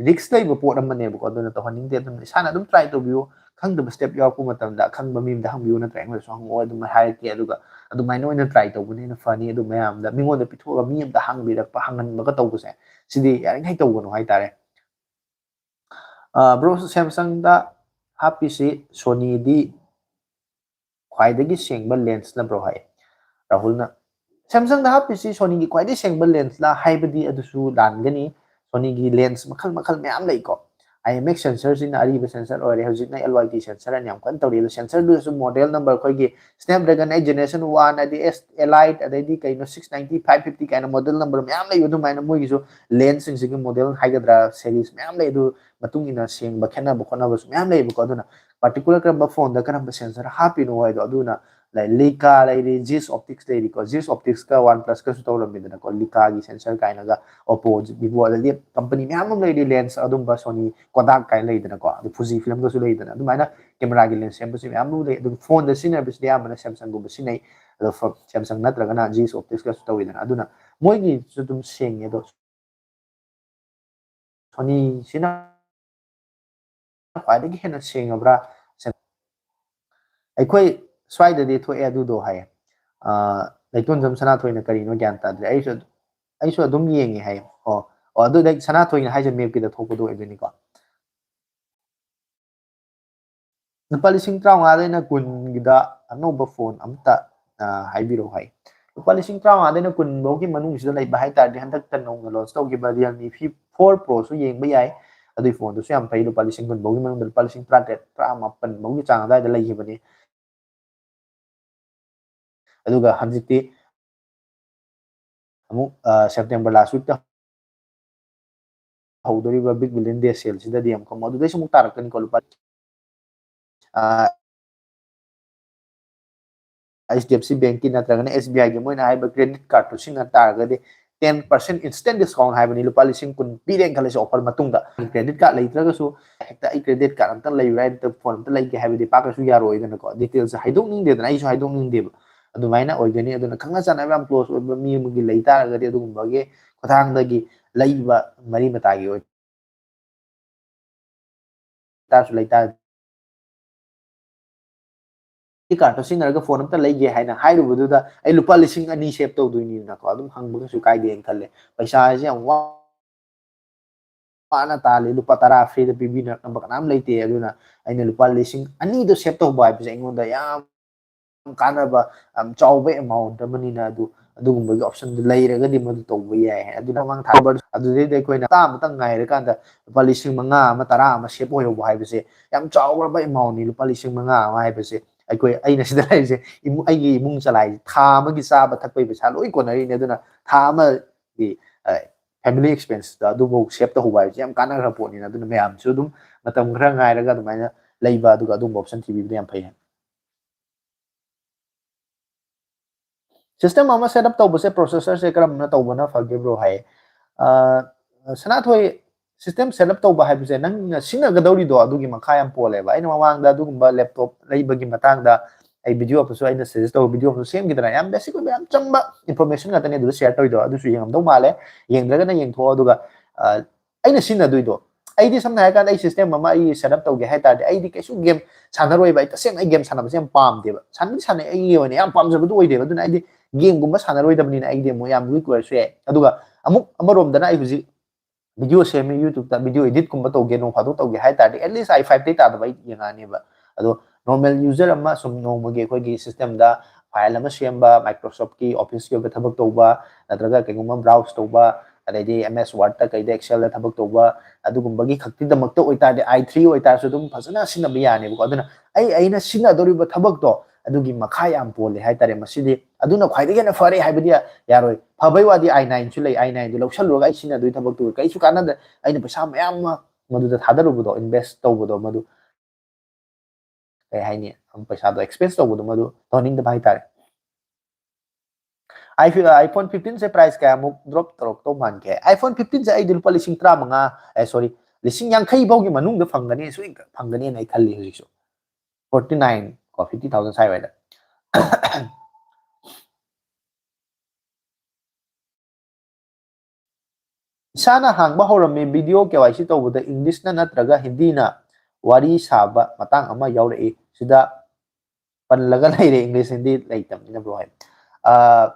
ꯔꯤꯛꯁ ꯂꯩꯕ ꯄꯣꯠ ꯑꯃꯅꯦꯕꯀꯣ꯫ ꯑꯗꯨꯅ ꯇꯧꯍꯟꯅꯤꯡꯗꯦ꯫ ꯑꯗꯨꯅ ꯏꯁꯥꯅ ꯑꯗꯨꯝ ꯇ꯭ꯔꯥꯏ ꯇꯧꯕꯤꯌꯨ꯫ ꯈꯪꯗꯕ ꯁ꯭ꯇꯦꯞ ꯌꯥꯎꯔꯛꯄ ꯃꯇꯝꯗ ꯑꯈꯪꯕ ꯃꯤ ꯑꯃꯗ ꯍꯪꯕꯤꯌꯨ, ꯅꯠꯇ꯭ꯔꯒ ꯑꯩꯉꯣꯟꯗꯁꯨ ꯍꯪꯉꯛꯑꯣ, ꯑꯗꯨꯝ ꯍꯥꯏꯔꯛꯀꯦ꯫ ꯑꯗꯨꯒ ꯑꯗꯨꯃꯥꯏꯅ ꯑꯣꯏꯅ ꯇ꯭ꯔꯥꯏ ꯇꯧꯕꯅ ꯍꯦꯟꯅ ꯐꯅꯤ꯫ ꯑꯗꯨ ꯃꯌꯥꯝꯗ, ꯃꯤꯉꯣꯟꯗ ꯄꯤꯊꯣꯛꯑꯒ ꯃꯤ ꯑꯃꯗ ꯍꯪꯕꯤꯔꯛꯄ, ꯍꯪꯍꯟꯕꯒ ꯇꯧꯕꯁꯦ, ꯁꯤꯗꯤ ꯌꯥꯔꯤꯉꯩ ꯇꯧꯒꯅꯨ ꯍꯥꯏꯇꯥꯔꯦ꯫ ꯑ, ꯕ꯭ꯔꯣ, ꯁꯦꯝꯁꯪꯗ ꯍꯥꯞꯄꯤꯁꯤ ꯁꯣꯅꯤꯗꯤ ꯈ꯭ꯋꯥꯏꯗꯒꯤ ꯁꯦꯡꯕ ꯂꯦꯟꯁꯅ, ꯕ꯭ꯔꯣ, ꯍꯥꯏ ꯔꯥꯍꯨꯜꯅ꯫ ꯁꯦꯝꯁꯪꯗ ꯍꯥꯞꯄꯤꯁꯤ ꯁꯣꯅꯤꯒꯤ ꯈ꯭ꯋꯥꯏꯗꯒꯤ ꯁꯦꯡꯕ ꯂꯦꯟꯁꯂ ꯍꯥꯏꯕꯗꯤ ꯑꯗꯨꯁꯨ ꯂꯥꯟꯒꯅꯤ꯫ ꯁꯣꯅꯤꯒꯤ ꯂꯦꯟꯁ ꯃꯈꯜ ꯃꯈꯜ ꯃꯌꯥꯝ ꯂꯩꯀꯣ꯫ ꯑꯥꯏ ꯑꯦꯝ ꯑꯦꯛꯁ ꯁꯦꯟꯁꯔꯁꯤꯅ ꯑꯔꯤꯕ ꯁꯦꯟꯁꯔ ꯑꯣꯏꯔꯦ, ꯍꯧꯖꯤꯛꯅ ꯑꯦꯜ ꯋꯥꯏ ꯇꯤ ꯁꯦꯟꯁꯔ ꯍꯥꯏꯅ ꯌꯥꯝ ꯀꯟꯅ ꯇꯧꯔꯤ꯫ ꯑꯗꯣ ꯁꯦꯟꯁꯔꯗꯨꯗꯁꯨ ꯃꯣꯗꯦꯜ ꯅꯝꯕꯔ ꯑꯩꯈꯣꯏꯒꯤ Snapdragon eight Generation one, ꯑꯗꯩ S Elite, ꯑꯗꯩꯗꯤ ꯀꯩꯅꯣ six ninety, five fifty ꯀꯥꯏꯅ ꯃꯣꯗꯦꯜ ꯅꯝꯕꯔ ꯃꯌꯥꯝ ꯂꯩꯕ꯫ ꯑꯗꯨꯃꯥꯏꯅ ꯃꯣꯏꯒꯤꯁꯨ ꯂꯦꯟꯁꯁꯤꯡꯁꯤꯒꯤ ꯃꯣꯗꯦꯜ ꯍꯥꯏꯒꯗ꯭ꯔꯥ, ꯁꯦꯔꯤꯁ ꯃꯌꯥꯝ ꯂꯩ꯫ ꯑꯗꯨ ꯃꯇꯨꯡ ꯏꯟꯅ ꯁꯦꯡꯕ, ꯈꯦꯠꯅꯕ ꯈꯣꯠꯅꯕꯁꯨ ꯃꯌꯥꯝ ꯂꯩꯌꯦꯕꯀꯣ꯫ ꯑꯗꯨꯅ ꯄꯥꯔꯇꯤꯀꯨꯂꯔ ꯀꯔꯝꯕ ꯐꯣꯟꯗ ꯀꯔꯝꯕ ꯁꯦꯟꯁꯔ ꯍꯥꯞꯄꯤꯅꯣ ꯍꯥꯏꯗꯣ, ꯑꯗꯨꯅ ꯂꯩ, ꯂꯤꯀꯥ ꯂꯩꯔꯤ, ꯖꯤꯁ ꯑꯣꯞꯇꯤꯛꯁ ꯂꯩꯔꯤꯀꯣ꯫ ꯖꯤꯁ ꯑꯣꯞꯇꯤꯛꯁꯀ ꯋꯥꯟ ꯄ꯭ꯂꯁꯀꯁꯨ ꯇꯧꯔꯝꯃꯤꯗꯅꯀꯣ, ꯂꯤꯀꯥꯒꯤ ꯁꯦꯟꯁꯔ ꯀꯥꯏꯅꯒ, ꯑꯣꯞꯄꯣ, ꯚꯤꯚꯣ, ꯑꯗꯩꯗꯤ ꯀꯝꯄꯅꯤ ꯃꯌꯥꯝ ꯑꯃ ꯂꯩꯔꯤ, ꯂꯦꯟꯁ ꯑꯗꯨꯝꯕ, ꯁꯣꯅꯤ, ꯀꯣꯗꯥꯛ ꯀꯥꯏꯅ ꯂꯩꯗꯅꯀꯣ, ꯑꯗꯩ ꯐꯨꯖꯤ ꯐꯤꯂꯝꯒꯁꯨ ꯂꯩꯗꯅ꯫ ꯑꯗꯨꯃꯥꯏꯅ ꯀꯦꯃꯦꯔꯥꯒꯤ ꯂꯦꯟꯁ ꯁꯦꯝꯕꯁꯨ ꯃꯌꯥꯝ ꯑꯃ ꯂꯩ꯫ ꯑꯗꯨꯒ ꯐꯣꯟꯗ ꯁꯤꯖꯤꯟꯅꯕꯁꯤꯗꯤ ꯑꯌꯥꯝꯕꯅ ꯁꯦꯝꯁꯪꯒꯨꯝꯕ ꯁꯤꯖꯤꯟꯅꯩ꯫ ꯑꯗꯣ ꯐ-, ꯁꯦꯝꯁꯪ ꯅꯠꯇ꯭ꯔꯒꯅ ꯖꯤꯁ ꯑꯣꯞꯇꯤꯛꯁꯀꯁꯨ ꯇꯧꯋꯤꯗꯅ꯫ ꯑꯗꯨꯅ ꯃꯣꯏꯒꯤꯁꯨ ꯑꯗꯨꯝ ꯁꯦꯡꯉꯦ꯫ ꯑꯗꯣ ꯁꯣꯅꯤꯁꯤꯅ ꯈ꯭ꯋꯥꯏꯗꯒꯤ ꯍꯦꯟꯅ ꯁꯦꯡꯉꯕ꯭ꯔꯥ? ꯑꯩꯈꯣꯏ ꯁ꯭ꯋꯥꯏꯗꯗꯤ ꯊꯣꯛꯑꯦ ꯑꯗꯨꯗꯣ ꯍꯥꯏꯌꯦ꯫ ꯑ, ꯂꯩꯇꯣꯟꯖꯝ ꯁꯅꯥꯊꯣꯏꯅ ꯀꯔꯤꯅꯣ ꯒ꯭ꯌꯥꯟ ꯇꯥꯗ꯭ꯔꯦ꯫ ꯑꯩꯁꯨ ꯑꯗꯨ-, ꯑꯩꯁꯨ ꯑꯗꯨꯝ ꯌꯦꯡꯉꯦ ꯍꯥꯏꯌꯦ꯫ ꯑꯣ, ꯑꯣ, ꯑꯗꯨꯗꯤ ꯁꯅꯥꯊꯣꯏꯅ ꯍꯥꯏꯁꯦ ꯃꯦꯞꯀꯤꯗ ꯊꯣꯛꯄꯗꯣ ꯑꯣꯏꯗꯣꯏꯅꯤꯀꯣ꯫ ꯂꯨꯄꯥ ꯂꯤꯁꯤꯡ ꯇꯔꯥꯃꯉꯥꯗꯩꯅ ꯀꯨꯟꯒꯤꯗ ꯑꯅꯧꯕ ꯐꯣꯟ ꯑꯝꯇ, ꯑ, ꯍꯥꯏꯕꯤꯔꯛꯑꯣ ꯍꯥꯏ꯫ ꯂꯨꯄꯥ ꯂꯤꯁꯤꯡ ꯇꯔꯥꯃꯉꯥꯗꯩꯅ ꯀꯨꯟ ꯐꯥꯎꯒꯤ ꯃꯅꯨꯡꯁꯤꯗ ꯂꯩꯕ ꯍꯥꯏ ꯇꯥꯔꯗꯤ, ꯍꯟꯗꯛꯇ ꯅꯧꯅ ꯂꯣꯟꯆ ꯇꯧꯈꯤꯕ Realme ꯐꯣꯔ Proꯁꯨ ꯌꯦꯡꯕ ꯌꯥꯏ꯫ ꯑꯗꯨꯒꯤ ꯐꯣꯟꯗꯨꯁꯨ ꯌꯥꯝ ꯐꯩ꯫ ꯂꯨꯄꯥ ꯂꯤꯁꯤꯡ ꯀꯨꯟ ꯐꯥꯎꯒꯤ ꯃꯅꯨꯡꯗ ꯂꯨꯄꯥ ꯂꯤꯁꯤꯡ ꯇꯔꯥꯇꯔꯦꯠ, ꯇꯔꯥꯃꯥꯄꯟ ꯐꯥꯎꯒꯤ ꯆꯥꯡ ꯑꯗꯨꯋꯥꯏꯗ ꯂꯩꯈꯤꯕꯅꯤ꯫ ꯑꯗꯨꯒ ꯍꯧꯖꯤꯛꯇꯤ ꯑꯃꯨꯛ, ꯑ, September last weekꯇ ꯍꯧꯗꯣꯔꯤꯕ Big Billion Day saleꯁꯤꯗꯗꯤ ꯑꯃꯨꯛꯀ ꯑꯃꯨꯛ ꯑꯗꯨꯗꯩꯁꯨ ꯑꯃꯨꯛ ꯇꯥꯔꯛꯀꯅꯤꯀꯣ, ꯂꯨꯄꯥ, ꯑ, H D F C Bankꯀꯤ ꯅꯠꯇ꯭ꯔꯒꯅ S B Iꯒꯤ ꯃꯣꯏꯅ ꯍꯥꯏꯕ credit cardꯇꯨ ꯁꯤꯖꯤꯟꯅ ꯇꯥꯔꯒꯗꯤ ten percent instant discount ꯍꯥꯏꯕꯅꯤ, ꯂꯨꯄꯥ ꯂꯤꯁꯤꯡ ꯀꯨꯟ ꯄꯤꯔꯦꯅ ꯈꯜꯂꯁꯤ offer ꯃꯇꯨꯡꯗ꯫ Credit card ꯂꯩꯇ꯭ꯔꯒꯁꯨ ꯍꯦꯛꯇ ꯑꯩ credit card ꯑꯝꯇ ꯂꯩꯕ꯭ꯔꯥ, ꯑꯝꯇ phone ꯑꯝꯇ ꯂꯩꯒꯦ ꯍꯥꯏꯕꯗꯤ ꯄꯥꯛꯀꯁꯨ ꯌꯥꯔꯣꯏꯗꯅꯀꯣ, details ꯍꯥꯏꯗꯣꯛꯅꯤꯡꯗꯦꯗꯅ, ꯑꯩꯁꯨ ꯍꯥꯏꯗꯣꯛꯅꯤꯡꯗꯦꯕ꯫ ꯑꯗꯨꯃꯥꯏꯅ ꯑꯣꯏꯒꯅꯤ꯫ ꯑꯗꯨꯅ ꯈꯪꯅ ꯆꯥꯟꯅꯕ ꯌꯥꯝ close ꯑꯣꯏꯕ ꯃꯤ ꯑꯃꯒꯤ ꯂꯩ ꯇꯥꯔꯒꯗꯤ ꯑꯗꯨꯒꯨꯝꯕꯒꯤ ꯈꯨꯊꯥꯡꯗꯒꯤ ꯂꯩꯕ ꯃꯔꯤ ꯃꯇꯥꯒꯤ ꯑꯣꯏ ꯇꯥꯔꯁꯨ ꯂꯩꯇꯥꯔꯗꯤ꯫ Card ꯁꯤꯖꯤꯟꯅꯔꯒ phone ꯑꯝꯇ ꯂꯩꯒꯦ ꯍꯥꯏꯅ ꯍꯥꯏꯔꯨꯕꯗꯨꯗ ꯑꯩ ꯂꯨꯄꯥ ꯂꯤꯁꯤꯡ ꯑꯅꯤ save ꯇꯧꯗꯣꯏꯅꯤꯅꯀꯣ, ꯑꯗꯨꯝ ꯍꯪꯕ ꯀꯩꯁꯨ ꯀꯥꯏꯗꯦꯅ ꯈꯜꯂꯦ꯫ ꯄꯩꯁꯥꯁꯦ ꯌꯥꯝ ꯋꯥ-, ꯋꯥꯅ ꯇꯥꯜꯂꯤ, ꯂꯨꯄꯥ ꯇꯔꯥ free ꯗ ꯄꯤꯕꯤꯅꯕ ꯀꯅꯥꯝ ꯂꯩꯇꯦ꯫ ꯑꯗꯨꯅ ꯑꯩꯅ ꯂꯨꯄꯥ ꯂꯤꯁꯤꯡ ꯑꯅꯤꯗꯣ save ꯇꯧꯕ ꯍꯥꯏꯕꯁꯦ ꯑꯩꯉꯣꯟꯗ ꯌꯥꯝ ꯀꯥꯟꯅꯕ, ꯌꯥꯝ ꯆꯥꯎꯕ amount ꯑꯃꯅꯤꯅ, ꯑꯗꯨ, ꯑꯗꯨꯒꯨꯝꯕꯒꯤ option ꯗꯨ ꯂꯩꯔꯒꯗꯤ ꯃꯗꯨ ꯇꯧꯕ ꯌꯥꯏ꯫ ꯑꯗꯨꯅ ꯃꯃꯥꯡ ꯊꯥ ꯑꯗꯨꯗꯩꯗꯤ ꯑꯩꯈꯣꯏꯅ ꯍꯞꯇꯥ ꯑꯃꯇꯪ ꯉꯥꯏꯔꯀꯥꯟꯗ ꯂꯨꯄꯥ ꯂꯤꯁꯤꯡ ꯃꯉꯥ ꯑꯃ, ꯇꯔꯥ ꯑꯃ save ꯑꯣꯏꯍꯧꯕ ꯍꯥꯏꯕꯁꯦ ꯌꯥꯝ ꯆꯥꯎꯈ꯭ꯔꯕ amount ꯅꯤ꯫ ꯂꯨꯄꯥ ꯂꯤꯁꯤꯡ ꯃꯉꯥ ꯑꯃ ꯍꯥꯏꯕꯁꯦ ꯑꯩꯈꯣꯏ, ꯑꯩꯅ ꯁꯤꯗ ꯂꯩꯔꯤꯁꯦ, ꯏꯃꯨꯡ, ꯑꯩꯒꯤ ꯏꯃꯨꯡ ꯆꯂꯥꯏꯔꯤꯁꯦ, ꯊꯥ ꯑꯃꯒꯤ ꯆꯥꯕ ꯊꯛꯄꯒꯤ ꯄꯩꯁꯥ ꯂꯣꯏ ꯀꯣꯟꯅꯔꯤꯅꯦ꯫ ꯑꯗꯨꯅ ꯊꯥ ꯑꯃꯒꯤ, ꯑ, family expense ꯇ ꯑꯗꯨꯐꯥꯎ save ꯇꯧꯍꯧꯕ ꯍꯥꯏꯕꯁꯦ ꯌꯥꯝ ꯀꯥꯟꯅꯈ꯭ꯔ ꯄꯣꯠꯅꯤꯅ꯫ ꯑꯗꯨꯅ ꯃꯌꯥꯝꯁꯨ ꯑꯗꯨꯝ ꯃꯇꯝ ꯈꯔ ꯉꯥꯏꯔꯒ ꯑꯗꯨꯃꯥꯏꯅ ꯂꯩꯕ, ꯑꯗꯨꯒ ꯑꯗꯨꯒꯨꯝꯕ option ꯊꯤꯕꯤꯕꯗ ꯌꯥꯝ ꯐꯩ ꯍꯥꯏ꯫ System ꯑꯃ set up ꯇꯧꯕꯁꯦ processor ꯁꯦ ꯀꯔꯝꯅ ꯇꯧꯕꯅ ꯐꯒꯦ, bro? ꯍꯥꯏ꯫ ꯑ, ꯁꯅꯥꯊꯣꯏ, system set up ꯇꯧꯕ ꯍꯥꯏꯕꯁꯦ ꯅꯪꯅ ꯁꯤꯖꯤꯟꯅꯒꯗꯧꯔꯤꯗꯣ ꯑꯗꯨꯒꯤ ꯃꯈꯥ ꯌꯥꯝ ꯄꯣꯜꯂꯦꯕ꯫ ꯑꯩꯅ ꯃꯃꯥꯡꯗ ꯑꯗꯨꯒꯨꯝꯕ laptop ꯂꯩꯕꯒꯤ ꯃꯇꯥꯡꯗ ꯑꯩ video ꯑꯃꯁꯨ, ꯑꯩꯅ suggest ꯇꯧꯕ video ꯑꯃꯁꯨ ꯁꯦꯝꯈꯤꯗꯅ, ꯌꯥꯝ basic ꯑꯣꯏꯕ, ꯌꯥꯝ ꯆꯝꯕ information ꯉꯥꯛꯇꯅꯦ ꯑꯗꯨꯗ share ꯇꯧꯔꯤꯗꯣ, ꯑꯗꯨꯁꯨ ꯌꯦꯡꯉꯝꯗꯧ ꯃꯥꯜꯂꯦ꯫ ꯌꯦꯡꯗ꯭ꯔꯒꯅ ꯌꯦꯡꯊꯣꯛꯑꯣ꯫ ꯑꯗꯨꯒ, ꯑ, ꯑꯩꯅ ꯁꯤꯖꯤꯟꯅꯗꯣꯏꯗꯣ, ꯑꯩꯗꯤ ꯁꯝꯅ ꯍꯥꯏꯔꯀꯥꯟꯗ ꯑꯩ system ꯑꯃ ꯑꯩ set up ꯇꯧꯒꯦ ꯍꯥꯏ ꯇꯥꯔꯗꯤ, ꯑꯩꯗꯤ ꯀꯩꯁꯨ game ꯁꯥꯟꯅꯔꯣꯏꯕ꯫ ꯑꯩ ꯇꯁꯦꯡꯅ ꯑꯩ game ꯁꯥꯟꯅꯕꯁꯦ ꯌꯥꯝ ꯄꯥꯝꯗꯦꯕ꯫ ꯁꯥꯟꯅꯗꯤ ꯁꯥꯟꯅꯩ, ꯑꯩꯒꯤ ꯑꯣꯏꯅ ꯌꯥꯝ ꯄꯥꯝꯖꯕꯗꯨ ꯑꯣꯏꯗꯦꯕ꯫ ꯑꯗꯨꯅ ꯑꯩꯗꯤ game ꯒꯨꯝꯕ ꯁꯥꯟꯅꯔꯣꯏꯗꯕꯅꯤꯅ ꯑꯩꯗꯤ ꯑꯃꯨꯛ ꯌꯥꯝ weak ꯑꯣꯏꯔꯁꯨ ꯌꯥꯏ꯫ ꯑꯗꯨꯒ ꯑꯃꯨꯛ ꯑꯃꯔꯣꯝꯗꯅ ꯑꯩ ꯍꯧꯖꯤꯛ video ꯁꯦꯝꯃꯤ, YouTube ꯇ video edit ꯀꯨꯝꯕ ꯇꯧꯒꯦ, ꯅꯣꯡ ꯐꯥꯗꯣꯛ ꯇꯧꯒꯦ ꯍꯥꯏ ꯇꯥꯔꯗꯤ, at least i five ꯇꯩ ꯇꯥꯗꯕ ꯑꯩ ꯌꯦꯡꯉꯛꯑꯅꯦꯕ꯫ ꯑꯗꯣ normal user ꯑꯃ ꯁꯨꯝ ꯅꯣꯡꯃꯒꯤ ꯑꯩꯈꯣꯏꯒꯤ system ꯗ file ꯑꯃ ꯁꯦꯝꯕ, Microsoft ꯀꯤ office ꯀꯤ ꯑꯣꯏꯕ ꯊꯕꯛ ꯇꯧꯕ, ꯅꯠꯇ꯭ꯔꯒ ꯀꯩꯒꯨꯝꯕ browse ꯇꯧꯕ, ꯑꯗꯩꯗꯤ M S Word ꯇ ꯀꯩꯗ Excel ꯗ ꯊꯕꯛ ꯇꯧꯕ, ꯑꯗꯨꯒꯨꯝꯕꯒꯤ ꯈꯛꯇꯤꯗꯃꯛꯇ ꯑꯣꯏꯇꯥꯔꯗꯤ, i three ꯑꯣꯏꯇꯥꯔꯁꯨ ꯑꯗꯨꯝ ꯐꯖꯅ ꯁꯤꯖꯤꯟꯅꯕ ꯌꯥꯅꯦꯕꯀꯣ꯫ ꯑꯗꯨꯅ ꯑꯩ, ꯑꯩꯅ ꯁꯤꯖꯤꯟꯅꯗꯧꯔꯤꯕ ꯊꯕꯛꯇꯣ ꯑꯗꯨꯒꯤ ꯃꯈꯥ ꯌꯥꯝ ꯄꯣꯜꯂꯦ ꯍꯥꯏꯇꯥꯔꯦ꯫ ꯃꯁꯤꯗꯤ ꯑꯗꯨꯅ ꯈ꯭ꯋꯥꯏꯗꯒꯤ ꯍꯦꯟꯅ ꯐꯔꯦ ꯍꯥꯏꯕꯗꯤ ꯌꯥꯔꯣꯏ꯫ ꯐꯕꯩ ꯋꯥꯗꯤ i nine ꯁꯨ ꯂꯩ, i nine ꯗꯨ ꯂꯧꯁꯜꯂꯨꯔꯒ ꯑꯩ ꯁꯤꯖꯤꯟꯅꯗꯣꯏ ꯊꯕꯛꯇꯨ ꯀꯩꯁꯨ ꯀꯥꯟꯅꯗ, ꯑꯩꯅ ꯄꯩꯁꯥ ꯃꯌꯥꯝ ꯑꯃ ꯃꯗꯨꯗ ꯊꯥꯗꯔꯨꯕꯗꯣ, invest ꯇꯧꯕꯗꯣ, ꯃꯗꯨ ꯀꯩ ꯍꯥꯏꯅꯤ, ꯄꯩꯁꯥꯗꯣ expense ꯇꯧꯕꯗꯣ ꯃꯗꯨ ꯇꯧꯍꯟꯅꯤꯡꯗꯕ ꯍꯥꯏꯇꯥꯔꯦ꯫ iPhone iPhone fifteen ꯁꯦ price ꯀꯌꯥꯃꯨꯛ drop ꯇꯧꯔꯛꯇꯧ ꯃꯥꯟꯒꯦ? iPhone fifteen ꯁꯦ ꯑꯩꯗꯤ ꯂꯨꯄꯥ ꯂꯤꯁꯤꯡ ꯇꯔꯥꯃꯉꯥ, ꯑꯦ, sorry, ꯂꯤꯁꯤꯡ ꯌꯥꯡꯈꯩ ꯐꯥꯎꯒꯤ ꯃꯅꯨꯡꯗ ꯐꯪꯒꯅꯤ, ꯁꯣꯏ ꯐꯪꯒꯅꯤꯅ ꯑꯩ ꯈꯜꯂꯤ ꯍꯧꯖꯤꯛꯁꯨ꯫ Forty nine ꯀꯣ, fifty thousand ꯁ꯭ꯋꯥꯏꯋꯥꯏꯗ꯫ ꯏꯁꯥꯅ ꯍꯥꯡꯕ ꯍꯧꯔꯝꯃꯤ꯫ Video KYC ꯇꯧꯕꯗ English ꯅ ꯅꯠꯇ꯭ꯔꯒ ꯍꯤꯟꯗꯤꯅ ꯋꯥꯔꯤ ꯁꯥꯕ ꯃꯇꯥꯡ ꯑꯃ ꯌꯥꯎꯔꯛꯏ꯫ ꯁꯤꯗ ꯄꯜꯂꯒ ꯂꯩꯔꯦ, English ꯍꯤꯟꯗꯤ ꯂꯩꯇꯕꯅꯤꯅ, bro꯫ ꯑꯩ, ꯑ,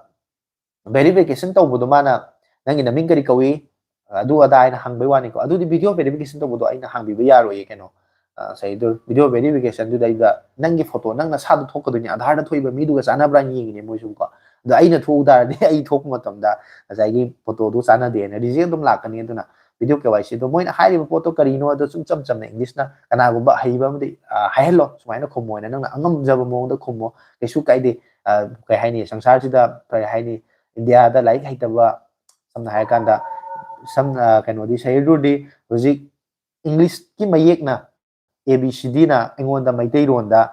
verification ꯇꯧꯕꯗꯣ ꯃꯥꯅ "ꯅꯪꯒꯤ ꯅꯃꯤꯡ ꯀꯔꯤ ꯀꯧꯏ?" ꯑꯗꯨ ꯑꯗꯥ ꯍꯥꯏꯅ ꯍꯪꯕꯩ ꯋꯥꯅꯤꯀꯣ꯫ ꯑꯗꯨꯗꯤ video verification ꯇꯧꯕꯗꯣ ꯑꯩꯅ ꯍꯥꯡꯕꯤꯕ ꯌꯥꯔꯣꯏꯌꯦ, ꯀꯩꯅꯣ, ꯑ, ꯉꯁꯥꯏꯗꯣ video verification ꯗꯨꯗꯩꯗ ꯅꯪꯒꯤ photo, ꯅꯪ ꯅꯁꯥꯗꯣ ꯊꯣꯛꯀꯗꯣꯏꯅꯤ, Aadhaar ꯗ ꯊꯣꯛꯏꯕ ꯃꯤꯗꯨꯒ ꯆꯥꯟꯅꯕ꯭ꯔꯥ ꯌꯦꯡꯉꯤꯅꯦ ꯃꯣꯏꯁꯨ ꯀꯣ꯫ ꯑꯗꯣ ꯑꯩꯅ ꯊꯣꯛꯎ ꯇꯥꯔꯗꯤ ꯑꯩ ꯊꯣꯛꯄ ꯃꯇꯝꯗ ꯉꯁꯥꯏꯒꯤ photo ꯗꯣ ꯆꯥꯟꯅꯗꯦꯅ reject ꯑꯗꯨꯝ ꯂꯥꯛꯀꯅꯤ꯫ ꯑꯗꯨꯅ video KYC ꯗꯣ ꯃꯣꯏꯅ ꯍꯥꯏꯔꯤꯕ ꯄꯣꯠꯇꯣ ꯀꯔꯤꯅꯣ ꯑꯗꯣ ꯁꯨꯝ ꯆꯝ ꯆꯝꯅ English ꯅ ꯀꯅꯥꯒꯨꯝꯕ ꯑꯍꯩꯕ ꯑꯃꯗꯤ, ꯑ, ꯍꯥꯏꯍꯜꯂꯣ, ꯁꯨꯃꯥꯏꯅ ꯈꯨꯝꯃꯣꯅ, ꯅꯪꯅ ꯑꯉꯝꯖꯕ ꯃꯑꯣꯡꯗ ꯈꯨꯝꯃꯣ, ꯀꯩꯁꯨ ꯀꯥꯏꯗꯦ꯫ ꯑ, ꯀꯩ ꯍꯥꯏꯅꯤ, ꯁꯪꯁꯥꯔꯁꯤꯗ ꯀꯩ ꯍꯥꯏꯅꯤ, ꯏꯟꯗꯤꯌꯥꯗ ꯂꯥꯏꯔꯤꯛ ꯍꯩꯇꯕ, ꯁꯝꯅ ꯍꯥꯏꯔꯀꯥꯟꯗ, ꯁꯝꯅ, ꯀꯩꯅꯣꯗꯤ, ꯁꯍꯤꯔꯗꯨꯔꯗꯤ ꯍꯧꯖꯤꯛ English ꯀꯤ ꯃꯌꯦꯛꯅ A B C D ꯅ ꯑꯩꯉꯣꯟꯗ ꯃꯩꯇꯩꯂꯣꯟꯗ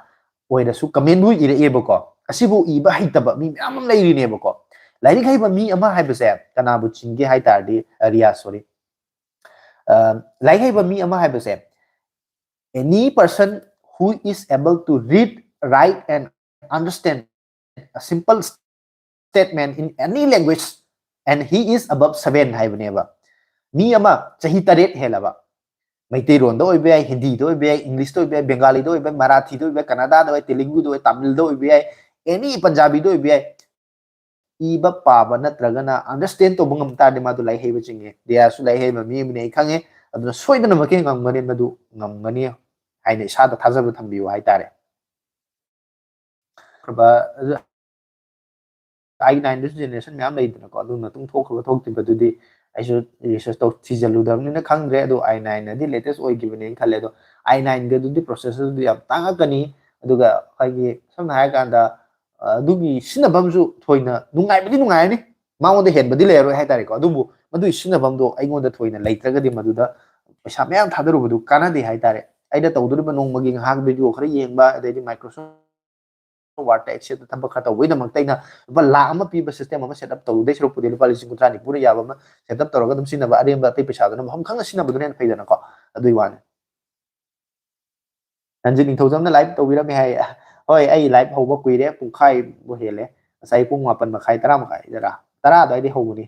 ꯑꯣꯏꯔꯁꯨ comment ꯕꯨ ꯏꯔꯛꯑꯦꯕꯀꯣ꯫ ꯑꯁꯤꯕꯨ ꯏꯕ ꯍꯩꯇꯕ ꯃꯤ ꯃꯌꯥꯝ ꯑꯃ ꯂꯩꯔꯤꯅꯦꯕꯀꯣ꯫ ꯂꯥꯏꯔꯤꯛ ꯍꯩꯕ ꯃꯤ ꯑꯃ ꯍꯥꯏꯕꯁꯦ ꯀꯅꯥꯕꯨ ꯆꯤꯡꯒꯦ ꯍꯥꯏ ꯇꯥꯔꯗꯤ, ꯑ, ꯔꯤꯌꯥ, sorry꯫ ꯑ, ꯂꯥꯏꯔꯤꯛ ꯍꯩꯕ ꯃꯤ ꯑꯃ ꯍꯥꯏꯕꯁꯦ, any person who is able to read, write and understand a simple statement in any language and he is above seven ꯍꯥꯏꯕꯅꯦꯕ꯫ ꯃꯤ ꯑꯃ ꯆꯍꯤ ꯇꯔꯦꯠ ꯍꯦꯜꯂꯕ, ꯃꯩꯇꯩꯔꯣꯟꯗ ꯑꯣꯏꯕ ꯌꯥꯏ, ꯍꯤꯟꯗꯤꯗ ꯑꯣꯏꯕ ꯌꯥꯏ, English ꯇ ꯑꯣꯏꯕ ꯌꯥꯏ, Bengali ꯗ ꯑꯣꯏꯕ ꯌꯥꯏ, Marathi ꯗ ꯑꯣꯏꯕ ꯌꯥꯏ, Kannada ꯗ ꯑꯣꯏꯕ, Telugu ꯗ ꯑꯣꯏꯕ, Tamil ꯗ ꯑꯣꯏꯕ ꯌꯥꯏ, any Punjabi ꯗ ꯑꯣꯏꯕ ꯌꯥꯏ, ꯏꯕ ꯄꯥꯕ ꯅꯠꯇ꯭ꯔꯒꯅ understand ꯇꯧꯕ ꯉꯝ ꯇꯥꯔꯗꯤ ꯃꯥꯗꯣ ꯂꯥꯏꯔꯤꯛ ꯍꯩꯕ ꯆꯤꯡꯉꯦ꯫ ꯔꯤꯌꯥꯁꯨ ꯂꯥꯏꯔꯤꯛ ꯍꯩꯕ ꯃꯤ ꯑꯃꯅꯤ ꯑꯩ ꯈꯪꯉꯦ꯫ ꯑꯗꯨꯅ ꯁꯣꯏꯗꯅꯃꯛꯀꯤ ꯉꯝꯒꯅꯤ, ꯃꯗꯨ ꯉꯝꯒꯅꯤ ꯍꯥꯏꯅ ꯏꯁꯥꯗ ꯊꯥꯖꯕ ꯊꯝꯕꯤꯌꯨ ꯍꯥꯏꯇꯥꯔꯦ꯫ ꯑꯗꯨ i nine ꯗꯁꯨ generation ꯃꯌꯥꯝ ꯂꯩꯗꯅꯀꯣ, ꯑꯗꯨ ꯃꯇꯨꯡ ꯊꯣꯛꯈ꯭ꯔꯕ ꯊꯣꯛꯇ꯭ꯔꯤꯕꯗꯨꯗꯤ ꯑꯩꯁꯨ research ꯇꯧ, ꯊꯤꯖꯤꯜꯂꯨꯗꯕꯅꯤꯅ ꯈꯪꯗ꯭ꯔꯦ꯫ ꯑꯗꯣ i nine ꯅꯗꯤ latest ꯑꯣꯏꯈꯤꯕꯅꯦꯅ ꯈꯜꯂꯦ꯫ ꯑꯗꯣ i nine ꯒꯗꯨꯗꯤ processor ꯗꯨ ꯌꯥꯝ ꯇꯥꯡꯉꯛꯀꯅꯤ꯫ ꯑꯗꯨꯒ ꯑꯩꯈꯣꯏꯒꯤ ꯁꯝꯅ ꯍꯥꯏꯔꯀꯥꯟꯗ, ꯑ, ꯑꯗꯨꯒꯤ ꯁꯤꯖꯤꯟꯅꯐꯝꯁꯨ ꯊꯣꯏꯅ ꯅꯨꯡꯉꯥꯏꯕꯗꯤ ꯅꯨꯡꯉꯥꯏꯔꯅꯤ, ꯃꯉꯣꯟꯗ ꯍꯦꯟꯕꯗꯤ ꯂꯩꯔꯔꯣꯏ ꯍꯥꯏꯇꯥꯔꯦꯀꯣ꯫ ꯑꯗꯨꯕꯨ ꯃꯗꯨꯒꯤ ꯁꯤꯖꯤꯟꯅꯐꯝꯗꯣ ꯑꯩꯉꯣꯟꯗ ꯊꯣꯏꯅ ꯂꯩꯇ꯭ꯔꯒꯗꯤ ꯃꯗꯨꯗ ꯄꯩꯁꯥ ꯃꯌꯥꯝ ꯊꯥꯗꯔꯨꯕꯗꯨ ꯀꯥꯟꯅꯗꯦ ꯍꯥꯏꯇꯥꯔꯦ꯫ ꯑꯩꯅ ꯇꯧꯗꯣꯔꯤꯕ ꯅꯣꯡꯃꯒꯤ ꯉꯥꯏꯍꯥꯛ video ꯈꯔ ꯌꯦꯡꯕ, ꯑꯗꯩꯗꯤ Microsoft ꯋꯥꯔꯗꯇ ꯑꯦꯛꯁꯦꯞꯇ ꯊꯕꯛ ꯈꯔ ꯇꯧꯕꯒꯤꯗꯃꯛꯇ ꯑꯩꯅ ꯂꯨꯄꯥ ꯂꯥꯈ ꯑꯃ ꯄꯤꯕ ꯁꯤꯁꯇꯦꯝ ꯑꯃ ꯁꯦꯠ ꯑꯞ ꯇꯧꯔꯨꯗꯣꯏ ꯁꯔꯨꯛꯄꯨꯗꯤ ꯂꯨꯄꯥ ꯂꯤꯁꯤꯡ ꯀꯨꯟꯊ꯭ꯔꯥ ꯅꯤꯐꯨꯅ ꯌꯥꯕ ꯑꯃ ꯁꯦꯠ ꯑꯞ ꯇꯧꯔꯒ ꯑꯗꯨꯝ ꯁꯤꯖꯤꯟꯅꯕ, ꯑꯔꯦꯝꯕ ꯑꯇꯩ ꯄꯩꯁꯥꯗꯨꯅ ꯃꯐꯝ ꯈꯪꯅ ꯁꯤꯖꯤꯟꯅꯕꯗꯨꯅ ꯍꯦꯟꯅ ꯐꯩꯗꯅꯀꯣ꯫ ꯑꯗꯨꯒꯤ ꯋꯥꯅꯤ꯫ ꯔꯟꯖꯤꯠ ꯅꯤꯡꯊꯧꯖꯝꯅ ꯂꯥꯏꯚ ꯇꯧꯕꯤꯔꯝꯃꯦ ꯍꯥꯏ꯫ ꯍꯣꯏ, ꯑꯩ ꯂꯥꯏꯚ ꯍꯧꯕ ꯀꯨꯏꯔꯦ, ꯄꯨꯡꯈꯥꯏꯃꯨꯛ ꯍꯦꯜꯂꯦ꯫ ꯉꯁꯥꯏ ꯄꯨꯡ ꯃꯥꯄꯟ ꯃꯈꯥꯏ, ꯇꯔꯥ ꯃꯈꯥꯏꯗꯔ, ꯇꯔꯥ ꯑꯗꯨꯋꯥꯏꯗꯩ ꯍꯧꯕꯅꯤ꯫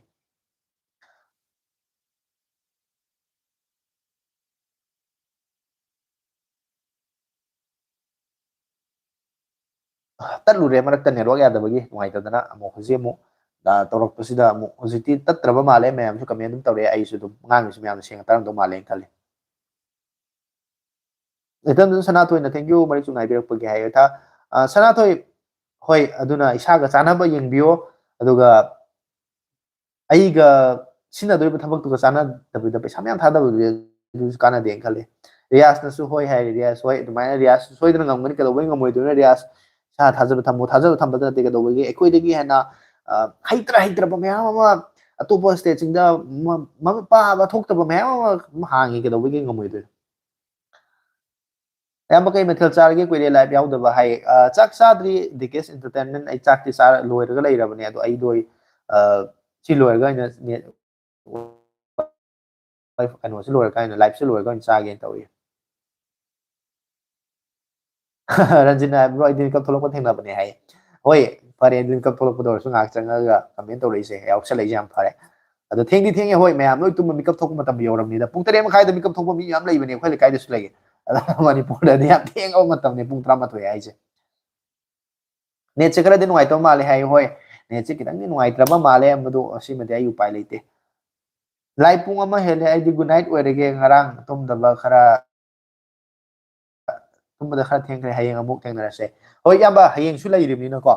ꯇꯠꯂꯨꯔꯦ ꯃꯔꯛꯇ ꯅꯦꯠꯋꯥꯛ ꯌꯥꯗꯕꯒꯤ, ꯅꯨꯡꯉꯥꯏꯇꯗꯅ꯫ ꯑꯃꯨꯛ ꯍꯧꯖꯤꯛ ꯑꯃꯨꯛ, ꯑ, ꯇꯧꯔꯛꯄꯁꯤꯗ ꯑꯃꯨꯛ ꯍꯧꯖꯤꯛꯇꯤ ꯇꯠꯇ꯭ꯔꯕ ꯃꯥꯜꯂꯦ꯫ ꯃꯌꯥꯝꯁꯨ ꯀꯃꯦꯟ ꯑꯗꯨꯝ ꯇꯧꯔꯛꯑꯦ, ꯑꯩꯁꯨ ꯑꯗꯨꯝ ꯉꯥꯡꯉꯤꯁꯤ ꯃꯌꯥꯝꯅ ꯁꯦꯡꯅ ꯇꯥꯔꯝꯗꯧ ꯃꯥꯜꯂꯦꯅ ꯈꯜꯂꯤ꯫ ꯏꯊꯝꯗꯨꯅ ꯁꯅꯥꯊꯣꯏꯅ "Thank you, ꯃꯔꯤꯛ ꯆꯨꯝꯅ ꯍꯥꯏꯕꯤꯔꯛꯄꯒꯤ" ꯍꯥꯏꯌꯦ꯫ ꯊꯥ-, ꯑ, ꯁꯅꯥꯊꯣꯏ, ꯍꯣꯏ, ꯑꯗꯨꯅ ꯏꯁꯥꯒ ꯆꯥꯟꯅꯕ ꯌꯦꯡꯕꯤꯌꯣ, ꯑꯗꯨꯒ ꯑꯩꯒ ꯁꯤꯖꯤꯟꯅꯗꯣꯔꯤꯕ ꯊꯕꯛꯇꯨꯒ ꯆꯥꯟꯅꯗꯕꯤꯗ ꯄꯩꯁꯥ ꯃꯌꯥꯝ ꯊꯥꯗꯕꯗꯨꯗꯤ ꯑꯗꯨꯁꯨ ꯀꯥꯟꯅꯗꯦꯅ ꯈꯜꯂꯤ꯫ ꯔꯤꯌꯥꯁꯅꯁꯨ ꯍꯣꯏ ꯍꯥꯏꯔꯤ꯫ ꯔꯤꯌꯥꯁ ꯍꯣꯏ, ꯑꯗꯨꯃꯥꯏꯅ ꯔꯤꯌꯥꯁ ꯁꯣꯏꯗꯅ ꯉꯝꯒꯅꯤ, ꯀꯩꯗꯧꯕꯩ ꯉꯝꯃꯣꯏꯗꯣꯏꯅꯣ? ꯔꯤꯌꯥꯁ ꯏꯁꯥ ꯊꯥꯖꯕ ꯊꯝꯃꯣ, ꯊꯥꯖꯕ ꯊꯝꯕꯗ ꯅꯠꯇꯦ, ꯀꯩꯗꯧꯕꯒꯤ ꯑꯩꯈꯣꯏꯗꯒꯤ ꯍꯦꯟꯅ, ꯑ, ꯍꯩꯇ꯭ꯔ ꯍꯩꯇ꯭ꯔꯕ ꯃꯌꯥꯝ ꯑꯃ ꯑꯇꯣꯞꯄ ꯁ꯭ꯇꯦꯠꯁꯤꯡꯗ ꯃ-, ꯃꯃꯤꯠ ꯄꯥꯕ ꯊꯣꯛꯇꯕ ꯃꯌꯥꯝ ꯑꯃ ꯍꯥꯡꯉꯤ, ꯀꯩꯗꯧꯕꯒꯤ ꯉꯝꯃꯣꯏꯗꯣꯏꯅꯣ? ꯑꯌꯥꯝꯕ ꯀꯩ ꯃꯊꯦꯜ ꯆꯥꯔꯒꯦ? ꯀꯨꯏꯔꯦ ꯂꯥꯏꯚ ꯌꯥꯎꯗꯕ ꯍꯥꯏ꯫ ꯑ, ꯆꯥꯛ ꯆꯥꯗ꯭ꯔꯤ, ꯗꯤ ꯀꯦꯁ ꯏꯟꯇꯔꯇꯦꯟꯃꯦꯟ꯫ ꯑꯩ ꯆꯥꯛꯇꯤ ꯆꯥꯔ ꯂꯣꯏꯔꯒ ꯂꯩꯔꯕꯅꯦ, ꯑꯗꯣ ꯑꯩꯗꯣ, ꯑ, ꯁꯤ ꯂꯣꯏꯔꯒ ꯑꯩꯅ ꯅꯦꯠ-, ꯀꯩꯅꯣꯁꯤ ꯂꯣꯏꯔꯀꯥꯟꯗ, ꯂꯥꯏꯚꯁꯤ ꯂꯣꯏꯔꯒ ꯑꯣꯏꯅ ꯆꯥꯒꯦꯅ ꯇꯧꯔꯤ꯫ ꯔꯟꯖꯤꯠꯅ ꯍꯥꯏꯕ꯭ꯔꯣ, ꯑꯩꯗꯤ ꯃꯤꯀꯞ ꯊꯣꯛꯂꯛꯄ ꯊꯦꯡꯅꯕꯅꯦ ꯍꯥꯏ꯫ ꯍꯣꯏ, ꯐꯔꯦ, ꯑꯗꯨ ꯃꯤꯀꯞ ꯊꯣꯛꯂꯛꯄꯗ ꯑꯣꯏꯔꯁꯨ ꯉꯥꯏꯍꯥꯛ ꯆꯪꯉꯒ ꯀꯃꯦꯟ ꯇꯧꯔꯛꯏꯁꯦ, ꯌꯥꯎꯁꯜꯂꯛꯏꯁꯦ ꯌꯥꯝ ꯐꯔꯦ꯫ ꯑꯗꯣ ꯊꯦꯡꯗꯤ ꯊꯦꯡꯉꯦ, ꯍꯣꯏ, ꯃꯌꯥꯝ ꯂꯣꯏ ꯇꯨꯝꯕ ꯃꯤꯀꯞ ꯊꯣꯛꯄ ꯃꯇꯝ ꯌꯧꯔꯕꯅꯤꯗ꯫ ꯄꯨꯡ ꯇꯔꯦꯠ ꯃꯈꯥꯏꯗ ꯃꯤꯀꯞ ꯊꯣꯛꯄ ꯃꯤ ꯃꯌꯥꯝ ꯂꯩꯕꯅꯦ, ꯑꯩꯈꯣꯏ ꯂꯩꯀꯥꯏꯗꯁꯨ ꯂꯩꯌꯦ꯫ ꯑꯗꯣ ꯃꯅꯤꯄꯨꯔꯗꯗꯤ ꯌꯥꯝ ꯊꯦꯡꯉꯕ ꯃꯇꯝꯅꯦ ꯄꯨꯡ ꯇꯔꯥꯃꯥꯊꯣꯏ ꯍꯥꯏꯁꯦ꯫ ꯅꯦꯠꯁꯦ ꯈꯔꯗꯤ ꯅꯨꯡꯉꯥꯏꯇꯕ ꯃꯥꯜꯂꯦ ꯍꯥꯏ꯫ ꯍꯣꯏ, ꯅꯦꯠꯁꯦ ꯈꯤꯇꯪꯗꯤ ꯅꯨꯡꯉꯥꯏꯇ꯭ꯔꯕ ꯃꯥꯜꯂꯦ, ꯃꯗꯨ ꯑꯁꯤꯃꯗꯤ ꯑꯩ ꯎꯄꯥꯏ ꯂꯩꯇꯦ꯫ ꯂꯥꯏ ꯄꯨꯡ ꯑꯃ ꯍꯦꯜꯂꯦ, ꯑꯩꯗꯤ ꯒꯨꯗ ꯅꯥꯏꯠ ꯑꯣꯏꯔꯒꯦ꯫ ꯉꯔꯥꯡ ꯇꯨꯝꯗꯕ ꯈꯔ, ꯇꯨꯝꯕꯗ ꯈꯔ ꯊꯦꯡꯈ꯭ꯔꯦ꯫ ꯍꯌꯦꯡ ꯑꯃꯨꯛ ꯊꯦꯡꯅꯔꯁꯦ꯫ ꯍꯣꯏ, ꯏꯌꯥꯝꯕ, ꯍꯌꯦꯡꯁꯨ ꯂꯩꯔꯤꯕꯅꯤꯅꯀꯣ꯫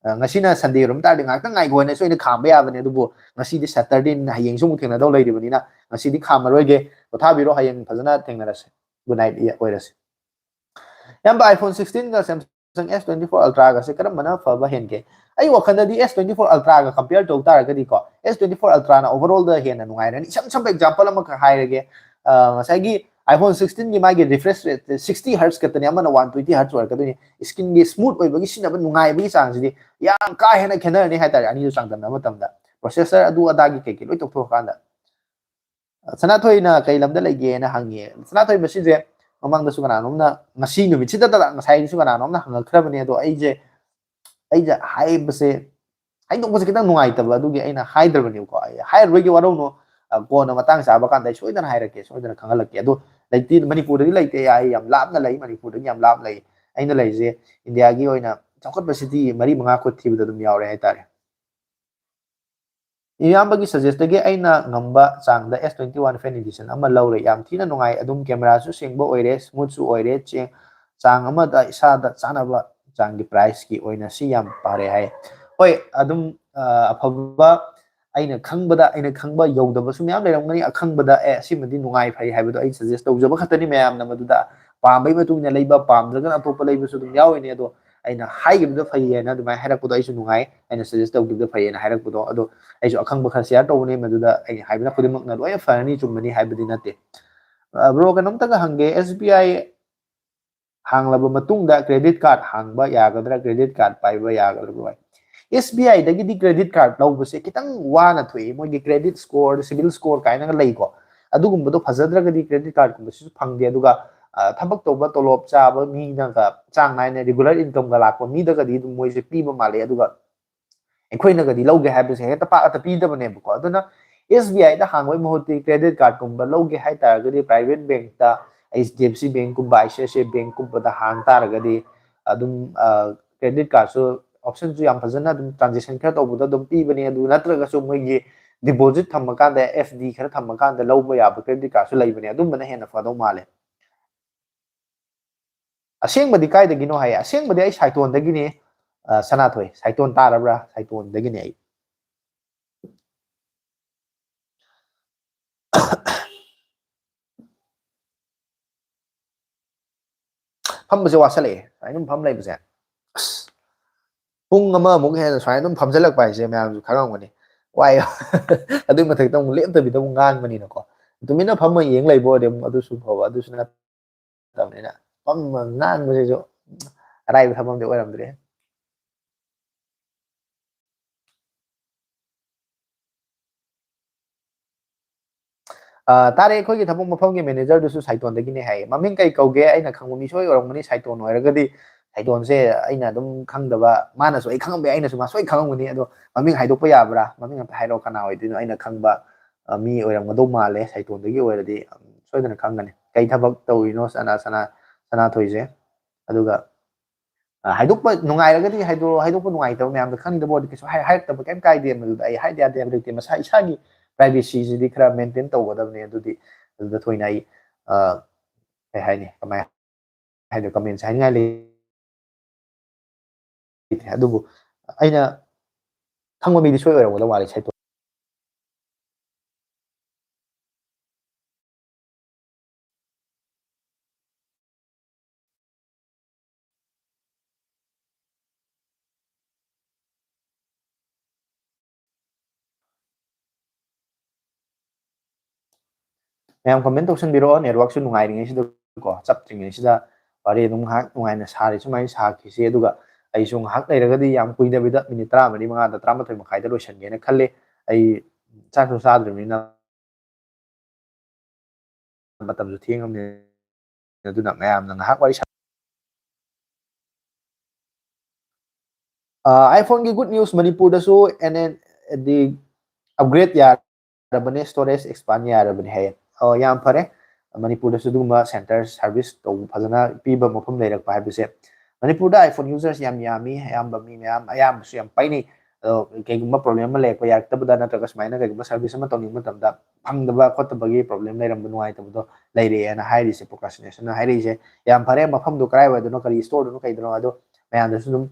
ꯑ, ꯉꯁꯤꯅ ꯁꯟꯗꯦ ꯑꯣꯏꯔꯝ ꯇꯥꯔꯗꯤ ꯉꯥꯏꯍꯥꯛꯇꯪ ꯉꯥꯏꯈꯣ ꯍꯥꯏꯅꯁꯨ ꯑꯩꯅ ꯈꯥꯝꯕ ꯌꯥꯕꯅꯦ, ꯑꯗꯨꯕꯨ ꯉꯁꯤꯗꯤ ꯁꯦꯇꯔꯗꯦꯅꯤꯅ ꯍꯌꯦꯡꯁꯨ ꯑꯃꯨꯛ ꯊꯦꯡꯅꯗꯧ ꯂꯩꯔꯤꯕꯅꯤꯅ ꯉꯁꯤꯗꯤ ꯈꯥꯝꯃꯔꯣꯏꯒꯦ꯫ ꯄꯣꯊꯥꯕꯤꯔꯣ, ꯍꯌꯦꯡ ꯐꯖꯅ ꯊꯦꯡꯅꯔꯁꯦ꯫ ꯒꯨꯗ ꯅꯥꯏꯠ ꯑꯣꯏꯔꯁꯦ꯫ ꯏꯌꯥꯝꯕ, iPhone sixteen ꯒ Samsung S twenty four Ultra ꯒꯁꯦ ꯀꯔꯝꯕꯅ ꯐꯕ ꯍꯦꯟꯒꯦ? ꯑꯩ ꯋꯥꯈꯜꯗꯗꯤ S twenty four Ultra ꯒ compare ꯇꯧ ꯇꯥꯔꯒꯗꯤꯀꯣ, S twenty four Ultra ꯅ overall ꯗ ꯍꯦꯟꯅ ꯅꯨꯡꯉꯥꯏꯔꯅꯤ꯫ ꯏꯁꯝ ꯁꯝꯕ example ꯑꯃꯈꯛ ꯍꯥꯏꯔꯒꯦ, ꯑ, ꯉꯁꯥꯏꯒꯤ, iPhone sixteen ꯒꯤ ꯃꯥꯒꯤ refresh rate sixty hertz ꯈꯛꯇꯅꯤ, ꯑꯃꯅ one twenty hertz ꯑꯣꯏꯔꯛꯀꯗꯣꯏꯅꯤ꯫ Screen ꯒꯤ smooth ꯑꯣꯏꯕꯒꯤ, ꯁꯤꯖꯤꯟꯅꯕ ꯅꯨꯡꯉꯥꯏꯕꯒꯤ ꯆꯥꯡꯁꯤꯗꯤ ꯌꯥꯝ ꯀꯥ ꯍꯦꯟꯅ ꯈꯦꯠꯅꯔꯅꯤ ꯍꯥꯏꯇꯥꯔꯦ, ꯑꯅꯤꯗꯨ ꯆꯥꯡꯗꯝꯅꯕ ꯃꯇꯝꯗ꯫ Processor ꯑꯗꯨ ꯑꯗꯥꯒꯤ ꯀꯩꯀꯩ ꯂꯣꯏ ꯇꯧꯊꯣꯛꯑꯀꯥꯟꯗ꯫ ꯁꯅꯥꯊꯣꯏꯅ ꯀꯩ ꯂꯝꯗ ꯂꯩꯒꯦꯅ ꯍꯪꯉꯦ꯫ ꯁꯅꯥꯊꯣꯏ, ꯃꯁꯤꯁꯦ ꯃꯃꯥꯡꯗꯁꯨ ꯀꯅꯥꯅꯣꯝꯅ, ꯉꯁꯤ ꯅꯨꯃꯤꯠꯁꯤꯗ ꯅꯠꯇꯕ, ꯉꯁꯥꯏꯒꯤꯁꯨ ꯀꯅꯥꯅꯣꯝꯅ ꯍꯪꯉꯛꯈ꯭ꯔꯕꯅꯦ꯫ ꯑꯗꯣ ꯑꯩꯁꯦ, ꯑꯩꯁꯦ ꯍꯥꯏꯕꯁꯦ, ꯍꯥꯏꯗꯣꯛꯄꯁꯦ ꯈꯤꯇꯪ ꯅꯨꯡꯉꯥꯏꯇꯕ, ꯑꯗꯨꯒꯤ ꯑꯩꯅ ꯍꯥꯏꯗ꯭ꯔꯕꯅꯦꯕꯀꯣ꯫ ꯑꯩ ꯍꯥꯏꯔꯔꯣꯏꯒꯦ ꯋꯥꯔꯧꯅꯨ, ꯑ, ꯀꯣꯟꯅ ꯃꯇꯥꯡ ꯆꯥꯕ ꯀꯥꯟꯗ ꯑꯩ ꯁꯣꯏꯗꯅ ꯍꯥꯏꯔꯛꯀꯦ, ꯁꯣꯏꯗꯅ ꯈꯪꯍꯜꯂꯛꯀꯦ꯫ ꯑꯗꯣ ꯂꯩꯇꯦ, ꯃꯅꯤꯄꯨꯔꯗꯗꯤ ꯂꯩꯇꯦ, ꯑꯩ ꯌꯥꯝ ꯂꯥꯞꯅ ꯂꯩ, ꯃꯅꯤꯄꯨꯔꯗꯒꯤ ꯌꯥꯝ ꯂꯥꯞꯅ ꯂꯩ꯫ ꯑꯩꯅ ꯂꯩꯔꯤꯁꯦ ꯏꯟꯗꯤꯌꯥꯒꯤ ꯑꯣꯏꯅ ꯆꯥꯎꯈꯠꯄ city ꯃꯔꯤ ꯃꯉꯥ ꯈꯨꯠ ꯊꯤꯕꯗ ꯑꯗꯨꯝ ꯌꯥꯎꯔꯦ ꯍꯥꯏꯇꯥꯔꯦ꯫ ꯏꯌꯥꯝꯕꯒꯤ suggest ꯇꯒꯤ ꯑꯩꯅ ꯉꯝꯕ ꯆꯥꯡꯗ S twenty one fan edition ꯑꯃ ꯂꯧꯔꯦ꯫ ꯌꯥꯝ ꯊꯤꯅ ꯅꯨꯡꯉꯥꯏ꯫ ꯑꯗꯨꯝ camera ꯁꯨ ꯁꯦꯡꯕ ꯑꯣꯏꯔꯦ, smooth ꯁꯨ ꯑꯣꯏꯔꯦ, ꯆꯦꯡ ꯆꯥꯡ ꯑꯃꯗ ꯏꯁꯥꯗ ꯆꯥꯅꯕ ꯆꯥꯡꯒꯤ price ꯀꯤ ꯑꯣꯏꯅ ꯁꯤ ꯌꯥꯝ ꯐꯔꯦ ꯍꯥꯏ꯫ ꯍꯣꯏ, ꯑꯗꯨꯝ, ꯑ, ꯑꯐꯕ, ꯑꯩꯅ ꯈꯪꯕꯗ, ꯑꯩꯅ ꯈꯪꯕ ꯌꯧꯗꯕꯁꯨ ꯃꯌꯥꯝ ꯂꯩꯔꯝꯒꯅꯤ꯫ ꯑꯈꯪꯕꯗ, "ꯑꯦ, ꯑꯁꯤꯃꯗꯤ ꯅꯨꯡꯉꯥꯏ, ꯐꯩ" ꯍꯥꯏꯕꯗꯣ ꯑꯩ suggest ꯇꯧꯖꯕ ꯈꯛꯇꯅꯤ꯫ ꯃꯌꯥꯝꯅ ꯃꯗꯨꯗ ꯄꯥꯝꯕꯩ ꯃꯇꯨꯡ ꯏꯟꯅ ꯂꯩꯕ, ꯄꯥꯝꯗ꯭ꯔꯒꯅ ꯑꯇꯣꯞꯄ ꯂꯩꯕꯁꯨ ꯑꯗꯨꯝ ꯌꯥꯎꯔꯤꯅꯦ꯫ ꯑꯗꯣ ꯑꯩꯅ ꯍꯥꯏꯈꯤꯕꯗꯣ ꯐꯩꯌꯦꯅ ꯑꯗꯨꯃꯥꯏꯅ ꯍꯥꯏꯔꯛꯄꯗꯣ ꯑꯩꯁꯨ ꯅꯨꯡꯉꯥꯏ, ꯑꯩꯅ suggest ꯇꯧꯈꯤꯕꯗꯣ ꯐꯩꯌꯦꯅ ꯍꯥꯏꯔꯛꯄꯗꯣ꯫ ꯑꯗꯣ ꯑꯩꯁꯨ ꯑꯈꯪꯕ ꯈꯔ share ꯇꯧꯕꯅꯦ꯫ ꯃꯗꯨꯗ ꯑꯩꯅ ꯍꯥꯏꯕꯅ ꯈꯨꯗꯤꯡꯃꯛꯅ ꯂꯣꯏꯅ ꯐꯔꯅꯤ, ꯆꯨꯝꯕꯅꯤ ꯍꯥꯏꯕꯗꯤ ꯅꯠꯇꯦ꯫ ꯑ, bro, ꯀꯩꯅꯣꯝꯇꯒ ꯍꯪꯒꯦ, S B I ꯍꯥꯡꯂꯕ ꯃꯇꯨꯡꯗ credit card ꯍꯥꯡꯕ ꯌꯥꯒꯗ꯭ꯔꯥ? Credit card ꯄꯥꯏꯕ ꯌꯥꯒꯗ꯭ꯔꯥ, bro? S B I ꯗꯒꯤꯗꯤ credit card ꯂꯧꯕꯁꯦ ꯈꯤꯇꯪ ꯋꯥꯅ ꯊꯣꯛꯏ꯫ ꯃꯣꯏꯒꯤ credit score, CIBIL score ꯀꯥꯏꯅꯒ ꯂꯩꯀꯣ꯫ ꯑꯗꯨꯒꯨꯝꯕꯗꯣ ꯐꯖꯗ꯭ꯔꯒꯗꯤ credit card ꯀꯨꯝꯕꯁꯤꯁꯨ ꯐꯪꯗꯦ꯫ ꯑꯗꯨꯒ, ꯑ, ꯊꯕꯛ ꯇꯧꯕ, ꯇꯣꯂꯣꯞ ꯆꯥꯕ ꯃꯤꯅꯒ, ꯆꯥꯡ ꯅꯥꯏꯅ regular income ꯒ ꯂꯥꯛꯄ ꯃꯤꯗꯒꯗꯤ ꯑꯗꯨꯝ ꯃꯣꯏꯁꯦ ꯄꯤꯕ ꯃꯥꯜꯂꯦ꯫ ꯑꯗꯨꯒ ꯑꯩꯈꯣꯏꯅꯒꯗꯤ ꯂꯧꯒꯦ ꯍꯥꯏꯕꯁꯦ ꯍꯦꯛꯇ ꯄꯥꯛ ꯑꯇ ꯄꯤꯗꯕꯅꯦꯕꯀꯣ꯫ ꯑꯗꯨꯅ S B I the ꯍꯥꯡꯕꯒꯤ ꯃꯍꯨꯠꯇꯤ credit card ꯀꯨꯝꯕ ꯂꯧꯒꯦ ꯍꯥꯏ ꯇꯥꯔꯒꯗꯤ private bank ꯇ, H D F C Bank ꯀꯨꯝꯕ, I C I C I Bank ꯀꯨꯝꯕꯗ ꯍꯥꯡ ꯇꯥꯔꯒꯗꯤ ꯑꯗꯨꯝ, ꯑ, credit card ꯁꯨ option ꯁꯨ ꯌꯥꯝ ꯐꯖꯅ ꯑꯗꯨꯝ transaction ꯈꯔ ꯇꯧꯕꯗ ꯑꯗꯨꯝ ꯄꯤꯕꯅꯦ꯫ ꯑꯗꯨ ꯅꯠꯇ꯭ꯔꯒꯁꯨ ꯃꯣꯏꯒꯤ deposit ꯊꯝꯃꯀꯥꯟꯗ, F D ꯈꯔ ꯊꯝꯃꯀꯥꯟꯗ ꯂꯧꯕ ꯌꯥꯕ credit card ꯁꯨ ꯂꯩꯕꯅꯦ꯫ ꯑꯗꯨꯝꯕꯅ ꯍꯦꯟꯅ ꯐꯗꯧ ꯃꯥꯜꯂꯦ꯫ ꯑꯁꯦꯡꯕꯗꯤ ꯀꯥꯏꯗꯒꯤꯅꯣ ꯍꯥꯏꯌꯦ꯫ ꯑꯁꯦꯡꯕꯗꯤ ꯑꯩ ꯁꯥꯏꯇꯣꯟꯗꯒꯤꯅꯦ, ꯑ, ꯁꯅꯥꯊꯣꯏ꯫ ꯁꯥꯏꯇꯣꯟ ꯇꯥꯔꯕ꯭ꯔꯥ? ꯁꯥꯏꯇꯣꯟꯗꯒꯤꯅꯦ ꯑꯩ꯫ ꯐꯝꯕꯁꯦ ꯋꯥꯁꯜꯂꯛꯑꯦ, ꯁꯨꯃꯥꯏꯅ ꯑꯗꯨꯝ ꯐꯝ ꯂꯩꯕꯁꯦ꯫ ꯑꯁ, ꯄꯨꯡ ꯑꯃꯃꯨꯛ ꯍꯦꯟꯅ ꯁꯨꯃꯥꯏꯅ ꯑꯗꯨꯝ ꯐꯝꯖꯜꯂꯛꯄ ꯍꯥꯏꯁꯦ ꯃꯌꯥꯝꯁꯨ ꯈꯪꯉꯝꯒꯅꯤ꯫ ꯋꯥꯏ꯫ ꯑꯗꯨꯏ ꯃꯊꯛꯇ ꯑꯃꯨꯛ ꯂꯦꯞꯇꯕꯤꯗ ꯑꯃꯨꯛ ꯉꯥꯡꯕꯅꯤꯅꯀꯣ꯫ ꯇꯨꯃꯤꯟꯅ ꯐꯝꯃ ꯌꯦꯡ ꯂꯩꯕ ꯑꯣꯏꯔꯗꯤ ꯑꯃꯨꯛ ꯑꯗꯨꯁꯨ ꯐꯕ, ꯑꯗꯨꯁꯨ ꯅꯠꯇꯕꯅꯤꯅ ꯐꯝꯃ ꯉꯥꯡꯕꯁꯤꯁꯨ ꯑꯔꯥꯏꯕ ꯊꯕꯛ ꯑꯝꯗꯤ ꯑꯣꯏꯔꯝꯗ꯭ꯔꯦ꯫ ꯑ, ꯇꯥꯔꯦ, ꯑꯩꯈꯣꯏꯒꯤ ꯊꯕꯛ ꯃꯐꯝꯒꯤ ꯃꯦꯅꯦꯖꯔꯗꯨꯁꯨ ꯁꯥꯏꯇꯣꯟꯗꯒꯤꯅꯦ ꯍꯥꯏꯌꯦ꯫ ꯃꯃꯤꯡ ꯀꯩ ꯀꯧꯒꯦ? ꯑꯩꯅ ꯈꯪꯕ ꯃꯤ ꯁꯣꯏ ꯑꯣꯏꯔꯝꯒꯅꯤ꯫ ꯁꯥꯏꯇꯣꯟ ꯑꯣꯏꯔꯒꯗꯤ, ꯁꯥꯏꯇꯣꯟꯁꯦ ꯑꯩꯅ ꯑꯗꯨꯝ ꯈꯪꯗꯕ, ꯃꯥꯅꯁꯨ ꯑꯩ ꯈꯪꯉꯝꯕ ꯌꯥꯏ, ꯑꯩꯅꯁꯨ ꯃꯥ ꯁꯣꯏ ꯈꯪꯉꯝꯒꯅꯤ꯫ ꯑꯗꯣ ꯃꯃꯤꯡ ꯍꯥꯏꯗꯣꯛꯄ ꯌꯥꯕ꯭ꯔꯥ? ꯃꯃꯤꯡ ꯑꯝꯇ ꯍꯥꯏꯔꯛꯑꯣ, ꯀꯅꯥ ꯑꯣꯏꯗꯣꯏꯅꯣ? ꯑꯩꯅ ꯈꯪꯕ, ꯑ, ꯃꯤ ꯑꯣꯏꯔꯝꯒꯗꯧ ꯃꯥꯜꯂꯦ꯫ ꯁꯥꯏꯇꯣꯟꯗꯒꯤ ꯑꯣꯏꯔꯗꯤ, ꯎꯝ, ꯁꯣꯏꯗꯅ ꯈꯪꯒꯅꯤ꯫ ꯀꯩ ꯊꯕꯛ ꯇꯧꯔꯤꯅꯣ ꯁꯅꯥ-, ꯁꯅꯥ-, ꯁꯅꯥꯊꯣꯏꯁꯦ? ꯑꯗꯨꯒ, ꯑ, ꯍꯥꯏꯗꯣꯛꯄ ꯅꯨꯡꯉꯥꯏꯔꯒꯗꯤ ꯍꯥꯏꯗꯣꯛꯑꯣ, ꯍꯥꯏꯗꯣꯛꯄ ꯅꯨꯡꯉꯥꯏꯇꯕ, ꯃꯌꯥꯝꯗ ꯈꯪꯗꯕ ꯑꯣꯏꯔꯗꯤ ꯀꯩꯁꯨ ꯍꯥꯏ-, ꯍꯥꯏꯔꯛꯇꯕ ꯀꯩꯝ ꯀꯥꯏꯗꯦ꯫ ꯃꯗꯨꯗ ꯑꯩ ꯍꯥꯏꯗ ꯌꯥꯗꯦ ꯍꯥꯏꯕ ꯂꯩꯇꯦ꯫ ꯃꯁꯥ ꯏꯁꯥꯒꯤ privacyꯁꯤꯗꯤ ꯈꯔ maintain ꯇꯧꯒꯗꯕꯅꯦ꯫ ꯑꯗꯨꯗꯤ ꯑꯗꯨꯗ ꯊꯣꯏꯅ ꯑꯩ, ꯑ, ꯀꯩ ꯍꯥꯏꯅꯤ, ꯀꯃꯥꯏ ꯍꯥꯏꯗꯣ, comments ꯍꯥꯏꯅꯤꯡꯉꯥꯏ ꯂꯩꯇ꯭ꯔꯦ꯫ ꯑꯗꯨꯕꯨ ꯑꯩꯅ ꯈꯪꯕ ꯃꯤꯗꯤ ꯁꯣꯏ ꯑꯣꯏꯔꯝꯒꯗꯧ ꯃꯥꯜꯂꯦ ꯁꯥꯏꯇꯣꯟ꯫ ꯃꯌꯥꯝ comment ꯇꯧꯁꯟꯕꯤꯔꯛꯑꯣ, networkꯁꯨ ꯅꯨꯡꯉꯥꯏꯔꯤꯉꯩꯁꯤꯗꯀꯣ, ꯆꯞꯇ꯭ꯔꯤꯉꯩꯁꯤꯗ ꯋꯥꯔꯤ ꯑꯗꯨꯝ ꯉꯥꯏꯍꯥꯛ ꯅꯨꯡꯉꯥꯏꯅ ꯁꯥꯔꯤ ꯁꯨꯃꯥꯏꯅ ꯁꯥꯈꯤꯁꯤ꯫ ꯑꯗꯨꯒ ꯑꯩꯁꯨ ꯉꯥꯏꯍꯥꯛ ꯂꯩꯔꯒꯗꯤ ꯌꯥꯝ ꯀꯨꯏꯗꯕꯤꯗ minute ꯇꯔꯥꯃꯔꯤ ꯃꯉꯥꯗ ꯇꯔꯥꯃꯥꯊꯣꯏ ꯃꯈꯥꯏꯗ ꯂꯣꯏꯁꯟꯒꯦꯅ ꯈꯜꯂꯤ꯫ ꯑꯩ ꯆꯥꯛꯁꯨ ꯆꯥꯗ꯭ꯔꯤꯕꯅꯤꯅ ꯃꯇꯝꯁꯨ ꯊꯦꯡꯉꯕꯅꯤꯅ, ꯑꯗꯨꯅ ꯃꯌꯥꯝꯅ ꯉꯥꯏꯍꯥꯛ ꯋꯥꯔꯤ ꯁꯥ-, ꯑ, iPhoneꯒꯤ good news, ꯃꯅꯤꯄꯨꯔꯗꯁꯨ ꯑꯦꯟ ꯑꯦꯟ ꯗꯤ upgrade ꯌꯥꯔꯕꯅꯦ, storage expand ꯌꯥꯔꯕꯅꯦ ꯍꯥꯏꯌꯦ꯫ ꯑꯣ, ꯌꯥꯝ ꯐꯔꯦ꯫ ꯃꯅꯤꯄꯨꯔꯗꯁꯨ ꯑꯗꯨꯒꯨꯝꯕ center service ꯇꯧꯕ, ꯐꯖꯅ ꯄꯤꯕ ꯃꯐꯝ ꯂꯩꯔꯛꯄ ꯍꯥꯏꯕꯁꯦ꯫ ꯃꯅꯤꯄꯨꯔꯗ iPhone users ꯌꯥꯝ ꯌꯥꯝꯃꯤ, ꯑꯌꯥꯝꯕ ꯃꯤ ꯃꯌꯥꯝ, ꯑꯌꯥꯝꯕꯁꯨ ꯌꯥꯝ ꯄꯥꯏꯅꯩ꯫ ꯑꯗꯣ ꯀꯩꯒꯨꯝꯕ problem ꯑꯃ ꯂꯩꯔꯛꯄ ꯌꯥꯔꯛꯇꯕꯗ, ꯅꯠꯇ꯭ꯔꯒ ꯁꯨꯃꯥꯏꯅ ꯀꯩꯒꯨꯝꯕ service ꯑꯃ ꯇꯧꯅꯤꯡꯕ ꯃꯇꯝꯗ ꯐꯪꯗꯕ ꯈꯣꯠꯇꯕꯒꯤ problem ꯂꯩꯔꯝꯕ, ꯅꯨꯡꯉꯥꯏꯇꯕꯗꯣ ꯂꯩꯔꯛꯑꯦꯅ ꯍꯥꯏꯔꯤꯁꯦ, procrastinationꯅ ꯍꯥꯏꯔꯛꯏꯁꯦ꯫ ꯌꯥꯝ ꯐꯔꯦ, ꯃꯐꯝꯗꯣ ꯀꯗꯥꯏꯋꯥꯏꯗꯅꯣ, ꯀꯔꯤ storeꯗꯅꯣ, ꯀꯩꯗꯅꯣ, ꯑꯗꯣ ꯃꯌꯥꯝꯗꯁꯨ ꯑꯗꯨꯝ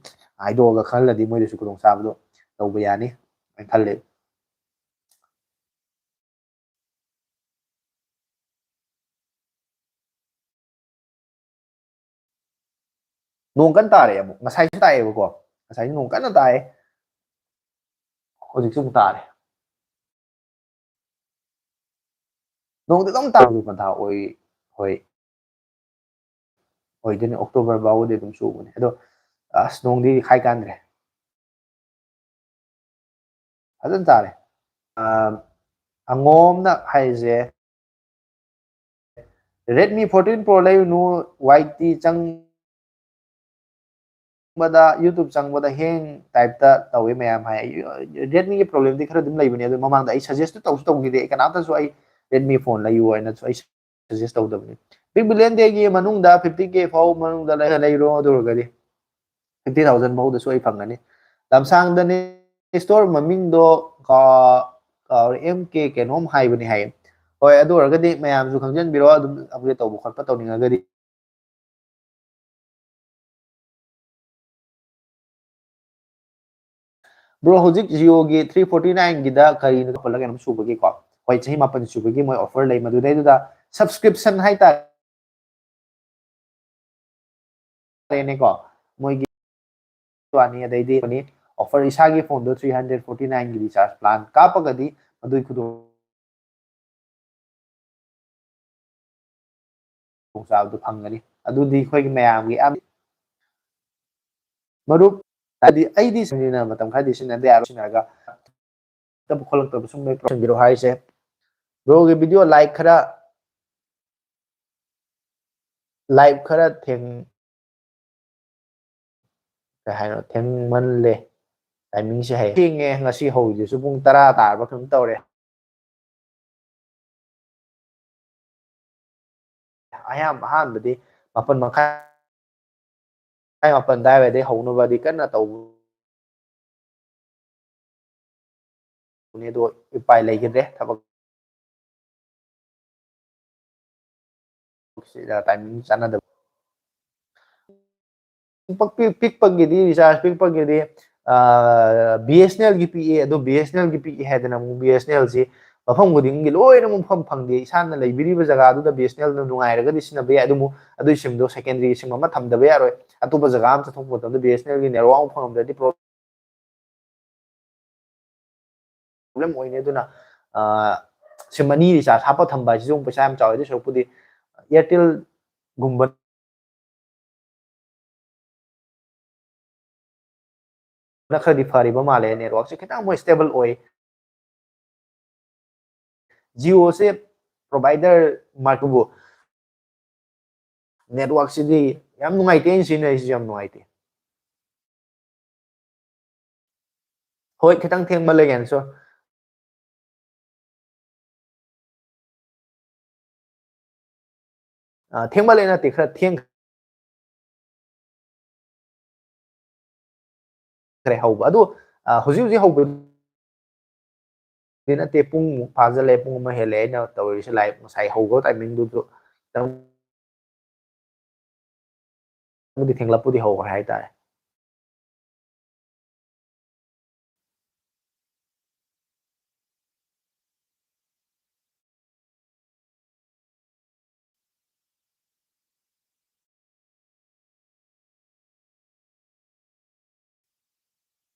ꯍꯥꯏꯗꯣꯛꯑꯒ ꯈꯜꯂꯗꯤ ꯃꯣꯏꯗꯁꯨ ꯈꯨꯗꯣꯡꯆꯥꯕꯗꯣ ꯂꯧꯕ ꯌꯥꯅꯤ ꯍꯥꯏꯅ ꯈꯜꯂꯦ꯫ ꯅꯣꯡ ꯀꯟꯅ ꯇꯥꯔꯦ ꯑꯃꯨꯛ꯫ ꯉꯁꯥꯏꯁꯨ ꯇꯥꯏꯑꯦꯕꯀꯣ, ꯉꯁꯥꯏꯁꯨ ꯅꯣꯡ ꯀꯟꯅ ꯇꯥꯏ, ꯍꯧꯖꯤꯛꯁꯨ ꯑꯃꯨꯛ ꯇꯥꯔꯦ꯫ ꯅꯣꯡꯗꯤ ꯑꯗꯨꯝ ꯇꯥꯕ ꯄꯟꯊꯥ ꯑꯣꯏ꯫ ꯍꯣꯏ, ꯑꯣꯏꯗꯣꯏꯅꯤ꯫ ꯑꯣꯛꯇꯣꯕꯔ ꯐꯥꯎꯕꯗꯤ ꯑꯗꯨꯝ ꯆꯨꯕꯅꯦ꯫ ꯑꯗꯣ ꯑꯁ, ꯅꯣꯡꯗꯤ ꯈꯥꯏ ꯀꯥꯟꯗ꯭ꯔꯦ꯫ ꯐꯖꯅ ꯇꯥꯔꯦ꯫ ꯑꯥ, ꯑꯉꯣꯝꯅ ꯍꯥꯏꯁꯦ, "Redmi fourteen Pro ꯂꯩꯔꯨꯅꯨ, ꯋꯥꯏ ꯇꯤ ꯆꯪꯕꯗ, YouTube ꯆꯪꯕꯗ ꯍꯦꯡ ꯇꯥꯏꯞꯇ ꯇꯧꯋꯦ ꯃꯌꯥꯝ" ꯍꯥꯏ꯫ Redmi ꯒꯤ problem ꯗꯤ ꯈꯔ ꯑꯗꯨꯝ ꯂꯩꯕꯅꯦ, ꯑꯗꯣ ꯃꯃꯥꯡꯗ ꯑꯩ suggest ꯇꯧꯁꯨ ꯇꯧꯈꯤꯗꯦ, ꯑꯩ ꯀꯅꯥꯝꯇꯁꯨ ꯑꯩ Redmi phone ꯂꯩꯌꯨ ꯍꯥꯏꯅꯁꯨ ꯑꯩ suggest ꯇꯧꯗꯕꯅꯤ꯫ Big Billion Day ꯒꯤ ꯃꯅꯨꯡꯗ fifty K ꯐꯥꯎ ꯃꯅꯨꯡꯗ ꯂꯩ-, ꯂꯩꯔꯣ, ꯑꯗꯨ ꯑꯣꯏꯔꯒꯗꯤ fifty thousand ꯐꯥꯎꯗꯁꯨ ꯑꯩ ꯐꯪꯒꯅꯤ꯫ ꯂꯝꯁꯥꯡꯗꯅꯦ, store ꯃꯃꯤꯡꯗꯣ ꯀꯥ-, ꯀꯥꯎꯔꯦ, M K ꯀꯩꯅꯣꯝ ꯍꯥꯏꯕꯅꯤ ꯍꯥꯏꯌꯦ꯫ ꯍꯣꯏ, ꯑꯗꯨ ꯑꯣꯏꯔꯒꯗꯤ ꯃꯌꯥꯝꯁꯨ ꯈꯪꯖꯟꯕꯤꯔꯣ, ꯑꯗꯨꯝ upgrade ꯇꯧꯕ ꯈꯣꯠꯄ ꯇꯧꯅꯤꯡꯉꯒꯗꯤ꯫ Bro, ꯍꯧꯖꯤꯛ Jio ꯒꯤ three forty nine ꯒꯤꯗ ꯀꯔꯤꯅꯣ ꯈꯣꯠꯂꯒ ꯀꯩꯅꯣꯝ ꯁꯨꯕꯒꯤꯀꯣ, ꯍꯣꯏ, ꯆꯍꯤ ꯃꯥꯄꯟ ꯁꯨꯕꯒꯤ ꯃꯣꯏ offer ꯂꯩ, ꯃꯗꯨꯗꯩꯗꯨꯗ subscription ꯍꯥꯏꯇꯥꯔꯦꯅꯦꯀꯣ, ꯃꯣꯏꯒꯤ ꯋꯥꯅꯤ, ꯑꯗꯩꯗꯤ offer, ꯏꯁꯥꯒꯤ phone ꯗꯣ three hundred forty nine ꯒꯤ recharge plan ꯀꯥꯞꯄꯒꯗꯤ ꯃꯗꯨꯒꯤ ꯈꯨꯗꯣꯡ ꯈꯨꯗꯣꯡꯆꯥꯕꯗꯨ ꯐꯪꯒꯅꯤ꯫ ꯑꯗꯨꯗꯤ ꯑꯩꯈꯣꯏꯒꯤ ꯃꯌꯥꯝꯒꯤ ꯑ-, ꯃꯔꯨꯞ, ꯍꯥꯏꯗꯤ ꯑꯩꯗꯤ ꯁꯤꯖꯤꯟꯅ ꯃꯇꯝ ꯈꯔꯗꯤ ꯁꯤꯖꯤꯟꯅꯗ ꯌꯥꯔꯣꯏ, ꯁꯤꯖꯤꯟꯅꯔꯒ ꯈꯣꯠꯂꯛꯇꯕ ꯁꯨꯝ ꯂꯩ, ꯇꯧꯁꯟꯕꯤꯔꯣ ꯍꯥꯏꯁꯦ꯫ Bro ꯒꯤ video like ꯈꯔ, like ꯈꯔ ꯊꯦꯡ-, ꯀꯩ ꯍꯥꯏꯅꯣ, ꯊꯦꯡꯃꯜꯂꯦ꯫ Timing ꯁꯦ ꯍꯌꯦꯡ ꯊꯦꯡꯉꯦ, ꯉꯁꯤ ꯍꯧꯔꯤꯁꯤꯁꯨ ꯄꯨꯡ ꯇꯔꯥ ꯇꯥꯔꯕ ꯀꯩꯅꯣꯝ ꯇꯧꯔꯦ꯫ ꯑꯌꯥꯝꯕ ꯑꯍꯥꯟꯕꯗꯤ ꯃꯥꯄꯟ ꯃꯈꯥꯏ, ꯃꯥꯄꯟ ꯑꯗꯨꯋꯥꯏꯗꯩ ꯍꯧꯅꯕꯗꯤ ꯀꯟꯅ ꯇꯧꯕꯅꯤ, ꯑꯗꯣ ꯎꯄꯥꯏ ꯂꯩꯈꯤꯗ꯭ꯔꯦ, ꯊꯕꯛ ꯁꯤꯗ timing ꯆꯥꯟꯅꯗꯕ꯫ ꯄꯤꯛꯄꯒꯤꯗꯤ, recharge ꯄꯤꯛꯄꯒꯤꯗꯤ, ꯑꯥ, B S N L ꯒꯤ ꯄꯤꯛꯑꯦ, ꯑꯗꯣ B S N L ꯒꯤ ꯄꯤꯛꯑꯦ ꯍꯥꯏꯗꯅ ꯑꯃꯨꯛ B S N L ꯁꯤ ꯃꯐꯝ ꯈꯨꯗꯤꯡꯒꯤ ꯂꯣꯏꯅ ꯃꯐꯝ ꯐꯪꯗꯦ꯫ ꯏꯁꯥꯅ ꯂꯩꯕꯤꯔꯤꯕ ꯖꯒꯥꯗꯨꯗ B S N L ꯅ ꯅꯨꯡꯉꯥꯏꯔꯒꯗꯤ ꯁꯤꯖꯤꯟꯅꯕ ꯌꯥꯏ, ꯑꯗꯨꯕꯨ ꯑꯗꯨꯒꯤ ꯁꯤꯝꯗꯣ secondary ꯁꯤꯝ ꯑꯃ ꯊꯝꯗꯕ ꯌꯥꯔꯣꯏ꯫ ꯑꯇꯣꯞꯄ ꯖꯒꯥ ꯑꯃ ꯆꯠꯊꯣꯛꯄ ꯃꯇꯝꯗ B S N L ꯒꯤ network ꯑꯃ ꯐꯪꯉꯝꯗ꯭ꯔꯗꯤ problem ꯑꯣꯏꯅꯤ꯫ ꯑꯗꯨꯅ, ꯑꯥ, ꯁꯤꯝ ꯑꯅꯤ ꯔꯤꯆꯥꯔꯖ ꯍꯥꯞꯄ ꯊꯝꯕ ꯍꯥꯏꯁꯤꯁꯨ ꯑꯃꯨꯛ ꯄꯩꯁꯥ ꯌꯥꯝ ꯆꯥꯎꯋꯦ꯫ ꯑꯗꯨ ꯁꯔꯨꯛꯄꯨꯗꯤ ꯑꯦꯌꯥꯔꯇꯦꯜꯒꯨꯝꯕꯅ ꯈꯔꯗꯤ ꯐꯔꯤꯕ ꯃꯥꯜꯂꯦ, ꯅꯦꯠꯋꯥꯛꯁꯦ ꯈꯤꯇꯪ ꯃꯣꯏ ꯁ꯭ꯇꯦꯕꯜ ꯑꯣꯏ꯫ ꯖꯤꯑꯣꯁꯦ ꯄ꯭ꯔꯣꯚꯥꯏꯗꯔ ꯃꯥꯔꯀꯦꯠꯕꯨ ꯅꯦꯠꯋꯥꯛꯁꯤꯗꯤ ꯌꯥꯝ ꯅꯨꯡꯉꯥꯏꯇꯦ, ꯑꯩꯅ ꯁꯤꯖꯤꯟꯅꯔꯤꯁꯤꯁꯨ ꯌꯥꯝ ꯅꯨꯡꯉꯥꯏꯇꯦ꯫ ꯍꯣꯏ, ꯈꯤꯇꯪ ꯊꯦꯡꯃꯜꯂꯦ ꯀꯩꯅꯣꯁꯨ꯫ ꯑ, ꯊꯦꯡꯃꯜꯂꯦ ꯅꯠꯇꯦ, ꯈꯔ ꯊꯦꯡ- ꯈ꯭ꯔꯦ ꯍꯧꯕ꯫ ꯑꯗꯨ, ꯑ, ꯍꯧꯖꯤꯛ ꯍꯧꯖꯤꯛ ꯍꯧꯕꯗꯤ ꯅꯠꯇꯦ, ꯄꯨꯡꯃꯨꯛ ꯐꯥꯖꯤꯜꯂꯦ, ꯄꯨꯡ ꯑꯃ ꯍꯦꯜꯂꯦ ꯑꯩꯅ ꯇꯧꯔꯤꯁꯦ live꯫ ꯉꯁꯥꯏ ꯍꯧꯕ timingꯗꯨꯁꯨ ꯈꯤꯇꯪꯕꯨꯗꯤ ꯊꯦꯡꯂꯞꯄꯨꯗꯤ ꯍꯧꯈ꯭ꯔꯦ ꯍꯥꯏꯇꯥꯔꯦ꯫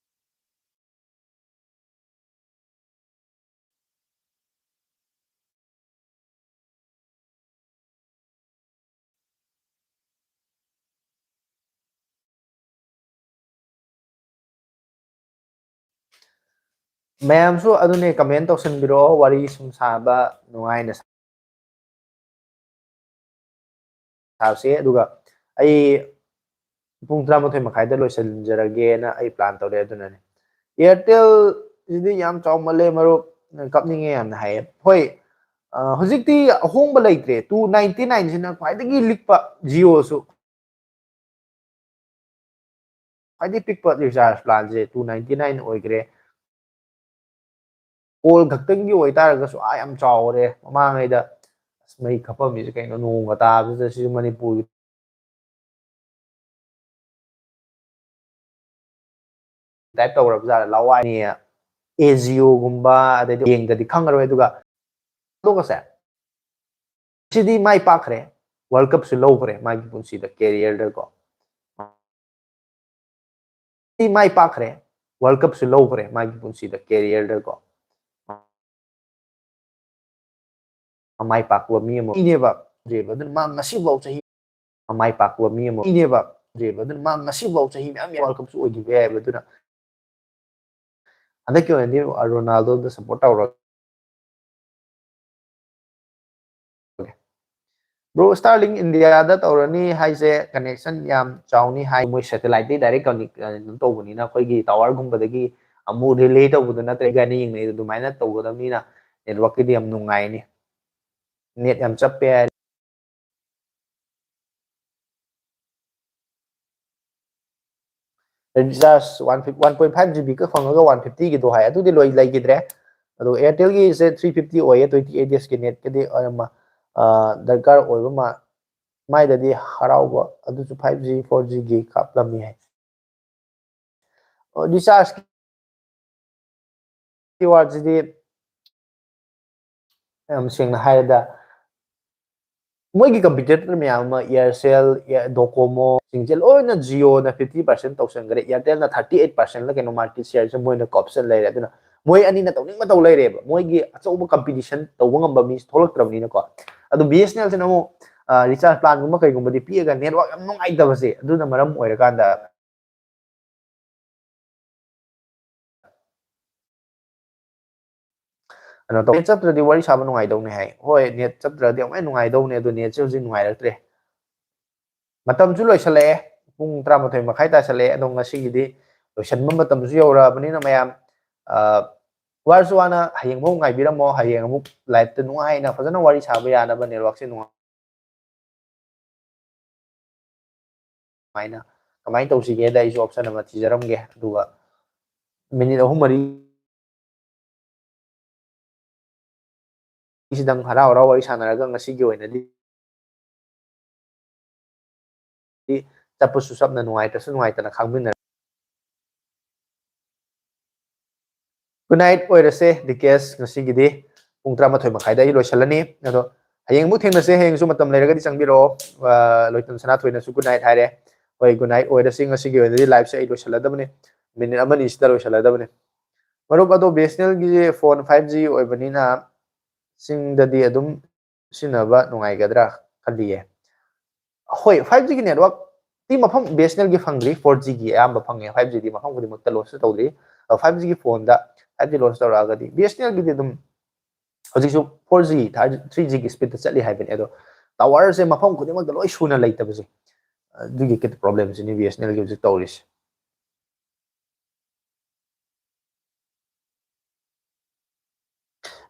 ꯃꯌꯥꯝꯁꯨ ꯑꯗꯨꯅꯦ, comment ꯇꯧꯁꯟꯕꯤꯔꯛꯑꯣ, ꯋꯥꯔꯤ ꯁꯨꯝ ꯁꯥꯕ ꯅꯨꯡꯉꯥꯏꯅ ꯁꯥꯁꯦ꯫ ꯑꯗꯨꯒ ꯑꯩ ꯄꯨꯡ ꯇꯔꯥꯃꯥꯊꯣꯏ ꯃꯈꯥꯏꯗ ꯂꯣꯏꯁꯤꯟꯖꯔꯒꯦꯅ ꯑꯩ plan ꯇꯧꯔꯦ꯫ ꯑꯗꯨꯅꯅꯦ, Airtelꯁꯤꯗꯤ ꯌꯥꯝ ꯆꯥꯎꯃꯜꯂꯦ ꯃꯔꯨꯞ, ꯀꯞꯅꯤꯡꯉꯦ ꯌꯥꯝꯅ ꯍꯥꯏꯌꯦ꯫ ꯍꯣꯏ, ꯑ, ꯍꯧꯖꯤꯛꯇꯤ ꯑꯍꯣꯡꯕ ꯂꯩꯇ꯭ꯔꯦ꯫ Two ninety nineꯁꯤꯅ ꯈ꯭ꯋꯥꯏꯗꯒꯤ ꯂꯤꯛꯄ꯫ Jioꯁꯨ ꯈ꯭ꯋꯥꯏꯗꯒꯤ ꯄꯤꯛꯄ recharge planꯁꯦ two ninety nine ꯑꯣꯏꯈ꯭ꯔꯦ꯫ Call ꯈꯛꯇꯪꯒꯤ ꯑꯣꯏꯇꯥꯔꯒꯁꯨ ꯑꯥ ꯌꯥꯝ ꯆꯥꯎꯔꯦ꯫ ꯃꯃꯥꯡꯉꯩꯗ ꯑꯁ, ꯃꯩ ꯈꯞꯄꯝꯃꯤꯁꯦ ꯀꯩꯅꯣ, ꯅꯣꯡꯒ ꯇꯥꯕꯁꯤꯗ ꯁꯤꯁꯨ ꯃꯅꯤꯄꯨꯔꯒꯤ type ꯇꯧꯔꯕ ꯖꯥꯠꯂ, ꯂꯋꯥꯏꯅꯤ꯫ Jioꯒꯨꯝꯕ ꯑꯗꯩꯗꯤ ꯌꯦꯡꯗꯗꯤ ꯈꯪꯉꯔꯣꯏ꯫ ꯑꯗꯨꯒ ꯑꯗꯨꯒꯁꯦ, ꯁꯤꯗꯤ ꯃꯥꯏ ꯄꯥꯛꯈ꯭ꯔꯦ, World Cupꯁꯨ ꯂꯧꯈ꯭ꯔꯦ ꯃꯥꯒꯤ ꯄꯨꯟꯁꯤꯗ, careerꯗꯀꯣ꯫ ꯁꯤꯗꯤ ꯃꯥꯏ ꯄꯥꯛꯈ꯭ꯔꯦ, World Cupꯁꯨ ꯂꯧꯈ꯭ꯔꯦ ꯃꯥꯒꯤ ꯄꯨꯟꯁꯤꯗ, careerꯗꯀꯣ꯫ ꯃꯃꯥꯏ ꯄꯥꯛꯄ ꯃꯤ ꯑꯃ ꯏꯅꯦꯕ꯫ ꯑꯗꯨꯅ ꯃꯥ ꯉꯁꯤꯐꯥꯎ ꯆꯍꯤ ꯃꯃꯥꯏ ꯄꯥꯛꯄ ꯃꯤ ꯑꯃ ꯏꯅꯦꯕ꯫ ꯑꯗꯨꯅ ꯃꯥ ꯉꯁꯤꯐꯥꯎ ꯆꯍꯤ ꯃꯌꯥꯝ World Cup ꯁꯨ ꯑꯣꯏꯈꯤꯕ ꯌꯥꯏꯑꯕ꯫ ꯑꯗꯨꯅ ꯍꯟꯗꯛꯀꯤ ꯑꯣꯏꯅꯗꯤ ꯔꯣꯅꯥꯜꯗꯣꯗ support ꯇꯧꯔꯒꯦ꯫ Bro, Starlink India ꯗ ꯇꯧꯔꯅꯤ ꯍꯥꯏꯁꯦ connection ꯌꯥꯝ ꯆꯥꯎꯅꯤ ꯍꯥꯏ꯫ ꯃꯣꯏ satellite ꯇꯩ direct connect, ꯑ, ꯇꯧꯕꯅꯤꯅ ꯑꯩꯈꯣꯏꯒꯤ tower ꯒꯨꯝꯕꯗꯒꯤ ꯑꯃꯨꯛ relay ꯇꯧꯕꯗꯣ ꯅꯠꯇ꯭ꯔꯒ ꯑꯅꯤ ꯌꯦꯡꯅꯩ, ꯑꯗꯨꯃꯥꯏꯅ ꯇꯧꯒꯗꯕꯅꯤꯅ network ꯀꯤꯗꯤ ꯌꯥꯝ ꯅꯨꯡꯉꯥꯏꯅꯤ꯫ Net ꯌꯥꯝ ꯆꯞꯄꯦ ꯍꯥꯏ꯫ Recharge one point five GB ꯀ ꯐꯪꯉꯒ one fifty ꯒꯤꯗꯣ ꯍꯥꯏ, ꯑꯗꯨꯗꯤ ꯂꯣꯏ ꯂꯩꯈꯤꯗ꯭ꯔꯦ꯫ ꯑꯗꯣ Airtel ꯒꯤꯁꯦ three fifty ꯑꯣꯏꯌꯦ, twenty eight days ꯀꯤ net ꯀꯗꯤ, ꯑ, ꯃ-, ꯑ, ꯗꯔꯀꯥꯔ ꯑꯣꯏꯕ ꯃꯥ-, ꯃꯥꯏꯗꯗꯤ ꯍꯔꯥꯎꯕ, ꯑꯗꯨꯁꯨ five G, four G ꯒꯤ ꯀꯥꯞꯂꯝꯃꯤ ꯍꯥꯏ꯫ ꯑꯣ, recharge ꯀꯤ ꯋꯥꯁꯤꯗꯤ ꯌꯥꯝ ꯁꯦꯡꯅ ꯍꯥꯏꯔꯗ, ꯃꯣꯏꯒꯤ competitor ꯃꯌꯥꯝ ꯑꯃ, Aircel, Air-, Docomo ꯁꯤꯡꯁꯦ ꯂꯣꯏꯅ Jio ꯅ fifty percent ꯇꯧꯁꯟꯈ꯭ꯔꯦ, Airtel ꯅ thirty eight percent ꯂ ꯀꯩꯅꯣ market share ꯁꯦ ꯃꯣꯏꯅ ꯀꯥꯞꯁꯟ ꯂꯩꯔꯦ꯫ ꯑꯗꯨꯅ ꯃꯣꯏ ꯑꯅꯤꯅ ꯇꯧꯅꯤꯡꯕ ꯇꯧ ꯂꯩꯔꯦꯕ, ꯃꯣꯏꯒꯤ ꯑꯆꯧꯕ competition ꯇꯧꯕ ꯉꯝꯕ ꯃꯤ ꯊꯣꯛꯂꯛꯇ꯭ꯔꯕꯅꯤꯅꯀꯣ꯫ ꯑꯗꯨ B S N L ꯁꯤꯅ ꯑꯃꯨꯛ, ꯑ, recharge plan ꯒꯨꯝꯕ ꯀꯩꯒꯨꯝꯕꯗꯤ ꯄꯤꯛꯑꯒ network ꯌꯥꯝ ꯅꯨꯡꯉꯥꯏꯇꯕꯁꯦ, ꯑꯗꯨꯅ ꯃꯔꯝ ꯑꯣꯏꯔꯀꯥꯟꯗ ꯀꯩꯅꯣ ꯇꯧ-, net ꯆꯠꯇ꯭ꯔꯗꯤ ꯋꯥꯔꯤ ꯁꯥꯕ ꯅꯨꯡꯉꯥꯏꯗꯧꯅꯦ ꯍꯥꯏ꯫ ꯍꯣꯏ, net ꯆꯠꯇ꯭ꯔꯗꯤ ꯑꯃꯨꯛ ꯍꯦꯟꯅ ꯅꯨꯡꯉꯥꯏꯗꯧꯅꯦ, ꯑꯗꯨ net ꯁꯦ ꯍꯧꯖꯤꯛ ꯅꯨꯡꯉꯥꯏꯔꯛꯇ꯭ꯔꯦ꯫ ꯃꯇꯝꯁꯨ ꯂꯣꯏꯁꯜꯂꯛꯑꯦ, ꯄꯨꯡ ꯇꯔꯥꯃꯥꯊꯣꯏ ꯃꯈꯥꯏ ꯇꯥꯁꯜꯂꯛꯑꯦ, ꯑꯗꯣ ꯉꯁꯤꯒꯤꯗꯤ ꯂꯣꯏꯁꯟꯕ ꯃꯇꯝꯁꯨ ꯌꯧꯔꯛꯑꯕꯅꯤꯅ ꯃꯌꯥꯝ, ꯑ, ꯋꯥꯔꯁꯨ ꯋꯥꯅ ꯍꯌꯦꯡꯐꯥꯎ ꯉꯥꯏꯕꯤꯔꯝꯃꯣ, ꯍꯌꯦꯡ ꯑꯃꯨꯛ live ꯇ ꯅꯨꯡꯉꯥꯏꯅ ꯐꯖꯅ ꯋꯥꯔꯤ ꯁꯥꯕ ꯌꯥꯅꯕ network ꯁꯦ ꯅꯨꯡꯉꯥꯏ-, ꯀꯃꯥꯏꯅ, ꯀꯃꯥꯏꯅ ꯇꯧꯁꯤꯒꯦꯗ ꯑꯩꯁꯨ option ꯑꯃ ꯊꯤꯖꯔꯝꯒꯦ, ꯑꯗꯨꯒ minute ꯑꯍꯨꯝ ꯃꯔꯤ ꯁꯤꯗꯪ ꯍꯔꯥꯎ ꯍꯔꯥꯎ ꯋꯥꯔꯤ ꯁꯥꯟꯅꯔꯒ ꯉꯁꯤꯒꯤ ꯑꯣꯏꯅꯗꯤ ꯆꯠꯄꯁꯨ ꯆꯞꯅ ꯅꯨꯡꯉꯥꯏꯇ꯭ꯔꯁꯨ ꯅꯨꯡꯉꯥꯏꯇꯅ ꯈꯥꯡꯃꯤꯟꯅꯔꯦ꯫ Good night ꯑꯣꯏꯔꯁꯦ, ꯗꯤ ꯀꯦ ꯑꯦꯁ, ꯉꯁꯤꯒꯤꯗꯤ ꯄꯨꯡ ꯇꯔꯥꯃꯥꯊꯣꯏ ꯃꯈꯥꯏꯗ ꯑꯩ ꯂꯣꯏꯁꯤꯜꯂꯅꯤ꯫ ꯑꯗꯣ ꯍꯌꯦꯡ ꯑꯃꯨꯛ ꯊꯦꯡꯅꯁꯦ, ꯍꯌꯦꯡꯁꯨ ꯃꯇꯝ ꯂꯩꯔꯒꯗꯤ ꯆꯪꯕꯤꯔꯛꯑꯣ꯫ ꯑ, ꯂꯣꯏꯇꯣꯟ ꯁꯅꯥꯊꯣꯏꯅꯁꯨ good night ꯍꯥꯏꯔꯦ꯫ ꯍꯣꯏ, good night ꯑꯣꯏꯔꯁꯤ, ꯉꯁꯤꯒꯤ ꯑꯣꯏꯅꯗꯤ live ꯁꯦ ꯑꯩ ꯂꯣꯏꯁꯤꯜꯂꯗꯕꯅꯤ, minute ꯑꯃ ꯑꯅꯤꯁꯤꯗ ꯂꯣꯏꯁꯤꯜꯂꯗꯕꯅꯤ꯫ ꯃꯔꯨꯞ, ꯑꯗꯣ B S N L ꯒꯤ phone five G ꯑꯣꯏꯕꯅꯤꯅ ꯆꯤꯡꯗꯗꯤ ꯑꯗꯨꯝ ꯁꯤꯖꯤꯟꯅꯕ ꯅꯨꯡꯉꯥꯏꯒꯗ꯭ꯔꯥ ꯈꯜꯂꯤꯌꯦ꯫ ꯍꯣꯏ, five G ꯒꯤ network ꯇꯤ ꯃꯐꯝ, BSNL ꯒꯤ ꯐꯪꯗ꯭ꯔꯤ, four G ꯒꯤ ꯑꯌꯥꯝꯕ ꯐꯪꯉꯦ꯫ Five G ꯗꯤ ꯃꯐꯝ ꯈꯨꯗꯤꯡꯃꯛꯇ launch ꯇꯧꯗ꯭ꯔꯤ꯫ ꯑꯗꯣ five G ꯒꯤ phone ꯗ five G launch ꯇꯧꯔꯛꯑꯒꯗꯤ, BSNL ꯒꯤꯗꯤ ꯑꯗꯨꯝ ꯍꯧꯖꯤꯛꯁꯨ four G, three G ꯒꯤ speed ꯇ ꯆꯠꯂꯤ ꯍꯥꯏꯕꯅꯤ꯫ ꯑꯗꯣ tower ꯁꯦ ꯃꯐꯝ ꯈꯨꯗꯤꯡꯃꯛꯇ ꯂꯣꯏ ꯁꯨꯅ ꯂꯩꯇꯕꯁꯦ, ꯑꯗꯨꯒꯤ problem ꯁꯤꯅꯤ BSNL ꯒꯤ ꯍꯧꯖꯤꯛ ꯇꯧꯔꯤꯁꯦ꯫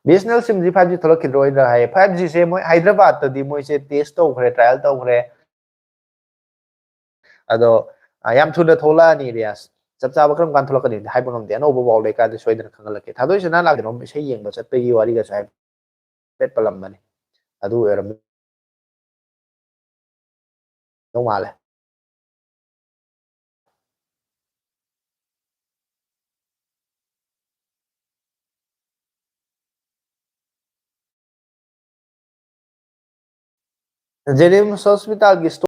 BSNL SIM ꯁꯤ five G ꯊꯣꯛꯂꯛꯈꯤꯗ꯭ꯔꯣꯏꯗ꯭ꯔꯥ ꯍꯥꯏꯌꯦ꯫ Five G ꯁꯦ ꯃꯣꯏ ꯍꯥꯏꯗ꯭ꯔꯕꯥꯗꯇꯗꯤ ꯃꯣꯏꯁꯦ test ꯇꯧꯈ꯭ꯔꯦ, trial ꯇꯧꯈ꯭ꯔꯦ꯫ ꯑꯗꯣ, ꯑ, ꯌꯥꯝ ꯊꯨꯅ ꯊꯣꯛꯂꯛꯑꯅꯤ, ꯔꯤꯌꯥꯁ꯫ ꯆꯞ ꯆꯥꯕ ꯀꯔꯝ ꯀꯥꯟꯗ ꯊꯣꯛꯂꯛꯀꯅꯤꯗꯤ ꯍꯥꯏꯕ ꯉꯝꯗꯦ꯫ ꯑꯅꯧꯕ ꯄꯥꯎ ꯂꯩꯀꯥꯟꯗ ꯁꯣꯏꯗꯅ ꯈꯪꯍꯜꯂꯛꯀꯦ꯫ ꯊꯥꯗꯣꯏꯁꯅꯥ ꯂꯥꯛꯀꯅꯣ ꯏꯁꯩ ꯌꯦꯡꯕ ꯆꯠꯄꯒꯤ ꯋꯥꯔꯤꯒꯁꯨ ꯍꯥꯏꯐꯦꯠ ꯄꯜꯂꯝꯕꯅꯤ꯫ ꯑꯗꯨ ꯑꯣꯏꯔꯝꯗꯧ ꯃꯥꯜꯂꯦ꯫ JNIMS hospital ꯒꯤ